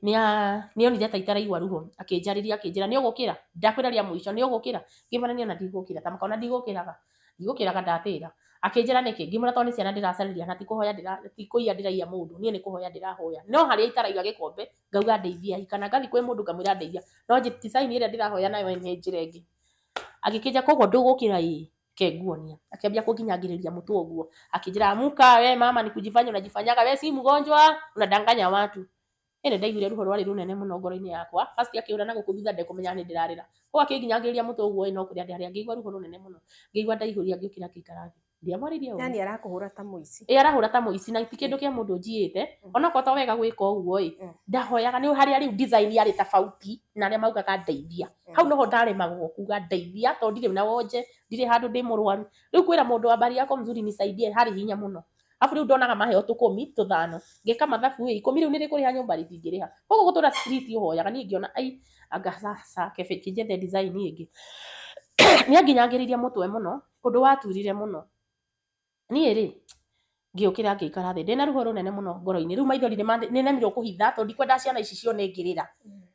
nĩ onire ta itaraigua ruo, akĩnjarĩria akĩnjĩra nĩ ũgũkĩra, ndakwĩra rĩa mũico nĩ ũgũkĩra. Ngĩmwĩra niĩ ona ndigũkĩra, ta makona ndigũkĩraga, ndigũkĩraga ndatĩra. Akĩnjĩra nĩkĩ, ngĩmwĩra tondũ nĩ ciana ndĩracarĩria na ti kũhoya ti kũiya ndĩraiya mũndũ, niĩ nĩ kũhoya ndĩrahoya. No harĩa itaraiga gĩkombe ngauga ndeithiai, kana ngathiĩ kwĩ mũndũ ngamwĩra ndeithia, no design ĩrĩa ndĩrahoya nayo nĩ njĩra ĩngĩ. Agĩkĩnja koguo ndũgũkĩra ĩ, ke nguonia. Akĩambia kũnginyangĩrĩria mũtwe ũguo, akĩnjĩra amuka we mama, ni kujifanya unajifanyaga, we si mgonjwa, unadanganya watu. Ĩ nĩ ndaiguire ruo rwarĩ rũnene mũno ngoro-inĩ yakwa. First akĩũra na gũkũ thutha ndekũmenya nĩ ndĩrarĩra. Koguo akĩnginyangĩrĩria mũtwe ũguo ĩ no kũrĩa ndĩrarĩra, ngĩigua ruo rũnene mũno. Ngĩigua ndaihũria ngĩũkĩra ngĩikara thĩ. Ndiamwarĩirie ũru. Yani arakũhũra ta mũici. Ĩ arahũra ta mũici na ti kĩndũ kĩa mũndũ njiĩte. Onokorwo to wega gwĩka ũguo ĩ, ndahoyaga nĩ harĩa rĩu design yarĩ tofauti na arĩa maugaga ndeithia. Hau noho ndaremagwo kuga ndeithia tondũ ndirĩ na wonje, ndirĩ handũ ndĩ mũrwaru. Rĩu kwĩra mũndũ habari yako mzuri nisaidie harĩ hinya mũno. Arabu rĩu ndonaga maheo tũkũmi tũthano, ngĩka mathabu ĩ, 10 rĩu nĩrĩkũrĩha nyũmba rĩtingĩrĩha. Koguo gũtũra street ũhoyaga, niĩ ngĩona ai anga sasa kebe kĩnjethe design ĩngĩ. Nĩ anginyangĩrĩirie mũtwe mũno, ũndũ waturire mũno. Niĩ rĩ, ngĩũkĩra ngĩikara thĩ ndĩna ruo rũnene mũno ngoro-inĩ. Rĩu maithori nĩ nemirwo kũhitha tondũ ndikwendaga ciana ici cione ngĩrĩra.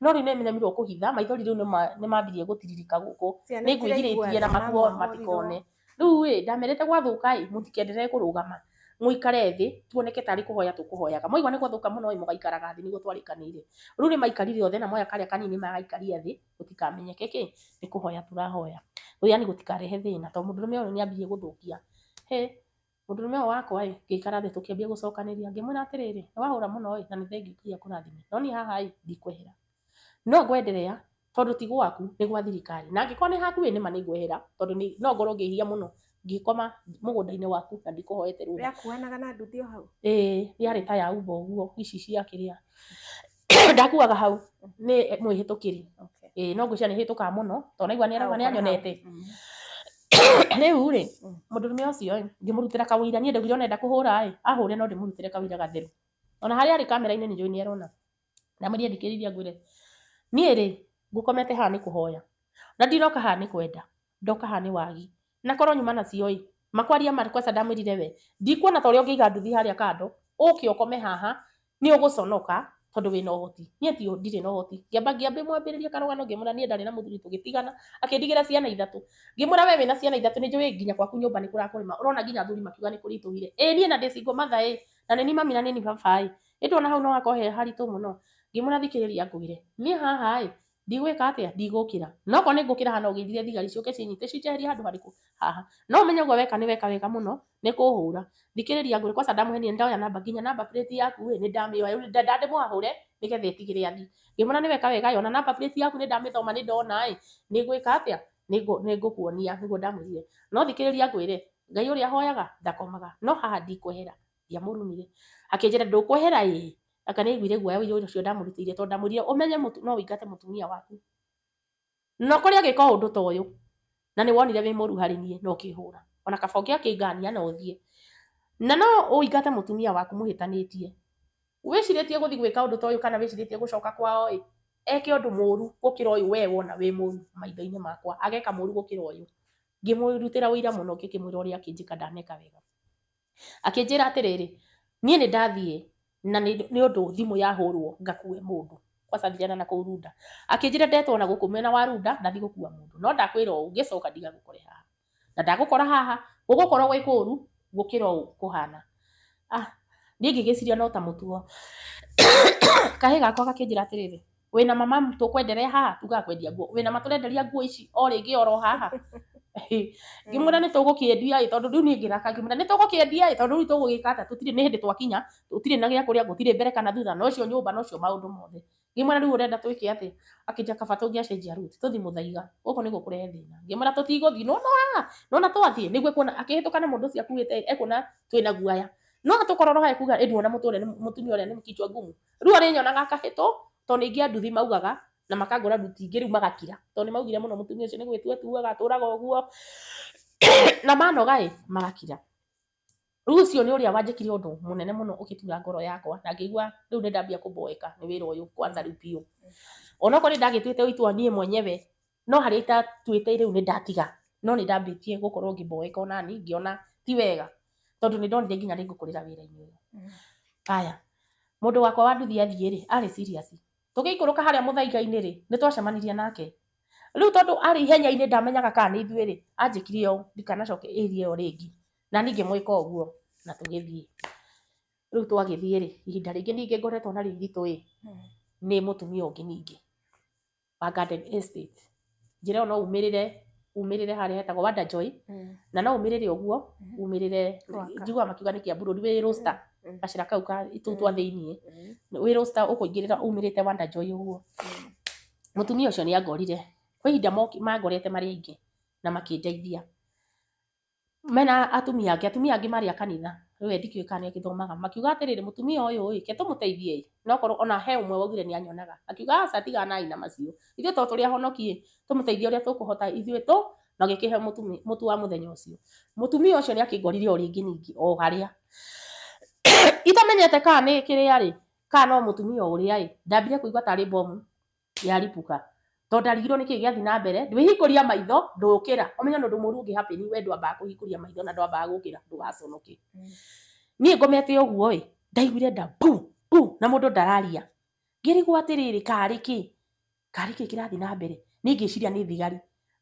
No rĩu nĩ nemirwo kũhitha, maithori rĩu nĩ mambirie gũtiririka gũkũ. Ciana Nĩ ngwĩgirĩtie na itiraigua makuo mama matikone. Rĩu ĩ, ndamerĩte gwathũka ĩ, mũtikenderere kũrũgama. Mũikare thĩ, tuoneke tarĩ kũhoya tũkũhoyaga. Mwaigua nĩ gwathũka mũno ĩ, mũgaikaraga thĩ nĩguo twarĩkanĩire. Rĩu nĩ maikarire othe na moya karĩa kanini magaikaria thĩ, gũtikamenyeke kĩ, nĩ kũhoya tũrahoya. Yani gũtikarehe thĩna tondũ mũndũrũme ũyũ nĩ ambirie gũthũkia. He mũndũrũme ũyũ wakwa ĩ, ngĩikara thĩ tũkĩambia gũcokanĩria, ngĩmwĩra atĩrĩrĩ, nĩ wahũra mũno ĩ, na nĩ thengiũ Ngai akũrathime, no niĩ haha ĩ, ndikwehera. No ngwenderea tondũ ti gwaku, nĩ gwa thirikari. Na angĩkorwo nĩ haku ĩ, nĩma nĩ ngwehera tondũ no ngorwo ngĩhia mũno ngĩkoma mũgũnda-inĩ waku na ndikũhoete rũtha. Rĩakuanaga na nduthi o hau? Ĩĩ, yarĩ ta ya Uber ũguo, ici cia kĩrĩa. Ndakuaga hau nĩ mwĩhĩtũkĩri. Okay. Ĩĩ, no ngwĩciria nĩ hĩtũkaga mũno tondũ naigua nĩ arauga nĩ Hau, anyonete. Mm. Rĩu rĩ, mũndũrũme ũcio ĩ, ngĩmũrutĩra kawĩira, niĩ ndaugire ona enda kũhũra ĩ, ahũre no ndĩmũrutĩre kawĩira gatheru. Ona harĩa arĩ kamera-inĩ nĩ njũĩ nĩ arona. Ndamwĩrire thikĩrĩria ngwĩre, niĩ rĩ, ngũkomete haha nĩ kũhoya, na ndinoka haha nĩ kwenda, ndoka haha nĩ wagi. Na korwo nyuma nacio ĩ, makwaria ma kwanza ndamwĩrire we, ndikuona ta ũrĩa ũngĩiga nduthi harĩa kando, ũke ũkome haha, nĩ ũgũconoka tondũ wĩna ũhoti. Niĩ ti ndirĩ na ũhoti. Ngĩamba ngĩmwambĩrĩria karũgano ngĩmwĩra niĩ ndarĩ na mũthuri tũgĩtigana, akĩndigĩra ciana ithatũ. Ngĩmwĩra we wĩna ciana ithatũ nĩ njũĩ nginya gwaku nyũmba nĩ kũrakũrĩma, ũrona nginya athuri makiuga nĩ kũritũhire. Ĩ niĩ na ndĩ single mother ĩ, na nĩ niĩ mami na nĩ niĩ baba ĩ, ĩ ndũrona hau no hakorwo he haritũ mũno. Ngĩmwĩra thikĩrĩria ngwĩre, niĩ haha ĩ, ndigwĩka atĩa, ndigũkĩra. No okorwo nĩ ngũkĩra haha no ũgeithie thigari ciũke cinyite cinjeherie handũ harĩkũ? Haha. No ũmenye ũguo weka nĩ weka wega mũno, nĩ kũhũra. Thikĩrĩria ngwĩre, kwanza ndamũhenirie nĩ ndoya namba, nginya namba plate yaku ĩ, nĩ ndamĩoya, rĩu ndendaga ndĩmwahũre nĩgetha etigĩre athiĩ. Ngĩmwĩra nĩ weka wega ĩ, ona namba plate yaku nĩ ndamĩthoma nĩ ndona ĩ, nĩ ngwĩka atĩa? Nĩ ngũkuonia, nĩguo ndamwĩrire. No thikĩrĩria ngwĩre, Ngai ũrĩa hoyaga ndakomaga, no haha ndikwehera. Ndiamũrumire. Akĩnjĩra ndũkwehera ĩ, anga nĩ aiguire guoya ũira ũcio ndamũrutĩire tondũ ndamwĩrire ũmenye no ũingate mũtumia waku. Na ũkore agĩka ũndũ ta ũyũ, na nĩ wonire wĩ mũru harĩ niĩ na ũkĩhũra. Ona kaba ũngĩakĩngania na ũthiĩ. Na no ũingate mũtumia waku mũhĩtanĩtie. Wĩcirĩtie gũthiĩ gwĩka ũndũ ta ũyũ kana wĩcirĩtie gũcoka kwao ĩ, eke ũndũ mũru gũkĩra ũyũ we wona wĩ mũru maitho-inĩ makwa. Ageka mũru gũkĩra ũyũ. Ngĩmũrutĩra ũira mũno ngĩkĩmwĩra ũrĩa akĩnjĩka ndaneka wega. Akĩnjĩra atĩrĩrĩ, niĩ nĩ ndathiĩ na nĩ ũndũ thimũ yahũrwo ngakue mũndũ. Kwanza thirana na kũu Runda. Akĩnjĩra ndetwo na gũkũ mwena wa Runda ndathiĩ gũkua mũndũ. No ndakwĩra ũũ ngĩcoka ndigagũkore haha. Na ndagũkora haha gũgũkorwo gwĩ kũru gũkĩra ũũ kũhana. Ah, niĩ ngĩgĩciria no ta mũtugo. Kahĩĩ gakwa gakĩnjĩra atĩrĩrĩ, wĩna mama tũkwenderea haha tugaga kwendia nguo. Wĩna ma tũrenderia nguo ici o rĩngĩ oro haha. Ngĩmwĩra nĩ tũgũkĩendia ĩ tondũ rĩu niĩ ngĩraka ngĩmwĩra nĩ tũgũkĩendia ĩ tondũ rĩu tũgũgĩka atĩa tũtirĩ nĩ hĩndĩ twakinya tũtirĩ na gĩa kũrĩa gũtirĩ mbere kana thutha no cio nyũmba no cio maũndũ mothe. Ngĩmwĩra rĩu ũrenda twĩke atĩa? Akĩnjĩra kaba tũngĩacenjia route tũthiĩ Mũthaiga gũkũ nĩguo kũrehe thĩna. Ngĩmwĩra tũtigũthiĩ nĩwona haha nĩwona twathiĩ nĩguo ekuona akĩhĩtũka na mũndũ ũcio akuĩte ekuona twĩna guaya. No tũkorwo haha ekuga ĩ nduona mũtumia ũrĩa nĩ kichwa ngumu. Rĩu arĩnyonaga akahĩtwo tondũ nĩ ingĩ a nduthi maugaga na makangora nduthi ingĩ rĩu magakira tondũ nĩ maugire mũno mũtumia ũcio nĩ gwĩtua etuaga atũraga ũguo na manoga ĩ magakira. Rĩu ũcio nĩ ũrĩa wanjĩkire ũndũ mũnene mũno ũgĩtura ngoro yakwa na ngĩigua rĩu nĩ ndambia kũboeka nĩ wĩra ũyũ kwanza rĩu biũ. Onokorwo nĩ ndagĩtuĩte itua niĩ mwenyewe no harĩa itatuĩte rĩu nĩ ndatiga no nĩ ndambĩtie gũkorwo ngĩboeka onani ngĩona ti wega tondũ nĩ ndonire nginya nĩ ngũkũrĩra wĩra-inĩ ũyũ. Haya, mũndũ wakwa wa nduthi athiĩ rĩ, arĩ serious. Tũgĩikũrũka harĩa Mũthaiga-inĩ rĩ, nĩ twacemanirie nake. Rĩu tondũ arĩ ihenya-inĩ ndamenyaga kana nĩ ithuĩ rĩ, anjĩkire ũũ ndikanacoke area ĩyo rĩngĩ. Na niĩ ngĩmwĩka ũguo na tũgĩthiĩ. Rĩu twagĩthiĩ rĩ, ihinda rĩngĩ ningĩ ngoretwo narĩo iritũ ĩ, nĩ mũtumia ũngĩ ningĩ wa Garden Estate. Njĩra ĩyo no umĩrĩre umĩrĩre harĩa hetagwo Wonder Joy na no umĩrĩre ũguo umĩrĩre njiguaga makiuga nĩ Kiambu Road wĩ Roaster gacĩra kau ka tũu twa thĩiniĩ wĩ Roaster ũkũingĩrĩra umĩrĩte Wonder Joy ũguo. Mũtumia ũcio nĩ angorire kwĩ ihinda mangorete marĩ aingĩ na makĩndeithia. Mena atumia angĩ, atumia angĩ marĩ a kanitha, rĩu we ndikĩũĩ kana nĩ agĩthomaga, makiuga atĩrĩrĩ mũtumia ũyũ ĩ, reke tũmũteithie ĩ, nokorwo ona he ũmwe waugire nĩ anyonaga, akiuga aca tiganai na macio, ithuĩ to tũrĩ ahonoki ĩ, tũmũteithie ũrĩa tũkũhota ithuĩ tũ, magĩkĩhe mũtu wa mũthenya ũcio. Mũtumia ũcio nĩ akĩngorire o rĩngĩ ningĩ o harĩa, itamenyete kana nĩ kĩrĩa rĩ, kana no mũtumia ũrĩa ĩ, ndambire kũigua tarĩ bomu yaripuka tondũ ndarigirwo nĩkĩ gĩathiĩ na mbere ndwĩhingũria maitho ndũkĩra ũmenye nĩ ũndũ mũru ũngĩ happen we ndwambaga kũhingũria maitho na ndwambaga gũkĩra ndũgaconoke. Niĩ ngomete ũguo ĩ ndaiguire nda bu bu na mũndũ ndararia ngĩrigwo atĩrĩrĩ karĩ kĩ karĩ kĩ kĩrathiĩ na mbere niĩ ngĩciria nĩ thigari.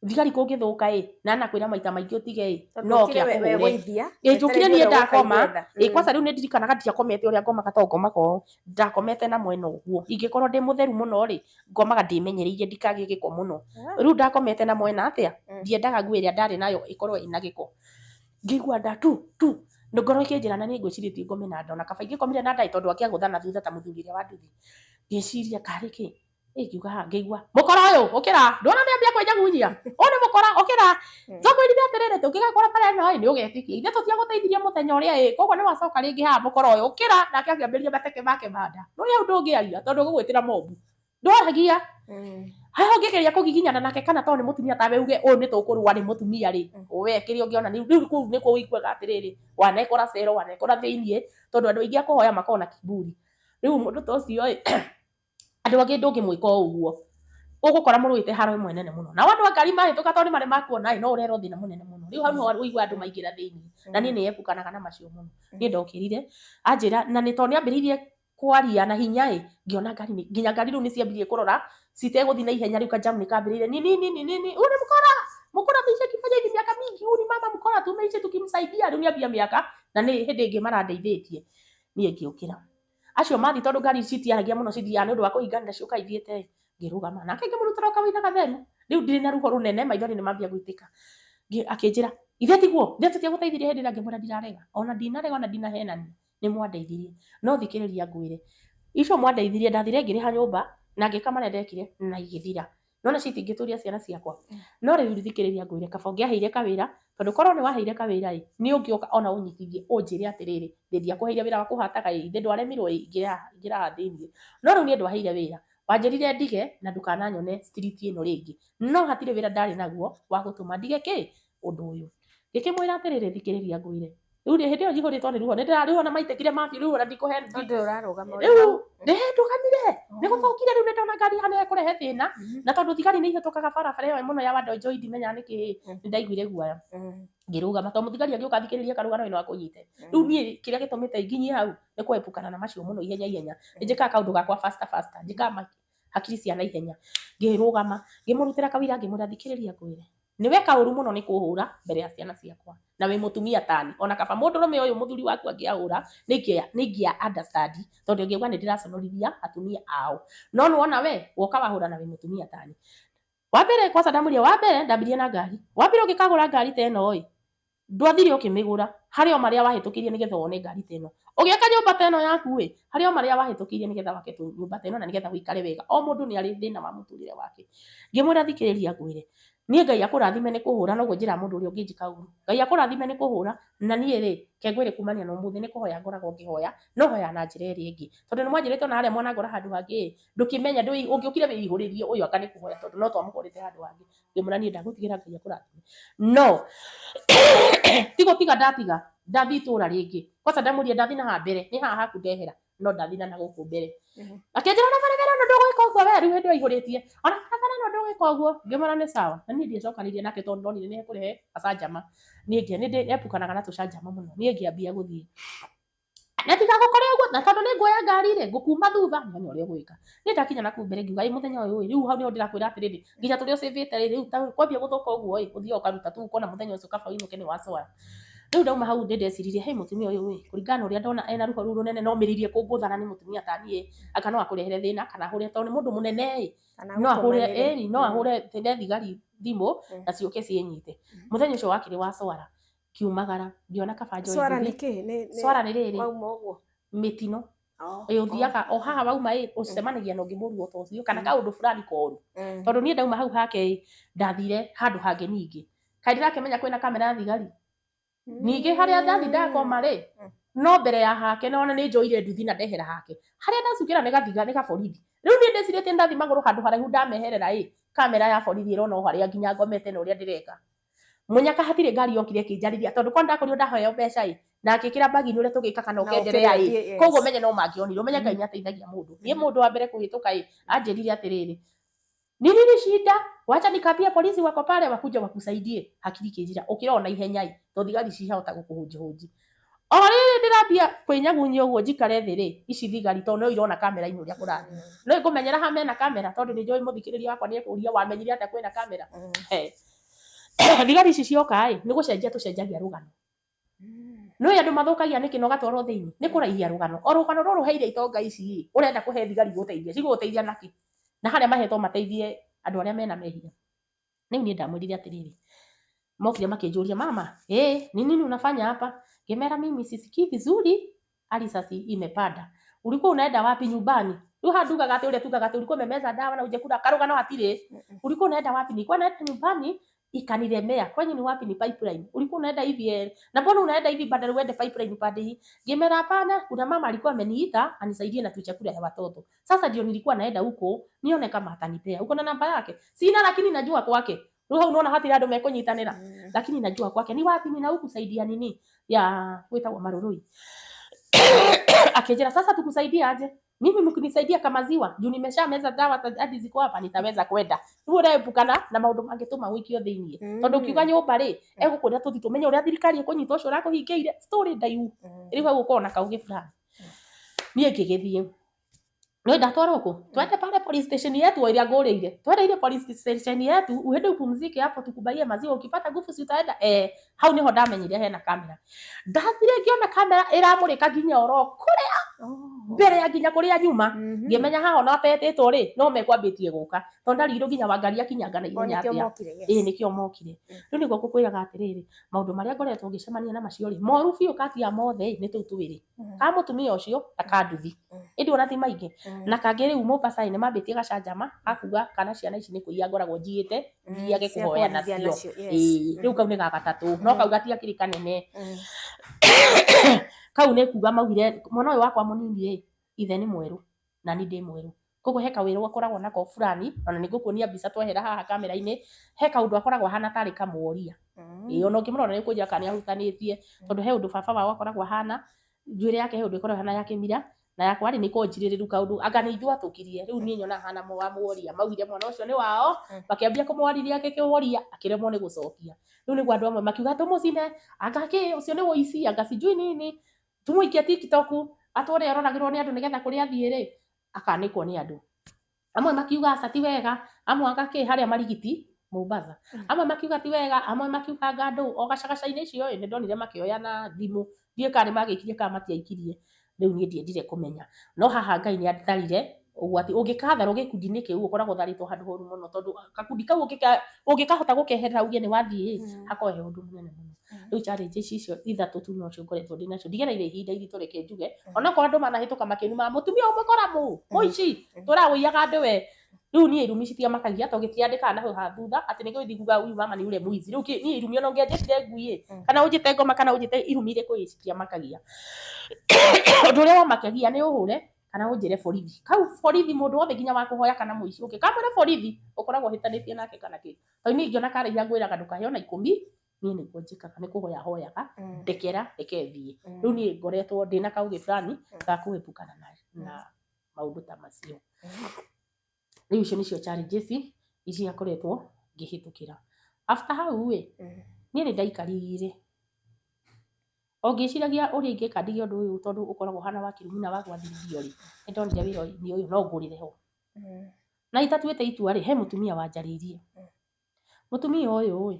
Thigari kũngĩthũka ĩ, na anakwĩra maita maingĩ ũtige ĩ, Tondũ no oke ũkire we akũhũre. gũithia Ĩ njũkire wetereire niĩ ũrĩa ũgũka ndakoma, igwetha. ĩ kwanza rĩu nĩ ndirikanaga ndiakomete ũrĩa ngomaga to ngomaga ũũ, ndakomete na mwena ũguo. Ingĩkorwo ndĩ mũtheru mũno rĩ, ngomaga ndĩmenyereire ndikagĩe gĩko mũno. Rĩu ndakomete na mwena atĩa, ndiendaga nguo ĩrĩa ndarĩ nayo ĩkorwo ĩna gĩko. Ngĩigua nda tu tu, ngoro ĩkĩnjĩra na nĩ ngwĩcirĩtie ngome na nda, ona kaba ingĩkomire na nda ĩ tondũ angĩagũtha na thutha ta mũthuri ũrĩa wa nduthi. Ngĩciria karĩ kĩ, ĩ ngiuga haha ngĩigua mũkora ũyũ ũkĩra, ndwona nĩ ambia kwĩnyagunyia, ũyũ nĩ mũkora ũkĩra. Twakwĩrire atĩrĩrĩ tũngĩgakora bara ĩno ĩ nĩ ũgetĩkia, ithuĩ tũtiagũteithirie mũthenya ũrĩa ĩ, koguo nĩ wacoka rĩngĩ haha mũkora ũyũ ũkĩra. Nake akĩambĩrĩria mateke make ma nda. Nĩ ũĩ hau ndũngĩaria tondũ ũgũgwĩtĩra mobu. Ndwaragia. Haha ũngĩgeria kũgiginyana nake kana tondũ nĩ mũtumia tawe uge ũyũ nĩ tũkũrũa nĩ mũtumia rĩ, we kĩrĩa ũngĩona rĩu kũu nĩkuo ũiguaga atĩrĩrĩ, wanekora cero, wanekora thĩiniĩ, tondũ andũ aingĩ a kũhoya makoragwo na kiburi. Rĩu mũndũ ta ũcio ĩ, andũ angĩ ndũngĩmwĩka o ũguo. Ũgũkora mũrũĩte haro ĩmwe nene mũno. Nao andũ a ngari mahĩtũka tondũ nĩ marĩ makuona ĩ, no ũrerwo thĩna mũnene mũno. Rĩu hau nĩho ũiguaga andũ maingĩra thĩiniĩ. Na niĩ nĩ epukanaga na macio mũno. Niĩ ndokĩrire, anjĩra na nĩ tondũ nĩ ambĩrĩirie kwaria na hinya ĩ, ngĩona ngari nĩ, nginya ngari rĩu nĩ ciambirie kũrora citegũthiĩ na ihenya rĩu kajamu nĩ kambĩrĩirie nini nini nini, huyu ni mkora, mkora ameishi akifanya hivi miaka mingi, huyu ni mama mkora, tumeishi tukimsaidia. Rĩu nĩambia mĩaka na nĩ hĩndĩ ĩngĩ marandeithĩtie. Niĩ ngĩũkĩra. Acio mathiĩ tondũ ngari citiaragia mũno cithiaga nĩ ũndũ wa kũhinganĩra ciũkaga ithiĩte ĩ, ngĩrũgama. Nake ngĩmũrutĩra o kawĩra gatheru. Rĩu ndirĩ na ruho rũnene, maithori nĩ mambia gũitĩka. Akĩnjĩra, ithe tiguo, ithe tũtiagũteithirie hĩndĩ ĩrĩa? Ngĩmwĩra ndirarega, ona ndinarega ona ndinahenania. Nĩ mwandeithirie. No thikĩrĩria ngwĩre, icio mwandeithirie ndathire ngĩrĩha nyũmba na ngĩka marĩa ndekire na igĩthira. Nona citingĩtũria ciana ciakwa. No rĩu thikĩrĩria ngwĩre, kaba ũngĩaheire kawĩra, tondũ korwo nĩ waheire kawĩra ĩ, nĩ ũngĩũka ona ũnyitithie ũnjĩre atĩrĩrĩ, thĩ ndiakũheire wĩra wa kũhataga ĩ, thĩ ndwaremirwo ĩ, ingĩra ingĩra haha thĩiniĩ. No rĩu niĩ ndwaheire wĩra, wanjĩrire ndige na ndũkananyone street ĩno rĩngĩ. No hatirĩ wĩra ndarĩ naguo wa gũtũma ndige kĩ? Ũndũ ũyũ. Ngĩkĩmwĩra atĩrĩrĩ, thikĩrĩria ngwĩre, rĩu rĩ hĩndĩ ĩyo njihũrĩtwo nĩ ruo, nĩ ndĩra rĩu ona maitĩkire mabiũ rĩu ona ndikũhe Tondũ ũrarũgama ũrĩ rĩu hau. nĩ ndũgamire nĩ gũthũkire rĩu nĩ ndona ngari haha nĩ ĩkũrehe thĩna na tondũ thigari nĩ ihĩtũkaga barabara ĩyo mũno ya Wandoinjoi ndimenyaga nĩkĩ nĩ ndaiguire guoya ngĩrũgama tondũ mũthigari angĩũka athikĩrĩrie karũgano ĩno akũnyite. Rĩu niĩ kĩrĩa gĩtũmĩte nginyie hau nĩ kũepukana na macio mũno ihenya ihenya, nĩ njĩkaga kaũndũ gakwa faster faster, njĩkaga hakiri cia naihenya. Ngĩrũgama ngĩmũrutĩra kawĩra ngĩmwĩra thikĩrĩria ngwĩre, nĩ weka ũru mũno nĩ kũhũra mbere ya ciana ciakwa na wĩ mũtumia tani, ona kaba mũndũrũme ũyũ mũthuri waku angĩahũra nĩ ingĩa understand tondũ angĩauga nĩ ndĩraconorithia atumia ao, no nĩwona we woka wahũra na wĩ mũtumia tani. Wa mbere kwanza ndamwĩrire, wa mbere ndambirie na ngari, wa mbere ũngĩkagũra ngari ta ĩno ĩ, ndwathire ũkĩmĩgũra, harĩ o marĩa wahĩtũkĩire nĩgetha wone ngari ta ĩno. Ũgĩaka nyũmba ta ĩno yaku ĩ, harĩ o marĩa wahĩtũkĩire nĩgetha wake nyũmba ta ĩno na nĩgetha ũikare wega. O mũndũ nĩ arĩ thĩna wa mũtũrĩre wake. Ngĩmwĩra thikĩrĩria ngwĩre, niĩ Ngai akũrathime nĩ kũhũra noguo njĩraga mũndũ ũrĩa ũngĩnjĩka ũru. Ngai akũrathime nĩ kũhũra na niĩ rĩ, reke ngwĩre kumania na ũmũthĩ nĩ kũhoya ngoragwo ngĩhoya, no hoyaga na njĩra ĩrĩa ĩngĩ. Tondũ nĩ mwanjĩrĩte ona harĩa mwanangora handũ hangĩ ĩ, ndũkĩmenya ũngĩũkire wĩihũrĩrie ũyũ anga nĩ kũhoya tondũ no twamũkorete handũ hangĩ. Ngĩmwĩra niĩ ndagũtigĩra Ngai akũrathime. No ti gũtiga ndatiga, ndathiĩ itũra rĩngĩ. Kwanza ndamwĩrire ndathiĩ na haha mbere, nĩ haha haku ndehera, no ndathiĩ na nagũkũ mbere. Akĩnjĩra ona barabara ĩno ndũgwĩka ũguo we, rĩu hĩndĩ ĩyo aihũrĩtie, ona barabara ĩno ndũgwĩka ũguo. Ngĩmwĩra nĩ sawa. Na niĩ ndiacokanĩirie nake tondũ ndonire nĩ ekũrehe gacanjama. Niĩ nĩ ndepukanaga na tũcanjama mũno. Niĩ ngĩambia gũthiĩ. Na ndigagũkore ũguo, na tondũ nĩ nguoya ngari rĩ, ngũkuma thutha, nyone ũrĩa ũgwĩka. Niĩ ndakinya na kũu mbere ngiuga, ĩ mũthenya ũyũ ĩ, rĩu hau nĩho ndĩrakwĩra atĩrĩrĩ, nginya tũrĩa ũcĩvĩte rĩ, rĩu ta kwambia gũthũka ũguo ĩ, ũthiaga ũkaruta tu ũkona mũthenya ũcio kaba ũinũke nĩ wacora. Rĩu ndauma hau nĩ ndeciririe, hĩ mũtumia ũyũ ĩ, kũringana na ũrĩa ndona ena ruho rũu rũnene na omĩrĩirie kũngũtha na nĩ mũtumia ta niĩ, anga no akũrehere thĩna kana ahũre, tondũ nĩ mũndũ mũnene ĩ, no ahũre, ĩni no ahũre thigari thimũ na ciũke ciĩnyite. Mũthenya ũcio wakĩrĩ wa cwara, ngiumagara ngiona kaba njoe Swara nduthi. nĩ kĩ? Swara nĩ rĩrĩ Wauma ũguo. Mĩtino. Oh, Ĩ ũthiaga o haha wauma ĩ ũcemanagia na ũngĩ mũru o ta ũcio kana kaũndũ fulani koru. Tondũ niĩ ndauma hau hake ĩ ndathire handũ hangĩ ningĩ. Kaĩ ndirakĩmenya kwĩna kamera ya thigari? Ningĩ harĩa ndathi ndakoma rĩ, no mbere ya hake na ona nĩ njoire nduthi na ndehera hake. Harĩa ndacukĩra nĩ gathiga nĩ gaborithi. Rĩu niĩ ndĩcirĩtie ndathi magũrũ handũ haraihu ndameherera ĩ, kamera ya borithi ĩrona o harĩa nginya ngomete na ũrĩa ndĩreka. Mũnyaka hatirĩ ngari yokire ĩkĩnjarĩria tondũ kwa ndakorirwo ndaheo mbeca ĩ na ngĩkĩra bag-inĩ ũrĩa tũgĩkaga na Na ũkenderea ĩ ũkĩrĩa yes. Koguo menye no mangĩonire ũmenye Ngai nĩ ateithagia mũndũ. Niĩ mũndũ wa mbere kũhĩtũka ĩ anjĩrire atĩrĩrĩ, ni nini shida, wacha nikaambie polisi wako pale wakuja wakusaidie. Hakiri kĩnjĩra ũkĩra ona ihenya ĩ tondũ thigari cihota gũkũhũnjihũnji. O rĩrĩ ndĩrambia kwĩnyagunyia ũguo njikare thĩ rĩ, ici thigari tondũ no irona kamera-inĩ ũrĩa kũrathiĩ. No ingũmenyera haha mena kamera tondũ nĩ njũĩ mũthikĩrĩria wakwa nĩ ekũria wamenyire atĩa kwĩna kamera. He. Thigari ici cioka ĩ, nĩ gũcenjia tũcenjagia rũgano. Nĩũĩ andũ mathũkagia nĩkĩ na ũgatwarwo thĩinĩ? Nĩ kũraihia rũgano. O rũgano rũrũ ũheire itonga ici ĩ, ũrenda kũhe thigari igũteithie, cigũgũteithia nakĩ? Na harĩa mahetwo mateithie andũ arĩa mena mehia. Rĩu niĩ ndamwĩrire atĩrĩrĩ, mokire makĩnjũria mama, ĩ ni nini unafanya hapa? Ngĩmera mimi sisikii vizuri, ulcers imepanda. Ulikuwa unaenda wapi nyumbani? Rĩu haha ndugaga atĩ ũrĩa tugaga atĩ ulikuwa umemeza dawa na hujakula karũgano hatirĩ. Ulikuwa unaenda wapi? Nilikuwa naenda nyumbani ikanilemea. Kwenyu ni wapi? Ni Pipeline. Ulikuwa unaenda hivi eh? Na mbona unaenda hivi badala uende Pipeline pande hii? Ngĩmera hapana, kuna mama alikuwa ameniita anisaidie na tuchakula ya watoto. Sasa ndio nilikuwa naenda huko nione kama atanipea. Uko na namba yake? Sina, lakini najua kwake. Rĩu hau nona hatirĩ andũ mekũnyitanĩra. Lakini najua kwake ni wapi, ni na huku saidia nini ya gwĩtagwo Marurui. Akĩnjĩra sasa tukusaidie aje? Mimi mkinisaidia kama ziwa juu nimesha meza dawa hadi ziko hapa nitaweza kwenda. Rĩu ũreepukana na maũndũ mangĩtũma ũikio thĩiniĩ. Tondũ ũkiuga nyũmba rĩ, egũkwĩra tũthiĩ tũmenye ũrĩa thirikari ĩkũnyita ũcio ũrakũhingĩire story ndaihu. Rĩu hau ũkorwo na kaũgĩ fulani. Niĩ ngĩgĩthiĩ. Nĩ ndatwarwo kũ? Twende pale police station yetu ĩrĩa ngũrĩire. Twende ile police station yetu, uende upumzike hapo tukubaie maziwa, ukipata nguvu si utaenda. Eh, hau niho ndamenyire hena kamera. Ndathire ngĩona kamera ĩramũrĩka nginya oro kũrĩa mbere ya nginya kũrĩa nyuma. Ngĩmenya haha ona atetĩtwo rĩ, no mekwambĩtie gũka. Tondũ ndarigirwo nginya Wangari akinyanga na ihenya nĩkĩo atĩa. Mokire, yes. Ĩĩ nĩkĩo mokire. Rĩu nĩguo ngũkwĩraga atĩrĩrĩ, maũndũ marĩa ngoretwo ngĩcemania na macio rĩ, moru biũ kati ya mothe ĩ, nĩ tũu twĩrĩ. Ka mũtumia ũcio na ka nduthi. Ĩndĩ ona ti maingĩ. Na kangĩ rĩu Mombasa nĩ mambĩtie gacanjama gakuga kana ciana ici nĩ kũiya ngoragwo njiyĩte thiage Cia kũhoya kũhorithia nacio. nacio, yes. Ĩĩ, rĩu kau nĩ ga gatatũ, no kau gatiakĩrĩ kanene. Kau nĩ kuga maugire mwana ũyũ wakwa mũnini ĩ, ithe nĩ mwerũ na niĩ ndĩ mwerũ. Koguo he kawĩra akoragwo nako fulani, ona nĩ ngũkuonia mbica twehera haha kamera-inĩ, he kaũndũ akoragwo ahana tarĩ kamworia. Ĩĩ ona ũngĩmũrora nĩ ũkũnjĩra kana nĩ ahutanĩtie, tondũ he ũndũ baba wao akoragwo ahana, njuĩrĩ yake he ũndũ ĩkoragwo ĩhana ya kĩmira, na yakwa rĩ nĩ ĩkoragwo njirĩrĩru kaũndũ anga nĩ ithuĩ atũkirie. Rĩu niĩ nyonaga hana wa mworia. Maugire mwana ũcio nĩ wao, makĩambia kũmwarĩria akĩworia, akĩremwo nĩ gũcokia. Rĩu nĩguo andũ amwe makiuga tũmũcine, anga kĩ, ũcio nĩ ũici, anga sijui nini, tũmũikie TikTok, atũre aroragĩrwo nĩ andũ nĩgetha kũrĩa athiĩ rĩ, akanĩkwo nĩ andũ. Amwe makiuga aca ti wega, amwe anga kĩ harĩa Marigiti Mombasa. Amwe makiuga ti wega, amwe makiuga anga andũ o gacagaca-inĩ icio ĩ, nĩ ndonire makĩoya na thimũ. Ndiũĩ kana nĩ magĩikirie kana matiaikirie. Rĩu niĩ ndiendire kũmenya. No haha Ngai nĩ atharire ũgwati. Ũngĩkatharwo gĩkundi-inĩ kĩu ũkoragwo ũtharĩtwo handũ horu mũno tondũ gakundi kau ũngĩkahota gũkeherera uge nĩ wathiĩ ĩ, hakoragwo he ũndũ mũnene mũno. Rĩu challenges icio ithatũ tu nocio ngoretwo ndĩ nacio. Ndigereire ihinda iritũ reke njuge. Onokorwo andũ manahĩtũka makĩnumaga mũtumia ũmwe koramũ, mũici, tũrawũiyaga andũ we. Rĩu niĩ irumi citiamakagia tondũ gĩtiandĩkaga na hau ha thutha atĩ nĩguo ithiĩ kuga huyu mama ni yule mwizi. Rĩu niĩ irumi ona ũngĩanjĩtire ngui ĩ, kana ũnjĩte ngoma kana ũnjĩte irumi irĩkũ ĩ, citiamakagia. Ũndũ ũrĩa wamakagia nĩ ũhũre kana ũnjĩre borithi. Kau borithi mũndũ wothe nginya wa kũhoya kana mũici ũngĩkamwĩra borithi ũkoragwo ũhĩtanĩtie nake kana kĩ. Tondũ niĩ ingĩona karaiha ngwĩraga ndũkahe ona ikũmi, niĩ nĩguo njĩkaga nĩ kũhoya hoyaga, ndekera reke thiĩ. Rĩu niĩ ngoretwo ndĩna kaũgĩ fulani ga kũepukana na maũndũ ta macio. Rĩu icio nĩcio challenges iria ngoretwo ngĩhĩtũkĩra. After hau ĩ, niĩ nĩ ndaikarire o ngĩciragia ũrĩa ingĩka ndige ũndũ ũyũ tondũ ũkoragwo ũhana wa kĩrumi na wa gwathĩrĩrio rĩ, nĩ ndonire wĩra-inĩ ũyũ no ngũrĩre ho. Na itatuĩte itua rĩ, he mũtumia wanjarĩirie. Mũtumia ũyũ ĩ,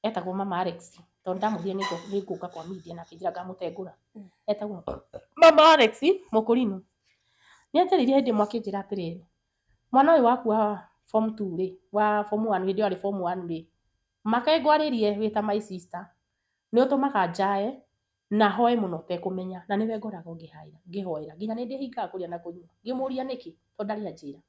etagwo Mama Alex, tondũ ndamwĩrire nĩ ngũka kwa media na akĩnjĩra ngamũtengũra. Etagwo Mama Alex Mũkũrinũ. Nĩ anjarĩirie hĩndĩ ĩmwe akĩnjĩra atĩrĩrĩ, mwana ũyũ waku wa form 2 rĩ, wa form 1 hĩndĩ ĩyo arĩ form 1 rĩ, make ngwarĩrie wĩ ta my sister, nĩ ũtũmaga njae na hoe mũno ũtekũmenya na nĩwe ngoragwo ngĩhoera nginya nĩ ndĩhingaga kũrĩa na kũnyua. Ngĩmũria nĩkĩ tondũ ndarĩ anjĩra.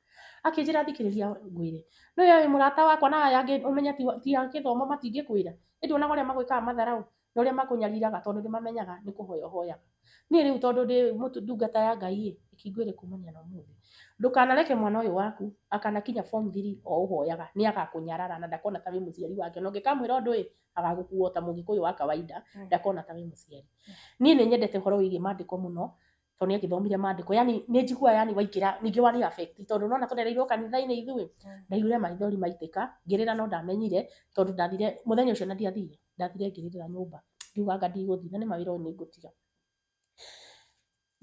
Akĩnjĩra thikĩrĩria ngwĩre, nĩwe wĩ mũrata wakwa na aya angĩ ũmenye ti a gĩthomo matingĩkwĩra. Ĩndĩ onaga ũrĩa magwĩkaga matharaũ na ũrĩa makũnyariraga tondũ nĩ mamenyaga nĩ kũhoya ũhoyaga. Niĩ rĩu tondũ ndĩ ndungata ya Ngai ĩ, reke ngwĩre kumania na ũmũthĩ. Ndũkanareke mwana ũyũ waku akanakinya form 3 o ũhoyaga, nĩ agakũnyarara na ndakona ta wĩ mũciari wake. Na ũngĩkamwĩra ũndũ ĩ, agagũkua o ta mũgĩkũyũ wa kawaida, ndakona ta wĩ mũciari. Niĩ nĩ nyendete ũhoro wĩgiĩ maandĩko mũno, tondũ nĩ angĩthomire maandĩko. Yani nĩ njiguaga yani waingĩra ningĩ wani affect tondũ nĩwona tũrereirwo kanitha-inĩ ithuĩ. Ndaiguire maithori maitĩka, ngĩrĩra no ndamenyire tondũ ndathire mũthenya ũcio na ndiathire, ndathire ngĩrĩrĩra nyũmba. Ngiuga anga ndigũthiĩ na nĩ ma wĩra ũyũ nĩ ngũtiga.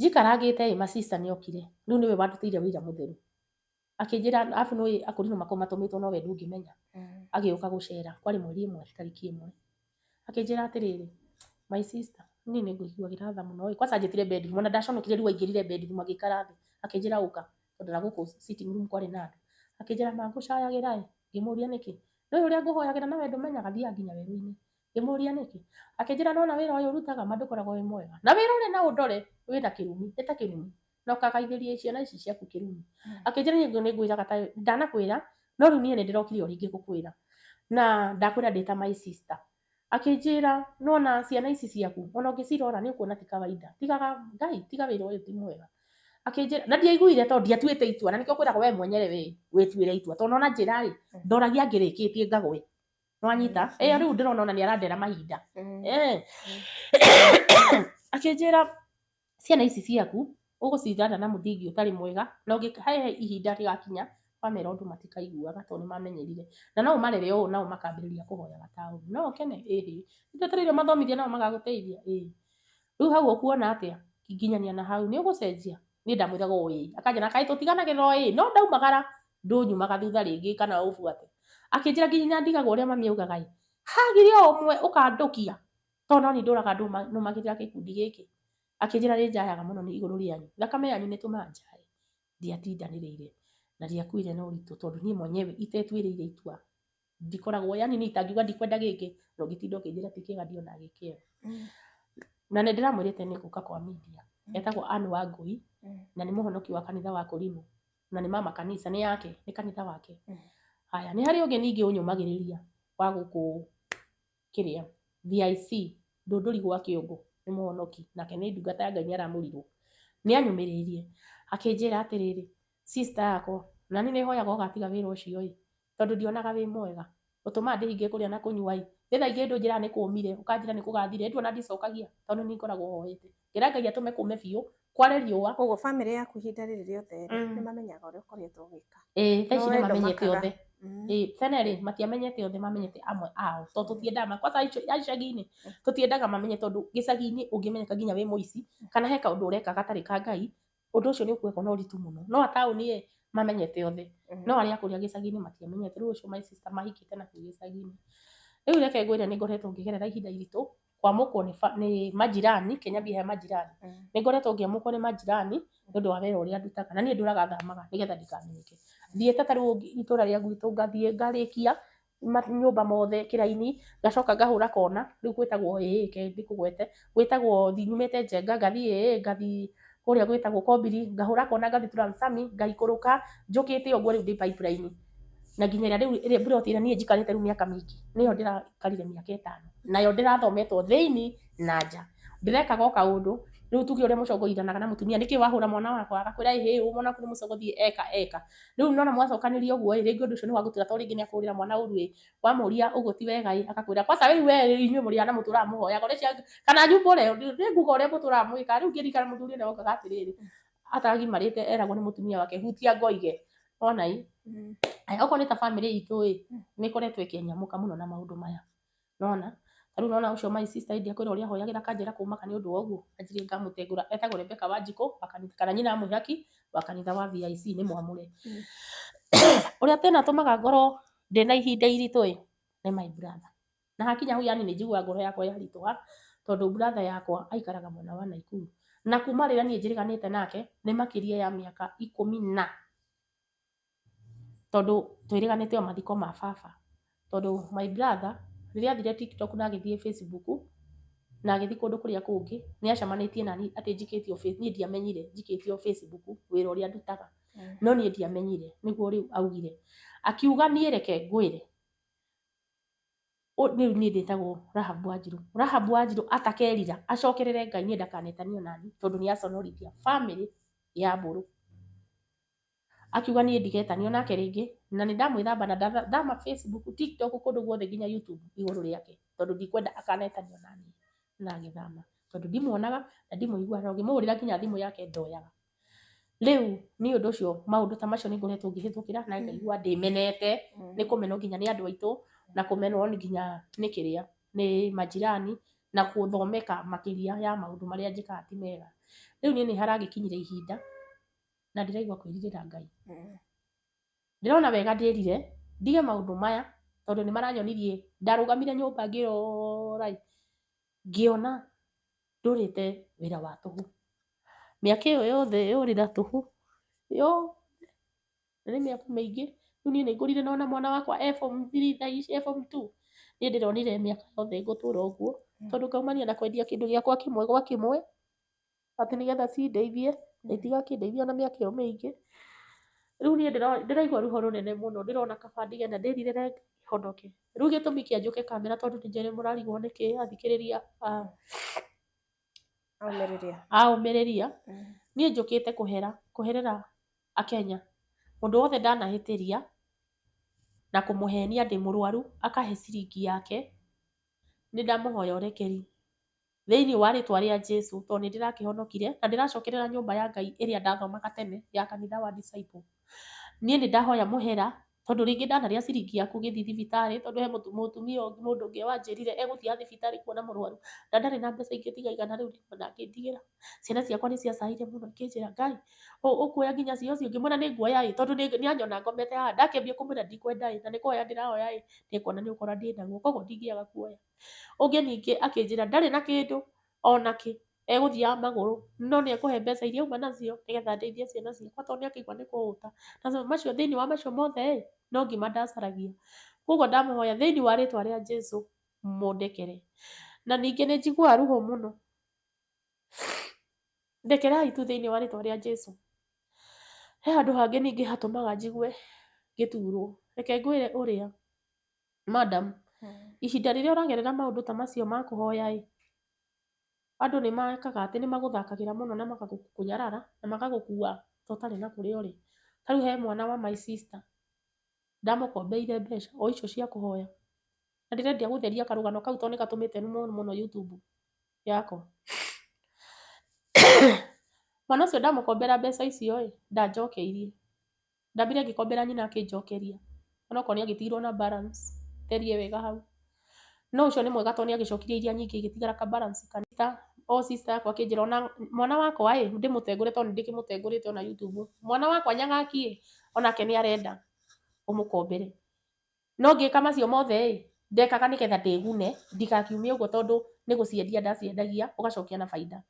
Njikarangĩte ĩ, ma sister nĩ okire, rĩu nĩwe wandutĩire wĩira mũtheru. Akĩnjĩra arabu nĩũĩ akũrinũ makoragwo matũmĩtwo nowe ndũngĩmenya. Agĩũka gũcera kwarĩ mweri 1 tarĩki 1. Akĩnjĩra atĩrĩrĩ, my sister, niĩ nĩngũiguagĩra tha mũno ĩ. Kwanza anjĩtire bedroom ona ndaconokire rĩu aingĩrire bedroom agĩikara thĩ. Akĩnjĩra ũka tondũ na gũkũ sitting room kwarĩ na andũ. Akĩnjĩra ma ngũcayagĩra ĩ. Ngĩmũria nĩkĩ. Nĩũĩ ũrĩa ngũhoyagĩra nawe ndũmenyaga thiaga nginya werũ-inĩ. Ngĩmũria nĩkĩ. Akĩnjĩra nĩwona wĩra ũyũ ũrutaga ma ndũkoragwo wĩ mwega. Na wĩra ũrĩ na ũndore wĩna kĩrumi, nĩ ta kĩrumi. Na ũkagaithĩria ciana ici ciaku kĩrumi. Akĩnjĩra niĩ nĩngwĩraga ta ndanakwĩra no rĩu niĩ nĩndĩrokire o rĩngĩ gũkwĩra. Na ndakwĩra ndĩ ta my sister. Akĩnjĩra nĩwona ciana ici ciaku ona ũngĩcirora nĩ ũkuona ti kawaida. Tigaga Ngai tiga wĩra ũyũ ti mwega. Akĩnjĩra na ndiaiguire tondũ ndiatuĩte itua na nĩkĩo kwĩragwo we mwenyewe we wĩtuĩre itua tondũ nona njĩra rĩ ndoragia ngĩrĩkĩtie ngagwe. Nĩwanyita? Ĩyo rĩu ndĩrona ona nĩarandera mahinda. Akĩnjĩra ciana ici ciaku ũgũcigana na mũthingi ũtarĩ mwega na ũngĩkahe ihinda rĩgakinya wamera ũndũ matikaiguaga tondũ nĩmamenyerire. Na no ũmarere ũũ nao makambĩrĩria kũhoyaga taũni. No ũkene? Ĩhĩ. Ndwetereire ũmathomithie nao magagũteithia? Ĩĩ. Rĩu hau ũkuona atĩa? Nginyania na hau nĩ ũgũcenjia? Niĩ ndamwĩraga o ĩĩ. Akanjĩra kaĩ tũtiganagĩra o ĩĩ. No ndaumagara ndũnyumaga thutha rĩngĩ kana ũbuate. Akĩnjĩra nginya ndigagwo ũrĩa mami augaga ĩ. Hagire o ũmwe ũkandũkia tondũ no niĩ ndũraga nũmagĩrĩra gĩkundi gĩkĩ. Akĩnjĩra nĩ njayaga mũno nĩ igũrũ rĩanyu. Thakame yanyu nĩ ĩtũmaga njaye. Ndiatindanĩrĩire na ndiakuire na ũritũ tondũ niĩ mwenyewe itetuĩrĩire itua. Ndikoragwo yani niĩ itangiuga ndikwenda gĩkĩ na ũngĩtinda ũkĩnjĩra ti kĩega ndionaga gĩ kĩega. Na nĩ ndĩramwĩrĩte nĩ ngũka kwa media. Etagwo Ann Wangui na nĩ mũhonoki wa kanitha wa Kũrimũ na nĩ mama kanitha nĩ yake nĩ kanitha wake. Haya nĩ harĩ ũngĩ ningĩ ũnyũmagĩrĩria wa gũkũ kĩrĩa VIC Ndũndũri gwa Kĩũngũ nĩ mũhonoki nake nĩ ndungata ya Ngai nĩ aramũrirwo. Nĩ anyũmĩrĩirie akĩnjĩra atĩrĩrĩ sister yakwa na niĩ nĩhoyaga ũgatiga wĩra ũcio ĩ tondũ ndionaga wĩ mwega. Ũtũmaga ndĩhinge kũrĩa na kũnyua ĩ. Nĩ thaa ingĩ ndũnjĩraga nĩ kũmire ũkanjĩra nĩ kũgathire ĩndĩ ona ndicokagia tondũ nĩ ngoragwo hoete. Ngĩra Ngai atũme kũme biũ kware riũa. Koguo bamĩrĩ yaku ihinda rĩrĩ rĩothe rĩ, nĩ mamenyaga ũrĩa ũkoretwo ũgĩka. Ĩĩ thaa ici No nĩ wendo mamenyete makaga. othe. Ĩĩ tene rĩ matiamenyete othe mamenyete amwe ao tondũ tũtiendaga kwanza icagi-inĩ tũtiendaga mamenye tondũ gĩcagi-inĩ ũngĩmenyeka nginya wĩ mũici kana he kaũndũ ũreka gatarĩ ka Ngai ũndũ ũcio nĩ ũkuoywo na ũritũ mũno. No ataũni ĩ mamenyete othe. No arĩa a kũrĩa gĩcagi-inĩ matiamenyete. Rĩu ũcio my sister mahikĩte na kũu gĩcagi-inĩ. Rĩu reke ngwĩre nĩ ngoretwo ngĩgerera ihinda iritũ kwamũkwo nĩ majirani kĩnyambie he majirani. Nĩ ngoretwo ngĩamũkwo nĩ majirani nĩ ũndũ wa wĩra ũrĩa ndutaga na niĩ ndũraga thamaga nĩgetha ndikamenyeke. Thiĩte ta rĩu itũra rĩa gwitũ ngathiĩ ngarĩkia nyũmba mothe kĩraini ngacoka ngahũra kona rĩu gwĩtagwo ĩĩ ke ndikũgwete gwĩtagwo nyumĩte Njenga ngathiĩ ĩĩ ngathiĩ kũrĩa gwĩtagwo Kombiri ngahũra kona ngathiĩ Transami ngaikũrũka njũkĩte ũguo rĩu ndĩ pipeline na nginya ĩrĩa rĩu ĩrĩa plot ĩrĩa niĩ njikarĩte rĩu mĩaka mĩingĩ nĩyo ndĩrakarire mĩaka 5 nayo ndĩrathometwo thĩinĩ na nja ndĩrekaga o kaũndũ rĩu tuge ũrĩa mũcongoiranaga na mũtumia nĩkĩ wahũra mwana wakwa agakwĩra ĩhĩ mwana waku nĩ mũcongothie eka eka rĩu nona mwacokanĩria ũguo ĩ rĩngĩ ũndũ ũcio nĩ wagũtura to rĩngĩ nĩ akũhũrĩra mwana ũru ĩ wamũria ũguo ti wega ĩ agakwĩra kwanza rĩu we inyuĩ mũrĩ ana mũtũraga mũhoyaga ũrĩa cia kana nyumbũre nĩ nguga ũrĩa mũtũraga mũgĩkaga rĩu ngĩririkana mũthuri ũrĩa wokaga atĩrĩrĩ atagimarĩte eragwo nĩ mũtumia wake hutia ngoige wona ĩ aya okorwo nĩ ta bamĩrĩ itũ ĩ nĩ ĩkoretwo ĩkĩnyamũka mũno na maũndũ maya nona rĩu nona ũcio my sister ĩndĩ akwĩra ũrĩa ahoyagĩra kanjĩra kũmaka nĩ ũndũ wa ũguo anjirie ngamũtengũra etagwo Rebecca Wanjikũ wa kanitha kana nyina Mwĩhaki wa kanitha wa VIC nĩ mwamũre. Ũrĩa tena atũmaga ngorwo ndĩna ihinda iritũ ĩ nĩ my brother. Na hakinya hau yani nĩ njiguaga ngoro yakwa yaritũha tondũ brother yakwa aikaraga mwena wa Naikuru na kuma rĩrĩa niĩ njĩrĩganĩte nake nĩ makĩria ya mĩaka 10 na tondũ twĩrĩganĩte o mathiko ma baba tondũ my brother rĩrĩa athire TikTok na agĩthiĩ Facebook na agĩthiĩ kũndũ kũrĩa kũngĩ nĩ acemanĩtie nani atĩ njikĩtio niĩ ndiamenyire njikĩtio Facebook wĩra ũrĩa ndutaga no niĩ ndiamenyire nĩguo rĩu augire akiuga niĩ reke ngwĩre rĩu niĩ ndĩtagwo Rahab Wanjiru. Rahab Wanjiru atakerira acokerere Ngai niĩ ndakanetanio nani tondũ nĩ aconorithia family ya Mbũrũ. Akiuga niĩ ndigetanio nake rĩngĩ na nĩ ndamwĩthamba na ndathama Facebook, TikTok kũndũ guothe nginya YouTube igũrũ rĩake tondũ ndikwenda akanetanio nani na agĩthama tondũ ndimuonaga na ndimũiguaga na ũngĩmũhũrĩra nginya thimũ yake ndoyaga. Rĩu nĩ ũndũ ũcio maũndũ ta macio nĩ ngoretwo ngĩhĩtũkĩra na ngaigua ndĩmenete nĩ kũmenwo nginya nĩ andũ aitũ na kũmenwo nginya nĩ kĩrĩa nĩ majirani na gũthomeka makĩria ya maũndũ marĩa njĩkaga ti mega. Rĩu niĩ nĩ haragĩkinyire ihinda na ndĩraigua kwĩrirĩra Ngai. Ndĩrona wega ndĩrire ndige maũndũ maya tondũ nĩ maranyonirie ndarũgamire nyũmba ngĩrora ĩ, ngĩona ndũrĩte wĩra wa tũhũ. Mĩaka ĩyo yothe yorĩra tũhũ yothe, na nĩ mĩaka mĩingĩ. Rĩu niĩ nĩ ngũrire nona mwana wakwa e form 3 thaa ici, e form 2. Niĩ ndĩronire mĩaka yothe ngũtũra ũguo tondũ ngaumania na kwendia kĩndũ gĩakwa kĩmwe gwa kĩmwe atĩ nĩgetha cindeithie na itigakĩndeithia ona mĩaka ĩyo mĩingĩ. Rĩu niĩ ndĩraigua ruo rũnene mũno, ndĩrona kaba ndige na ndĩrirĩre Ngai honoke. Rĩu gĩtũmi kĩa njũke kamera tondũ nĩ njũĩ nĩ mũrarigwo nĩkĩ athikĩrĩria a Omĩrĩria. A ũmĩrĩria. Niĩ njũkĩte kũhera, kũherera Akenya. Mũndũ wothe ndanahĩtĩria na kũmũhenia ndĩ mũrwaru akahe ciringi yake, nĩ ndamũhoya ũrekeri thĩinĩ wa rĩtwa rĩa Jesu tondũ nĩ ndĩrakĩhonokire na ndĩracokerera nyũmba ya Ngai ĩrĩa ndathomaga tene ya kanitha wa Disciple. Niĩ nĩ ndahoya mũhera tondũ rĩngĩ ndanarĩa ciringi yaku ũgĩthiĩ thibitarĩ tondũ he mũtumia ũngĩ mũndũ ũngĩ wanjĩrire egũthiaga thibitarĩ kuona mũrwaru na ndarĩ na mbeca ingĩ tiga igana rĩu rĩmwe na akĩndigĩra. Ciana ciakwa nĩ ciacaire mũno ikĩnjĩra Ngai ũkuoya nginya cio ũcio, ngĩmwĩra nĩ nguoya ĩ tondũ nĩ anyona ngomete haha ndakĩambia kũmwĩra ndikwenda ĩ na nĩ kũhoya ndĩrahoya ĩ nĩekuona nĩ ũkora ndĩnaguo koguo ndingĩaga kuoya. Ũngĩ ningĩ akĩnjĩra ndarĩ na kĩndũ ona kĩ egũthiaga magũrũ no nĩ ekũhe mbeca iria auma nacio nĩgetha ndeithie ciana ciakwa tondũ nĩ akĩigua nĩ kũhũta. Na macio thĩinĩ wa macio mothe ĩ no ngima ndacaragia. Koguo ndamũhoya thĩinĩ wa rĩtwa rĩa Jesu mũndekere. Na ningĩ nĩ njiguaga ruo mũno. Ndekerai tu thĩinĩ wa rĩtwa rĩa Jesu. He handũ hangĩ ningĩ hatũmaga njigue ngĩturwo. Reke ngwĩre ũrĩa madam, ihinda rĩrĩa ũragerera maũndũ ta macio ma kũhoya ĩ, andũ nĩ mekaga atĩ nĩ magũthakagĩra mũno na magakũnyarara na magagũkua ta ũtarĩ na kũrĩa ũrĩ. Ta rĩu he mwana wa my sister ndamũkombeire mbeca o icio cia kũhoya na ndĩrenda gũtheria karũgano kau tondũ nĩ gatũmĩte numwo mũno YouTube yakwa. Mwana ũcio ndamũkombera mbeca icio ĩ, ndanjokeirie. Ndambire ngĩkombera nyina akĩnjokeria onokorwo nĩ agĩtigirwo na balance therie wega hau. No ũcio nĩ mwega tondũ nĩ agĩcokirie iria nyingĩ igĩtigara ka balance kanini. O sister yakwa akĩnjĩra ona mwana wakwa ĩ ndĩmũtengũre tondũ nĩ ndĩkĩmũtengũrĩte ona YouTube. Mwana wakwa Nyagaki ĩ onake nĩ arenda ũmũkombere. No ngĩka macio mothe ĩ ndekaga nĩgetha ndĩgune ndikakiume ũguo tondũ nĩ gũciendia ndaciendagia ũgacokia na baida.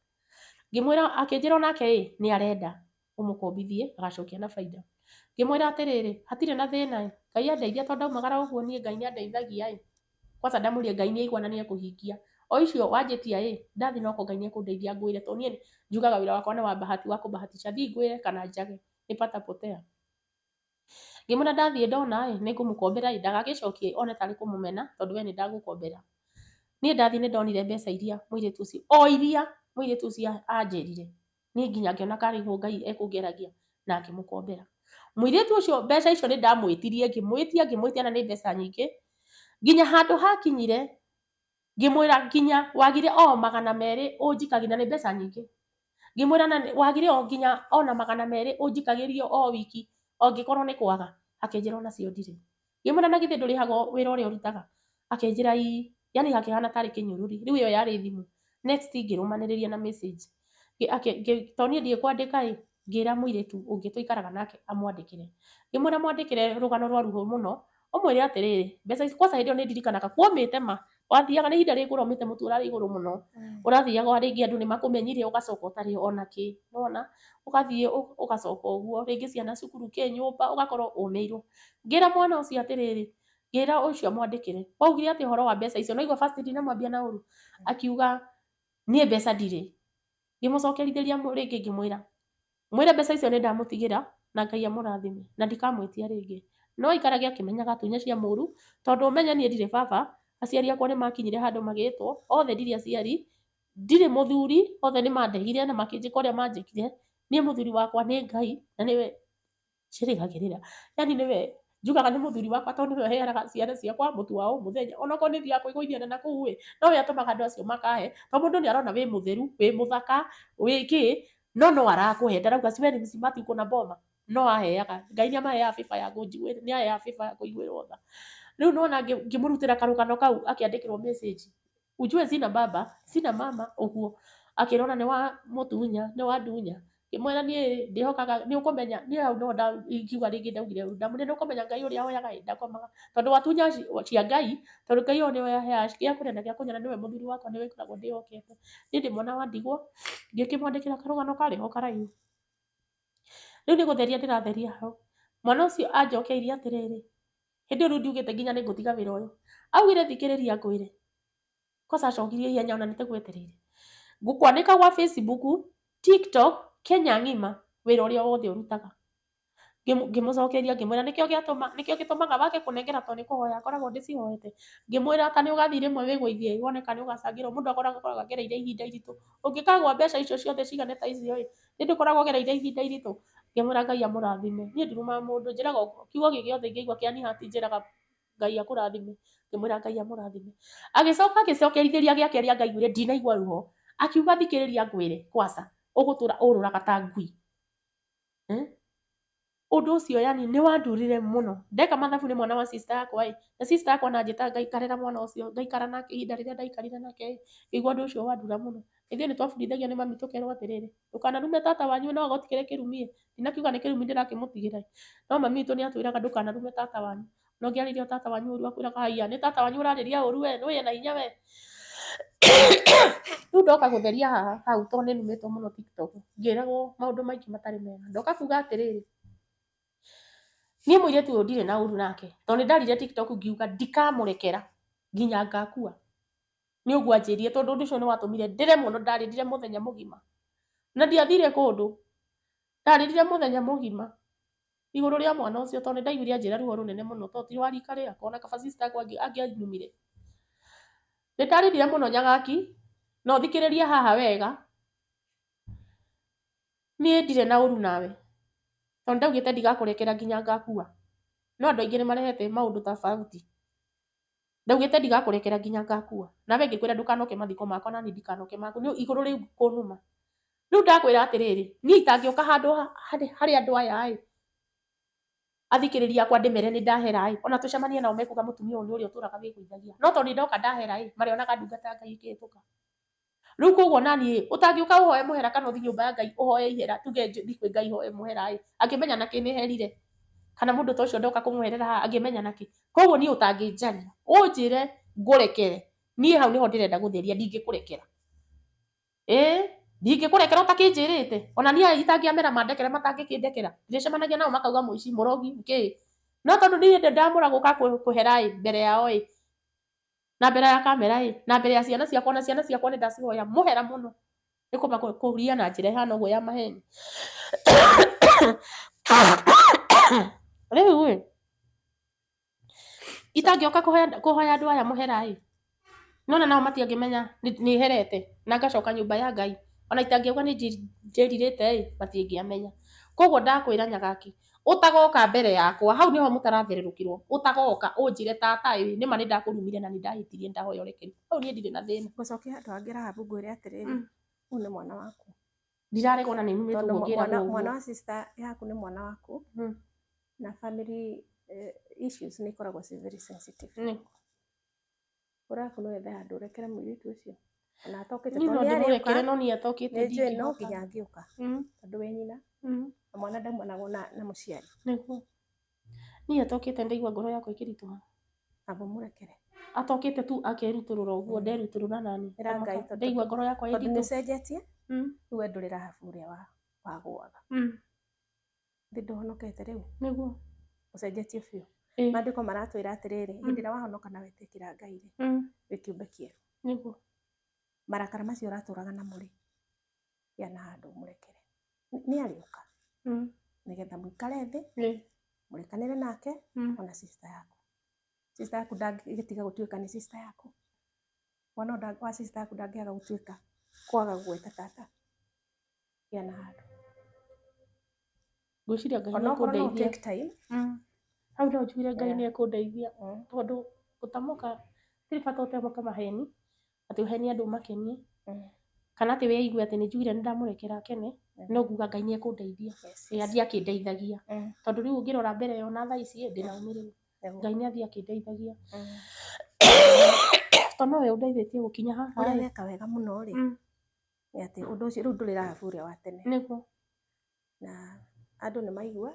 Ngĩmwĩra akĩnjĩra onake ĩ nĩ arenda ũmũkombithie agacokia na baida. Ngĩmwĩra atĩrĩrĩ hatirĩ na thĩna ĩ Ngai andeithia tondũ ndaumagara ũguo niĩ Ngai nĩ andeithagia ĩ kwanza ndamwĩrire Ngai nĩ aigua na nĩ ekũhingia. O icio wanjĩtia ĩ ndathiĩ noko Ngai nĩ ekũndeithia ngwĩre tondũ niĩ njugaga wĩra wakwa nĩ wa bahati wa kũbahatisha thiĩ ngwĩre kana njage nĩ pata potea. Ngĩmwĩra ndathiĩ ndona ĩ nĩ ngũmũkombera ĩ ndagagĩcokie one tarĩ kũmũmena tondũ we nĩ ndagũkombera. Niĩ ndathiĩ nĩ ndonire mbeca iria mũirĩtu ũcio o iria mũirĩtu ũcio anjĩrire niĩ nginya ngĩona karĩ guo Ngai ekũngeragia na ngĩmũkombera. Mũirĩtu ũcio mbeca icio nĩ ndamwĩtirie ngĩmwĩtia ngĩmwĩtia na nĩ mbeca nyingĩ nginya handũ hakinyire ngĩmwĩra nginya wagire o magana merĩ ũnjikagĩria na nĩ mbeca nyingĩ. Ngĩmwĩra na wagire o nginya ona magana merĩ ũnjikagĩrio o wiki ongĩkorwo nĩ kwaga. Akĩnjĩra onacio ndirĩ. Ngĩmwĩra na githĩ ndũrĩhagwo wĩra ũrĩa ũrutaga? Akĩnjĩra ii. Yani hakĩhana tarĩ kĩnyũrũri. Rĩu ĩyo yarĩ thimũ. Next ngĩrũmanĩrĩria na message. Tondũ niĩ ndiũĩ kwandĩka ĩ, ngĩra mũirĩtu ũngĩ tũikaraga nake amwandĩkĩre. Ngĩmwĩra mwandĩkĩre rũgano rwa ruo mũno, ũmwĩre atĩrĩrĩ, mbeca ici kwanza hĩndĩ ĩyo nĩ ndirikanaga kwomĩte ma, wathiaga nĩ ihinda rĩrĩ kũromĩte mũtu ũrarĩ igũrũ mũno, ũrathiaga rĩngĩ andũ nĩ makũmenyire ũgacoka ũtarĩ ona kĩ, nĩwona? Ũgathiĩ ũgacoka ũguo, rĩngĩ ciana cukuru kĩ nyũmba ũgakorwo ũmĩirwo. Ngĩra mwana ũcio atĩrĩrĩ, ngĩra ũcio amwandĩkĩre, waugire atĩa ũhoro wa mbeca icio? Nĩwaigua first ndinamwambia na ũru? Akiuga niĩ mbeca ndirĩ. Ngĩmũcokerithĩria rĩngĩ ngĩmwĩra, mwĩre mbeca icio nĩ ndamũtigĩra na Ngai amũrathime na ndikamwĩtia rĩngĩ. No aikarage akĩmenyaga tunya cia mũru tondũ ũmenye niĩ ndirĩ baba, aciari akwa nĩ makinyire handũ magĩtwo, othe ndirĩ aciari, ndirĩ mũthuri, othe nĩ mandegire na makĩnjĩka ũrĩa manjĩkire. Niĩ mũthuri wakwa nĩ Ngai na nĩwe njĩrĩgagĩrĩra. Yani nĩwe njugaga nĩ mũthuri wakwa tondũ nĩwe ũheanaga ciana ciakwa mũtu wa o mũthenya. Onokorwo nĩ thiaga kwĩgũithia na nakũu ĩ, nowe atũmaga andũ acio makahe. Tondũ mũndũ nĩ arona wĩ mũtheru, wĩ mũthaka, wĩ kĩ, no no arakũhe. Ndarauga we ni msimati uko na boma. No aheaga. Ngai nĩ amaheaga favor ya kũnjiguĩra, nĩ aheaga favor ya kũiguĩrwo tha. Rĩu nĩwona ngĩmũrutĩra karũgano kau akĩandĩkĩrwo message. Ujue sina baba, sina mama, ũguo. Akĩrona nĩ wa mũtunya, nĩ wa ndunya. Ngĩmwĩra niĩ ndĩhokaga nĩ ũkũmenya niĩ hau no ingiuga rĩngĩ ndaugire ũru. Ndamwĩrire nĩ ũkũmenya Ngai ũrĩa hoyaga ĩ ndakomaga. Tondũ watunya cia Ngai, tondũ Ngai ũyũ nĩwe aheaga gĩa kũrĩa na gĩa kũnyua na nĩwe mũthuri wakwa nĩwe ngoragwo ndĩhokete. Niĩ ndĩ mwana wa ndigwa, ngĩkĩmwandĩkĩra karũgano karĩ ho karaihu. Rĩu nĩ gũtheria ndĩratheria hau, mwana ũcio anjokeirie atĩrĩrĩ, hĩndĩ ĩyo rĩu ndiugĩte nginya nĩ ngũtiga wĩra ũyũ. Augire thikĩrĩria ngwĩre, kwanza acokirie ihenya ona nĩtagwetereire. Ngũkwanĩka gwa Facebook, TikTok, Kenya ng'ima wĩra ũrĩa wothe ũrutaga. Ngĩmũcokeria ngĩmwĩra nĩkĩo gĩatũma nĩkĩo gĩtũmaga wage kũnengera tondũ nĩ kũhoya ngoragwo ndĩcihoete. Ngĩmwĩra ta nĩ ũgathiĩ rĩmwe wĩgũithie wone kana nĩ ũgacangĩrwo mũndũ akoragwo agereire ihinda iritũ. Ũngĩkagũa mbeca icio ciothe cigane ta icio ĩ, nĩ ndũkoragwo ũgereire ihinda iritũ? Ngĩmwĩra Ngai amũrathime. Niĩ ndirumaga mũndũ njĩraga kiugo gĩothe ingĩigua kĩa Nihati njĩraga Ngai akũrathime. Ngĩmwĩra Ngai amũrathime. Agĩcoka agĩcokerithĩria gĩa kerĩ anga aiguire ndinaigua ruo. Akiuga thikĩrĩria ngwĩre kwanza ũgũtũra ũrũraga ta ngui. Eh? Ũndũ ũcio yani nĩ wandurire mũno. Ndeka mathabu nĩ mwana wa sister yakwa ĩ, na sister yakwa na anjĩta ngaikarĩra mwana ũcio, ngaikara nake ihinda rĩrĩa ndaikarire nake ĩ, ngĩigua ũndũ ũcio wandura mũno. Ithuĩ nĩ twabundithagio nĩ mami tũkerwo atĩrĩrĩ, ndũkanarume tata wanyu no agũtigĩre kĩrumi ĩ, ndinakiuga nĩ kĩrumi ndĩrakĩmũtigĩra ĩ, no mami witũ nĩ atwĩraga ndũkanarume tata wanyu. Na ũngĩarĩria tata wanyu ũru akwĩraga haiya nĩ tata wanyu ũrarĩria ũru we, nĩ wĩ na hinya we. Rĩu ndoka gũtheria haha hau tondũ nĩ numĩtwo mũno TikTok, ngĩragwo maũndũ maingĩ matarĩ mega. Ndoka kuga atĩrĩrĩ, niĩ mũirĩtu ũyũ ndirĩ na ũru nake tondũ nĩ ndarire TikTok ngiuga ndikamũrekera nginya ngakua. Nĩ ũguo anjĩrire tondũ ũndũ ũcio nĩ watũmire ndĩre mũno, ndarĩrire mũthenya mũgima. Na ndiathire kũndũ, ndarĩrire mũthenya mũgima igũrũ rĩa mwana ũcio tondũ nĩ ndaiguire anjĩra ruo rũnene mũno tondũ ti wa rika rĩakwa ona kaba sister yakwa angĩanumire. Nĩ ndarĩrire mũno Nyagaki, na ũthikĩrĩrie haha wega, niĩ ndirĩ na ũru nawe tondũ ndaugĩte ndigakũrekera nginya ngakua. No andũ aingĩ nĩ marehete maũndũ tofauti. Ndaugĩte ndigakũrekera nginya ngakua. Nawe ngĩkwĩra ndũkanoke mathiko makwa nani ndikanoke maku nĩ igũrũ rĩu kũnuma. Rĩu ndakwĩra atĩrĩrĩ, niĩ itangĩũka handũ harĩ andũ aya ĩ, athikĩrĩria akwa ndĩmere nĩ ndahera ĩ, ona tũcemanie nao mekuga mũtumia ũyũ nĩ ũrĩa ũtũraga wĩgũithagia. No tondũ nĩ ndoka ndahera ĩ, marĩonaga ndungata ya Ngai ĩkĩhĩtũka. Rĩu koguo naniĩ ũtangĩũka ũhoe mũhera kana ũthiĩ nyũmba ya Ngai ũhoe ihera tuge thiĩ kwĩ Ngai hoe mũhera ĩ, angĩmenya nakĩ nĩ herire? Kana mũndũ ta ũcio ndoka kũmũherera haha angĩmenya nakĩ? Koguo niĩ ũtangĩnjaria ũnjĩre ngũrekere, niĩ hau nĩho ndĩrenda gũtheria, ndingĩkũrekera. Ĩĩ ndingĩkũrekera ũtakĩnjĩrĩte. Ona niĩ itangĩamera mandekere matangĩkĩndekera, ndĩrĩcemanagia nao makauga mũici, mũrogi, kĩĩ. No tondũ niĩ ndĩ ndamũra gũka kũhera ĩ, mbere yao ĩ, na mbere ya kamera ĩ, na mbere ya ciana ciakwa, na ciana ciakwa nĩ ndacihoya mũhera mũno nĩ kũria na njĩra ĩhana ũguo ya maheni. Rĩu ĩ, itangĩũka kũhoya andũ aya mũhera ĩ, nona nao matiangĩmenya nĩ herete na ngacoka nyũmba ya Ngai, ona itangĩuga nĩ njĩrirĩte ĩ, matingĩamenya. Koguo ndakwĩra Nyagaki, ũtagoka mbere yakwa, hau nĩho mũtarathererũkĩrwo, ũtagoka ũnjĩre tata ĩ, nĩma nĩ ndakũrumire na nĩ ndahĩtirie nĩ ndahoya ũrekeri. Hau niĩ ndirĩ na thĩna. Ngũcokia handũ hangĩ Rahabu ngwĩre atĩrĩrĩ, ũyũ nĩ mwana waku. Ndiraregwo na nĩ numĩtwo Tondũ ũguo ngĩragwo mwana, ũguo. mwana wa sister yaku nĩ mwana waku na family issues nĩ ikoragwo ci very sensitive. Ũraku no wethe handũ ũrekere mũirĩtu ũcio ona atokĩte Niĩ no tondũ nĩ arĩũka ndĩmũrekere no niĩ atokĩte nĩ njũĩ no ndingĩhota. nginya angĩũka tondũ wĩ nyina na mwana ndaumanagwo na mũciari. Nĩguo. Niĩ atokĩte ndaigua ngoro yakwa ĩkĩritũha. Amba ũmũrekere. Atokĩte tu akerutũrũra ũguo nderutũrũra nani. Ĩra Ngai tondũ Ndaigua ngoro yakwa tondũ nĩ ĩritũ. ũcenjetie rĩu we ndũrĩ Rahabu ũrĩa wagũaga. Thĩ ndũhonokete rĩu. Nĩguo. Ũcenjetie biũ. Maandĩko maratwĩra atĩrĩrĩ, hĩndĩ ĩrĩa wahonoka na wetĩkĩra Ngai rĩ, wĩ kĩũmbe kĩerũ. Nĩguo. Marakara macio ũratũraga namo rĩ, gĩa na handũ ũmũrekere. Nĩ arĩũka. Nĩgetha mũikare thĩ, mũrekanĩre nake ona sister yaku. Sister yaku ndangĩtiga gũtuĩka nĩ sister yaku. Mwana wa sister yaku ndangĩaga gũtuĩka kwaga gũgwĩta tata. Gĩa na handũ. Ngwĩciria Ngai nĩ Onokorwo no ekũndeithia. take time. Hau no njugire Ngai nĩ ekũndeithia tondũ gũtamũka tirĩ bata ũtamũke maheni atĩ ũhenie andũ ũmakenie kana atĩ we aigue atĩ nĩ njugire nĩ ndamũrekera akene, no nguga Ngai nĩ ekũndeithia. Ĩ athiĩ akĩndeithagia tondũ rĩu ũngĩrora mbere ĩyo na thaa ici ĩ, ndĩna ũmĩrĩru. Ngai nĩ athiĩ akĩndeithagia tondũ nowe ũndeithĩtie gũkinya haha Ũrĩa ĩ. weka wega mũno rĩ, nĩ atĩ ũndũ ũcio rĩu ndũrĩ Rahabu ũrĩa wa tene. Nĩguo. Na andũ nĩ maigua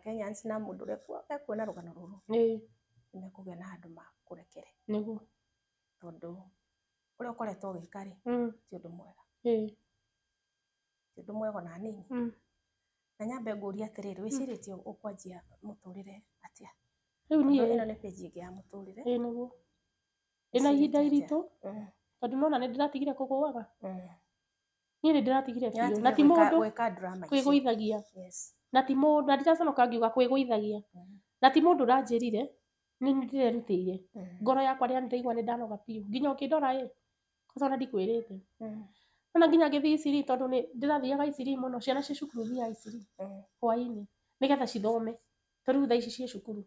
Kenyans na mũndũ ũrĩa ekuona rũgano rũrũ nĩ mekũgĩa na handũ makũrekere. Nĩguo. Tondũ ũrĩa ũkoretwo ũgĩka rĩ, ti ũndũ mwega. Ti ũndũ mwega ona hanini. Na nyambe ngũrie atĩrĩrĩ, wĩcirĩtie ũkwanjia mũtũrĩre atĩa? Rĩu niĩ ĩno nĩ page ĩngĩ ya mũtũrĩre. Ĩĩ nĩguo. Ndĩna ihinda iritũ tondũ nona nĩ ndĩratigire kũgũaga. Niĩ nĩ ndĩratigire biũ. Na ti mũndũ kwĩgũithagia. Na ti mũndũ, na ndiraconoka ngiuga kwĩgũithagia. Na ti mũndũ ũranjĩrire, nĩ ndĩrerutĩire. Ngoro yakwa rĩrĩa ndĩraigua nĩ ndanoga biũ. Nginya ũkĩndora ĩ, kwanza ona ndikwĩrĩte. Ona nginya ngĩthiĩ Isiri tondũ nĩ ndĩrathiaga Isiri mũno, ciana cia cukuru thiaga Isiri hwaĩ-inĩ nĩgetha cithome. Tondũ rĩu thaa ici ciĩ cukuru.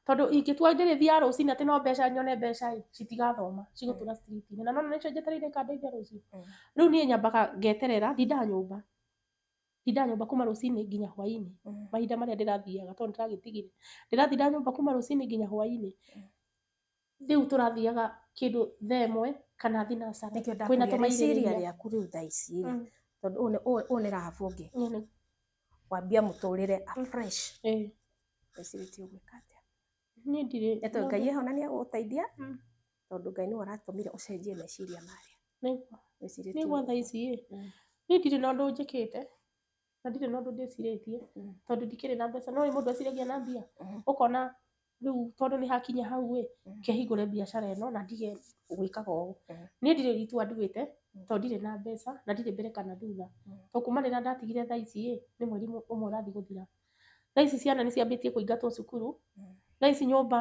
Tondũ ingĩtua ndĩrĩthiaga rũcinĩ atĩ no mbeca nyone mbeca ĩ, citigathoma, cigũtũra street-inĩ. Na nona nĩcio njetereire ikandeithia rũciũ. Rĩu niĩ nyambaga ngeterera, ndindaga nyũmba. Ndindaga nyũmba kuma rũcinĩ nginya hwaĩ-inĩ. Mahinda marĩa ndĩrathiaga tondũ ndĩragĩtigire. Ndĩratinda nyũmba kuma rũcinĩ nginya hwaĩ-inĩ. Rĩu tũrathiaga kĩndũ thaa ĩmwe kana thinacara. Nĩkĩo ndakũria rĩciria rĩaku rĩu thaa ici rĩ, tondũ ũyũ nĩ Rahabu ũngĩ. Wambia mũtũrĩre afresh. Wĩcirĩtie ũgwĩka atĩa? Niĩ ndirĩ. Nĩ Ngai eho na nĩ egũgũteithia tondũ Ngai nĩwe ũratũmire ũcenjie meciria marĩa. Nĩguo thaa ici ĩ, niĩ ndirĩ na ũndũ njĩkĩte na ndirĩ na ũndũ ndĩcirĩtie tondũ ndikĩrĩ na mbeca. No mũndũ eciragia na mbia, ũkona rĩu tondũ nĩ hakinya hau ĩ, kĩhingũre biacara ĩno na ndige gwĩkaga ũũ. Niĩ ndirĩ itua nduĩte tondũ ndirĩ na mbeca na ndirĩ mbere kana thutha. Tondũ kuma rĩrĩa ndatigire thaa ici ĩ, nĩ mweri ũmwe ũrathiĩ gũthira. Thaa ici ciana nĩ ciambĩtie kũingatwo cukuru. Thaa ici nyũmba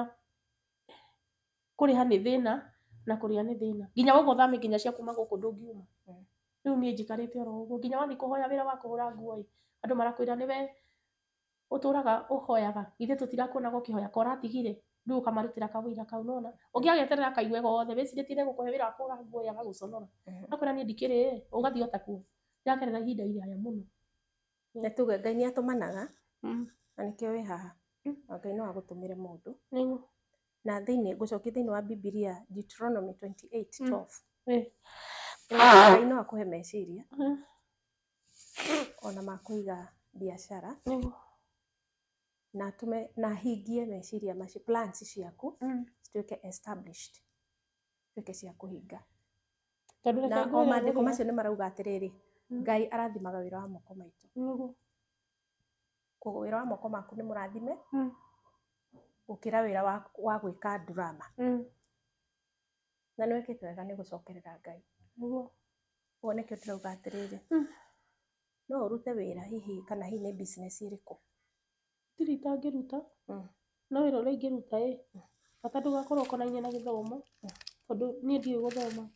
kũrĩha nĩ thĩna na kũrĩa nĩ thĩna. Nginya ũguo thame nginya cia kuma gũkũ ndũngiuma. Rĩu niĩ njikarĩte oro ũguo nginya wathiĩ kũhoya wĩra wa kũhũra nguo ĩ, andũ marakwĩra nĩwe ũtũraga ũhoyaga, ithuĩ tũtirakuonaga ũkĩhoya ka ũratigire, rĩu ũkamarutĩra kawĩra kau nona. Ũngĩageterera kaigue gothe wĩcirĩtie nĩegũkũhe wĩra wa kũhũra nguo ĩ, agagũconora. Akwĩra niĩ ndikĩrĩ ĩ, ũgathiĩ o takuo. Ndĩragerera ihinda iraya mũno. Nĩ tuge Ngai nĩ atũmanaga na nĩkĩo wĩ haha. Na Ngai no agũtũmĩre mũndũ. Na thĩinĩ ngũcokia thĩinĩ wa Bibilia Deuteronomy 28:12. Ngai no akũhe meciria ona ma kũiga biacara na atũme na ahingie meciria macio, plans ciaku cituĩke established, cituĩke cia kũhinga. Na o maandĩko macio nĩ marauga atĩrĩrĩ, Ngai arathimaga wĩra wa moko maitũ. Koguo wĩra wa moko maku nĩ mũrathime gũkĩra wĩra wa gwĩka drama. Na nĩ wĩkĩte wega nĩ gũcokerera Ngai. Ũguo nĩkĩo ndĩrauga atĩrĩrĩ, no ũrute wĩra hihi kana hihi nĩ business ĩrĩkũ? Ndirĩ itangĩruta, no wĩra ũrĩa ingĩruta ĩ, bata ndũgakorwo ũkonainie na gĩthomo tondũ niĩ ndiũĩ gũthoma.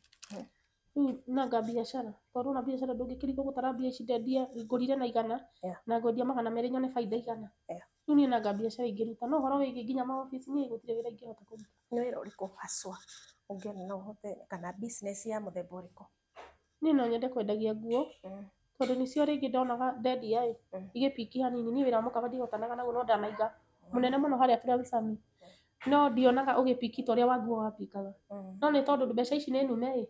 Rĩu nanga biacara, tondũ ona biacara ndũngĩkĩrigwo gũtara mbia ici ndendia ngũrire na 100 na ngwendia 200 nyone baida 100. Rĩu niĩ nanga biacara ingĩruta, no ũhoro wĩgiĩ nginya maobici niĩ gũtirĩ wĩra ingĩhota kũruta. Nĩ wĩra ũrĩkũ haswa ũngĩona no ũhote kana business ya mũthemba ũrĩkũ? Niĩ no nyende kwendagia nguo tondũ nĩcio rĩngĩ ndonaga ndendia ĩ, igĩpiki hanini. Niĩ wĩra wa mũkawa ndihotanaga naguo no ndanaiga mũnene mũno harĩa Transami. No ndionaga ũgĩpiki ta ũrĩa wa nguo wapikaga. No nĩ tondũ mbeca ici nĩ nume ĩ,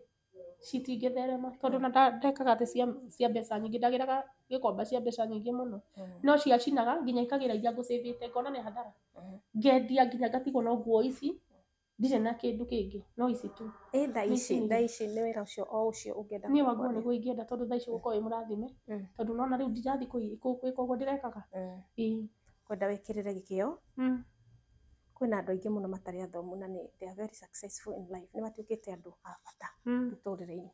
citingĩtherema tondũ na ndekaga atĩ cia mbeca nyingĩ, ndagĩraga gĩkomba cia mbeca nyingĩ mũno. No ciacinaga nginya ikagĩra iria ngũcĩvĩte ngona nĩ hathara. Ngendia nginya ngatigwo no nguo ici, ndirĩ na kĩndũ kĩngĩ no ici tu. Ĩ thaa ici, thaa ici nĩ wĩra ũcio o ũcio ũngĩenda? Niĩ wa nguo nĩguo ingĩenda tondũ thaa ici ũgũkorwo wĩ mũrathime tondũ nona rĩu ndirathiĩ gwĩka ũguo ndĩrekaga. Kwenda wĩkĩrĩre gĩkĩo. Kwĩna andũ aingĩ mũno matarĩ athomu na nĩ they are very successful in life. Nĩ matuĩkĩte andũ a bata mũtũrĩre-inĩ.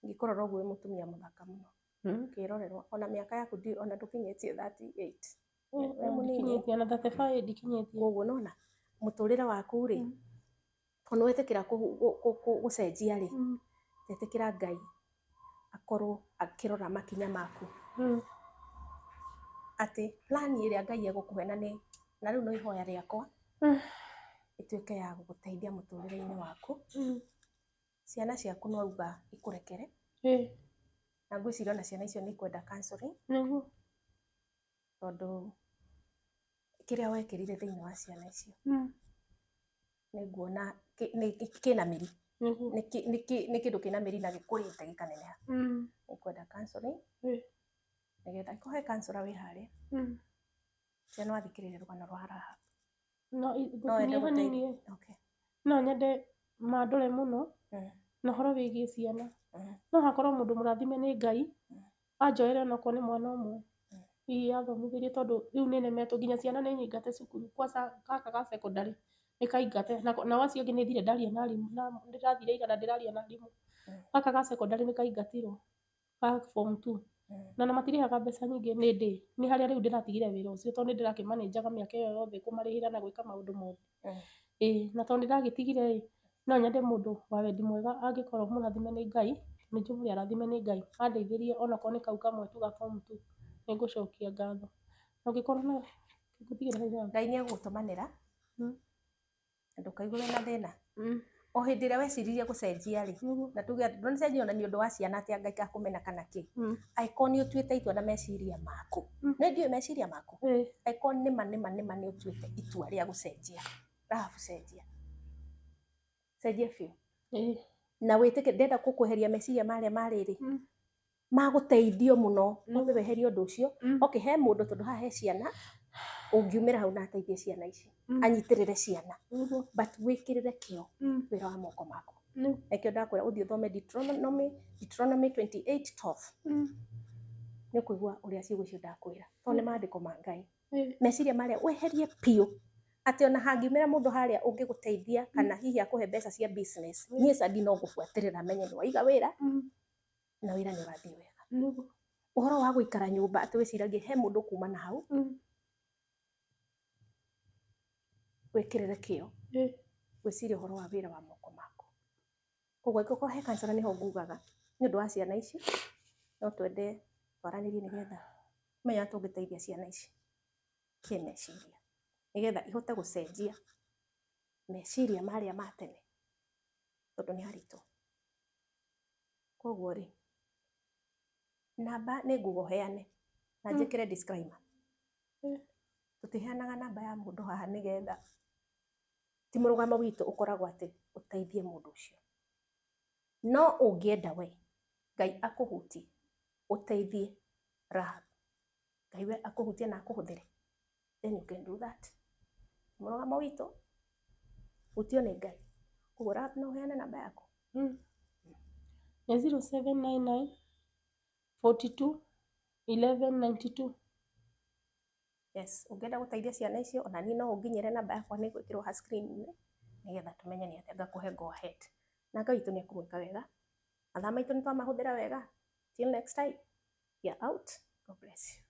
Ingĩkũrora ũguo wĩ mũtumia mũthaka mũno. Ũkĩrorerwo ona mĩaka yaku ona ndũkinyĩtie 38. Wĩ mũnini. Ndikinyĩtie ona 35 ndikinyĩtie. Koguo nona mũtũrĩre waku rĩ, ona wetĩkĩra gũcenjia rĩ, etĩkĩra Ngai akorwo akĩrora makinya maku. Atĩ plan ĩrĩa Ngai egũkũhe na nĩ na rĩu no ihoya rĩakwa ĩtuĩke ya gũgũteithia mũtũrĩre-inĩ waku. Ciana ciaku no auga ikũrekere. Na ngwĩciria ona ciana icio nĩ ikwenda counseling. Tondũ kĩrĩa wekĩrire thĩinĩ wa ciana icio nĩ nguona kĩna mĩri. Nĩ kĩndũ kĩna mĩri na gĩkũrĩte gĩkaneneha. Nĩ ikwenda counseling. Nĩgetha ĩkũhe counselor wĩ harĩa. Cia no athikĩrĩrie rũgano rwa Rahab. No No wende ngũtinie hanini. Gũteithia. Okay. No nyende mandore mũno na ũhoro wĩgiĩ ciana. No hakorwo mũndũ mũrathime nĩ Ngai anjoere onokorwo nĩ mwana ũmwe, hihi athomithĩrie, tondũ rĩu nĩ nemetwo nginya ciana nĩ nyingate cukuru. Kwanza gaka ga secondary nĩ kaingate, nao acio angĩ nĩ thire ndaria na arimũ, na ndĩrathire ira na ndĩraria na arimũ. Gaka ga secondary nĩ kaingatirwo ga form 2, na matirĩhaga mbeca nyingĩ. Nĩ ndĩ nĩ harĩa rĩu ndĩratigire wĩra ũcio, tondũ nĩ ndĩrakĩmanĩnjaga mĩaka ĩyo yothe kũmarĩhĩra na gwĩka maũndũ mothe. Ĩĩ, na tondũ nĩndagĩtigire ĩ, no nyende mũndũ wa wendi mwega, angĩkorwo mũrathime nĩ Ngai, nĩ njũĩ mũrĩ arathime nĩ Ngai, andeithĩrie onokorwo nĩ kau kamwe tu ga form 2, nĩ ngũcokia ngatho. Na ũngĩkorwo na ngũtigĩra hau haha. Ngai nĩ egũgũtũmanĩra na ndũkaigue wĩna thĩna. O hĩndĩ ĩrĩa weciririe gũcenjia rĩ, na tuge atĩ ndũnacenjia ona nĩ ũndũ wa ciana atĩ Ngai akũmena kana kĩ, angĩkorwo nĩ ũtuĩte itua na meciria maku, nĩ ndiũĩ meciria maku, angĩkorwo nĩma nĩma nĩma nĩ ũtuĩte itua rĩa gũcenjia, Rahab, cenjia, cenjia biũ. Na wĩtĩke ndenda gũkweheria meciria marĩa marĩrĩ magũteithio mũno, wambe weherie ũndũ ũcio. Okay, he mũndũ, tondũ haha he ciana, ũngiumĩra hau na ateithie ciana ici, anyitĩrĩre ciana, but wĩkĩrĩre kĩo wĩra wa moko maku. Nakĩo ndakwĩra ũthiĩ ũthome Deuteronomy 28:12. Nĩ ũkũigua ũrĩa ciugo icio ndakwĩra, tondũ nĩ maandĩko ma Ngai. Meciria marĩa weherie biũ, atĩ ona hangiumĩra mũndũ harĩa ũngĩgũteithia kana hihi akũhe mbeca cia business, niĩ Sandi no ngũbuatĩrĩra menye nĩ waiga wĩra na wĩra nĩ ũrathiĩ wega. Ũhoro wa gũikara nyũmba atĩ wĩciragie he mũndũ kuma na hau, wĩkĩrĩre kĩo gwĩciria ũhoro wa wĩra wa moko maku. Koguo angĩkorwo he counselor, nĩho ngugaga nĩ ũndũ wa ciana ici, no twende twaranĩrie nĩgetha menya tũngĩteithia ciana ici kĩmeciria, nĩgetha ihote gũcenjia meciria marĩa ma tene, tondũ nĩ haritũ. Koguo rĩ, namba nĩ nguga ũheane na njĩkĩre disclaimer. Tũtiheanaga namba ya mũndũ haha, nĩgetha ti mũrũgamo witũ ũkoragwo atĩ ũteithie mũndũ ũcio. No ũngĩenda we Ngai akũhutie ũteithie Rahab, Ngai we akũhutie na akũhũthĩre, then you can do that. Mũrũgamo witũ hutio nĩ Ngai. Koguo Rahab, no ũheane namba yaku. Nĩ 0799 42 11 92. Yes, ũngĩenda gũteithia ciana icio, ona niĩ no ũnginyĩre, namba yakwa nĩ gwĩkĩrwo ha screen-inĩ, nĩgetha tũmenye nĩ atĩa ngakũhe go ahead. Na Ngai witũ nĩ ekũmwĩka wega. Mathaa maitũ nĩ twamahũthĩra wega. Till next time, we are out. God bless you.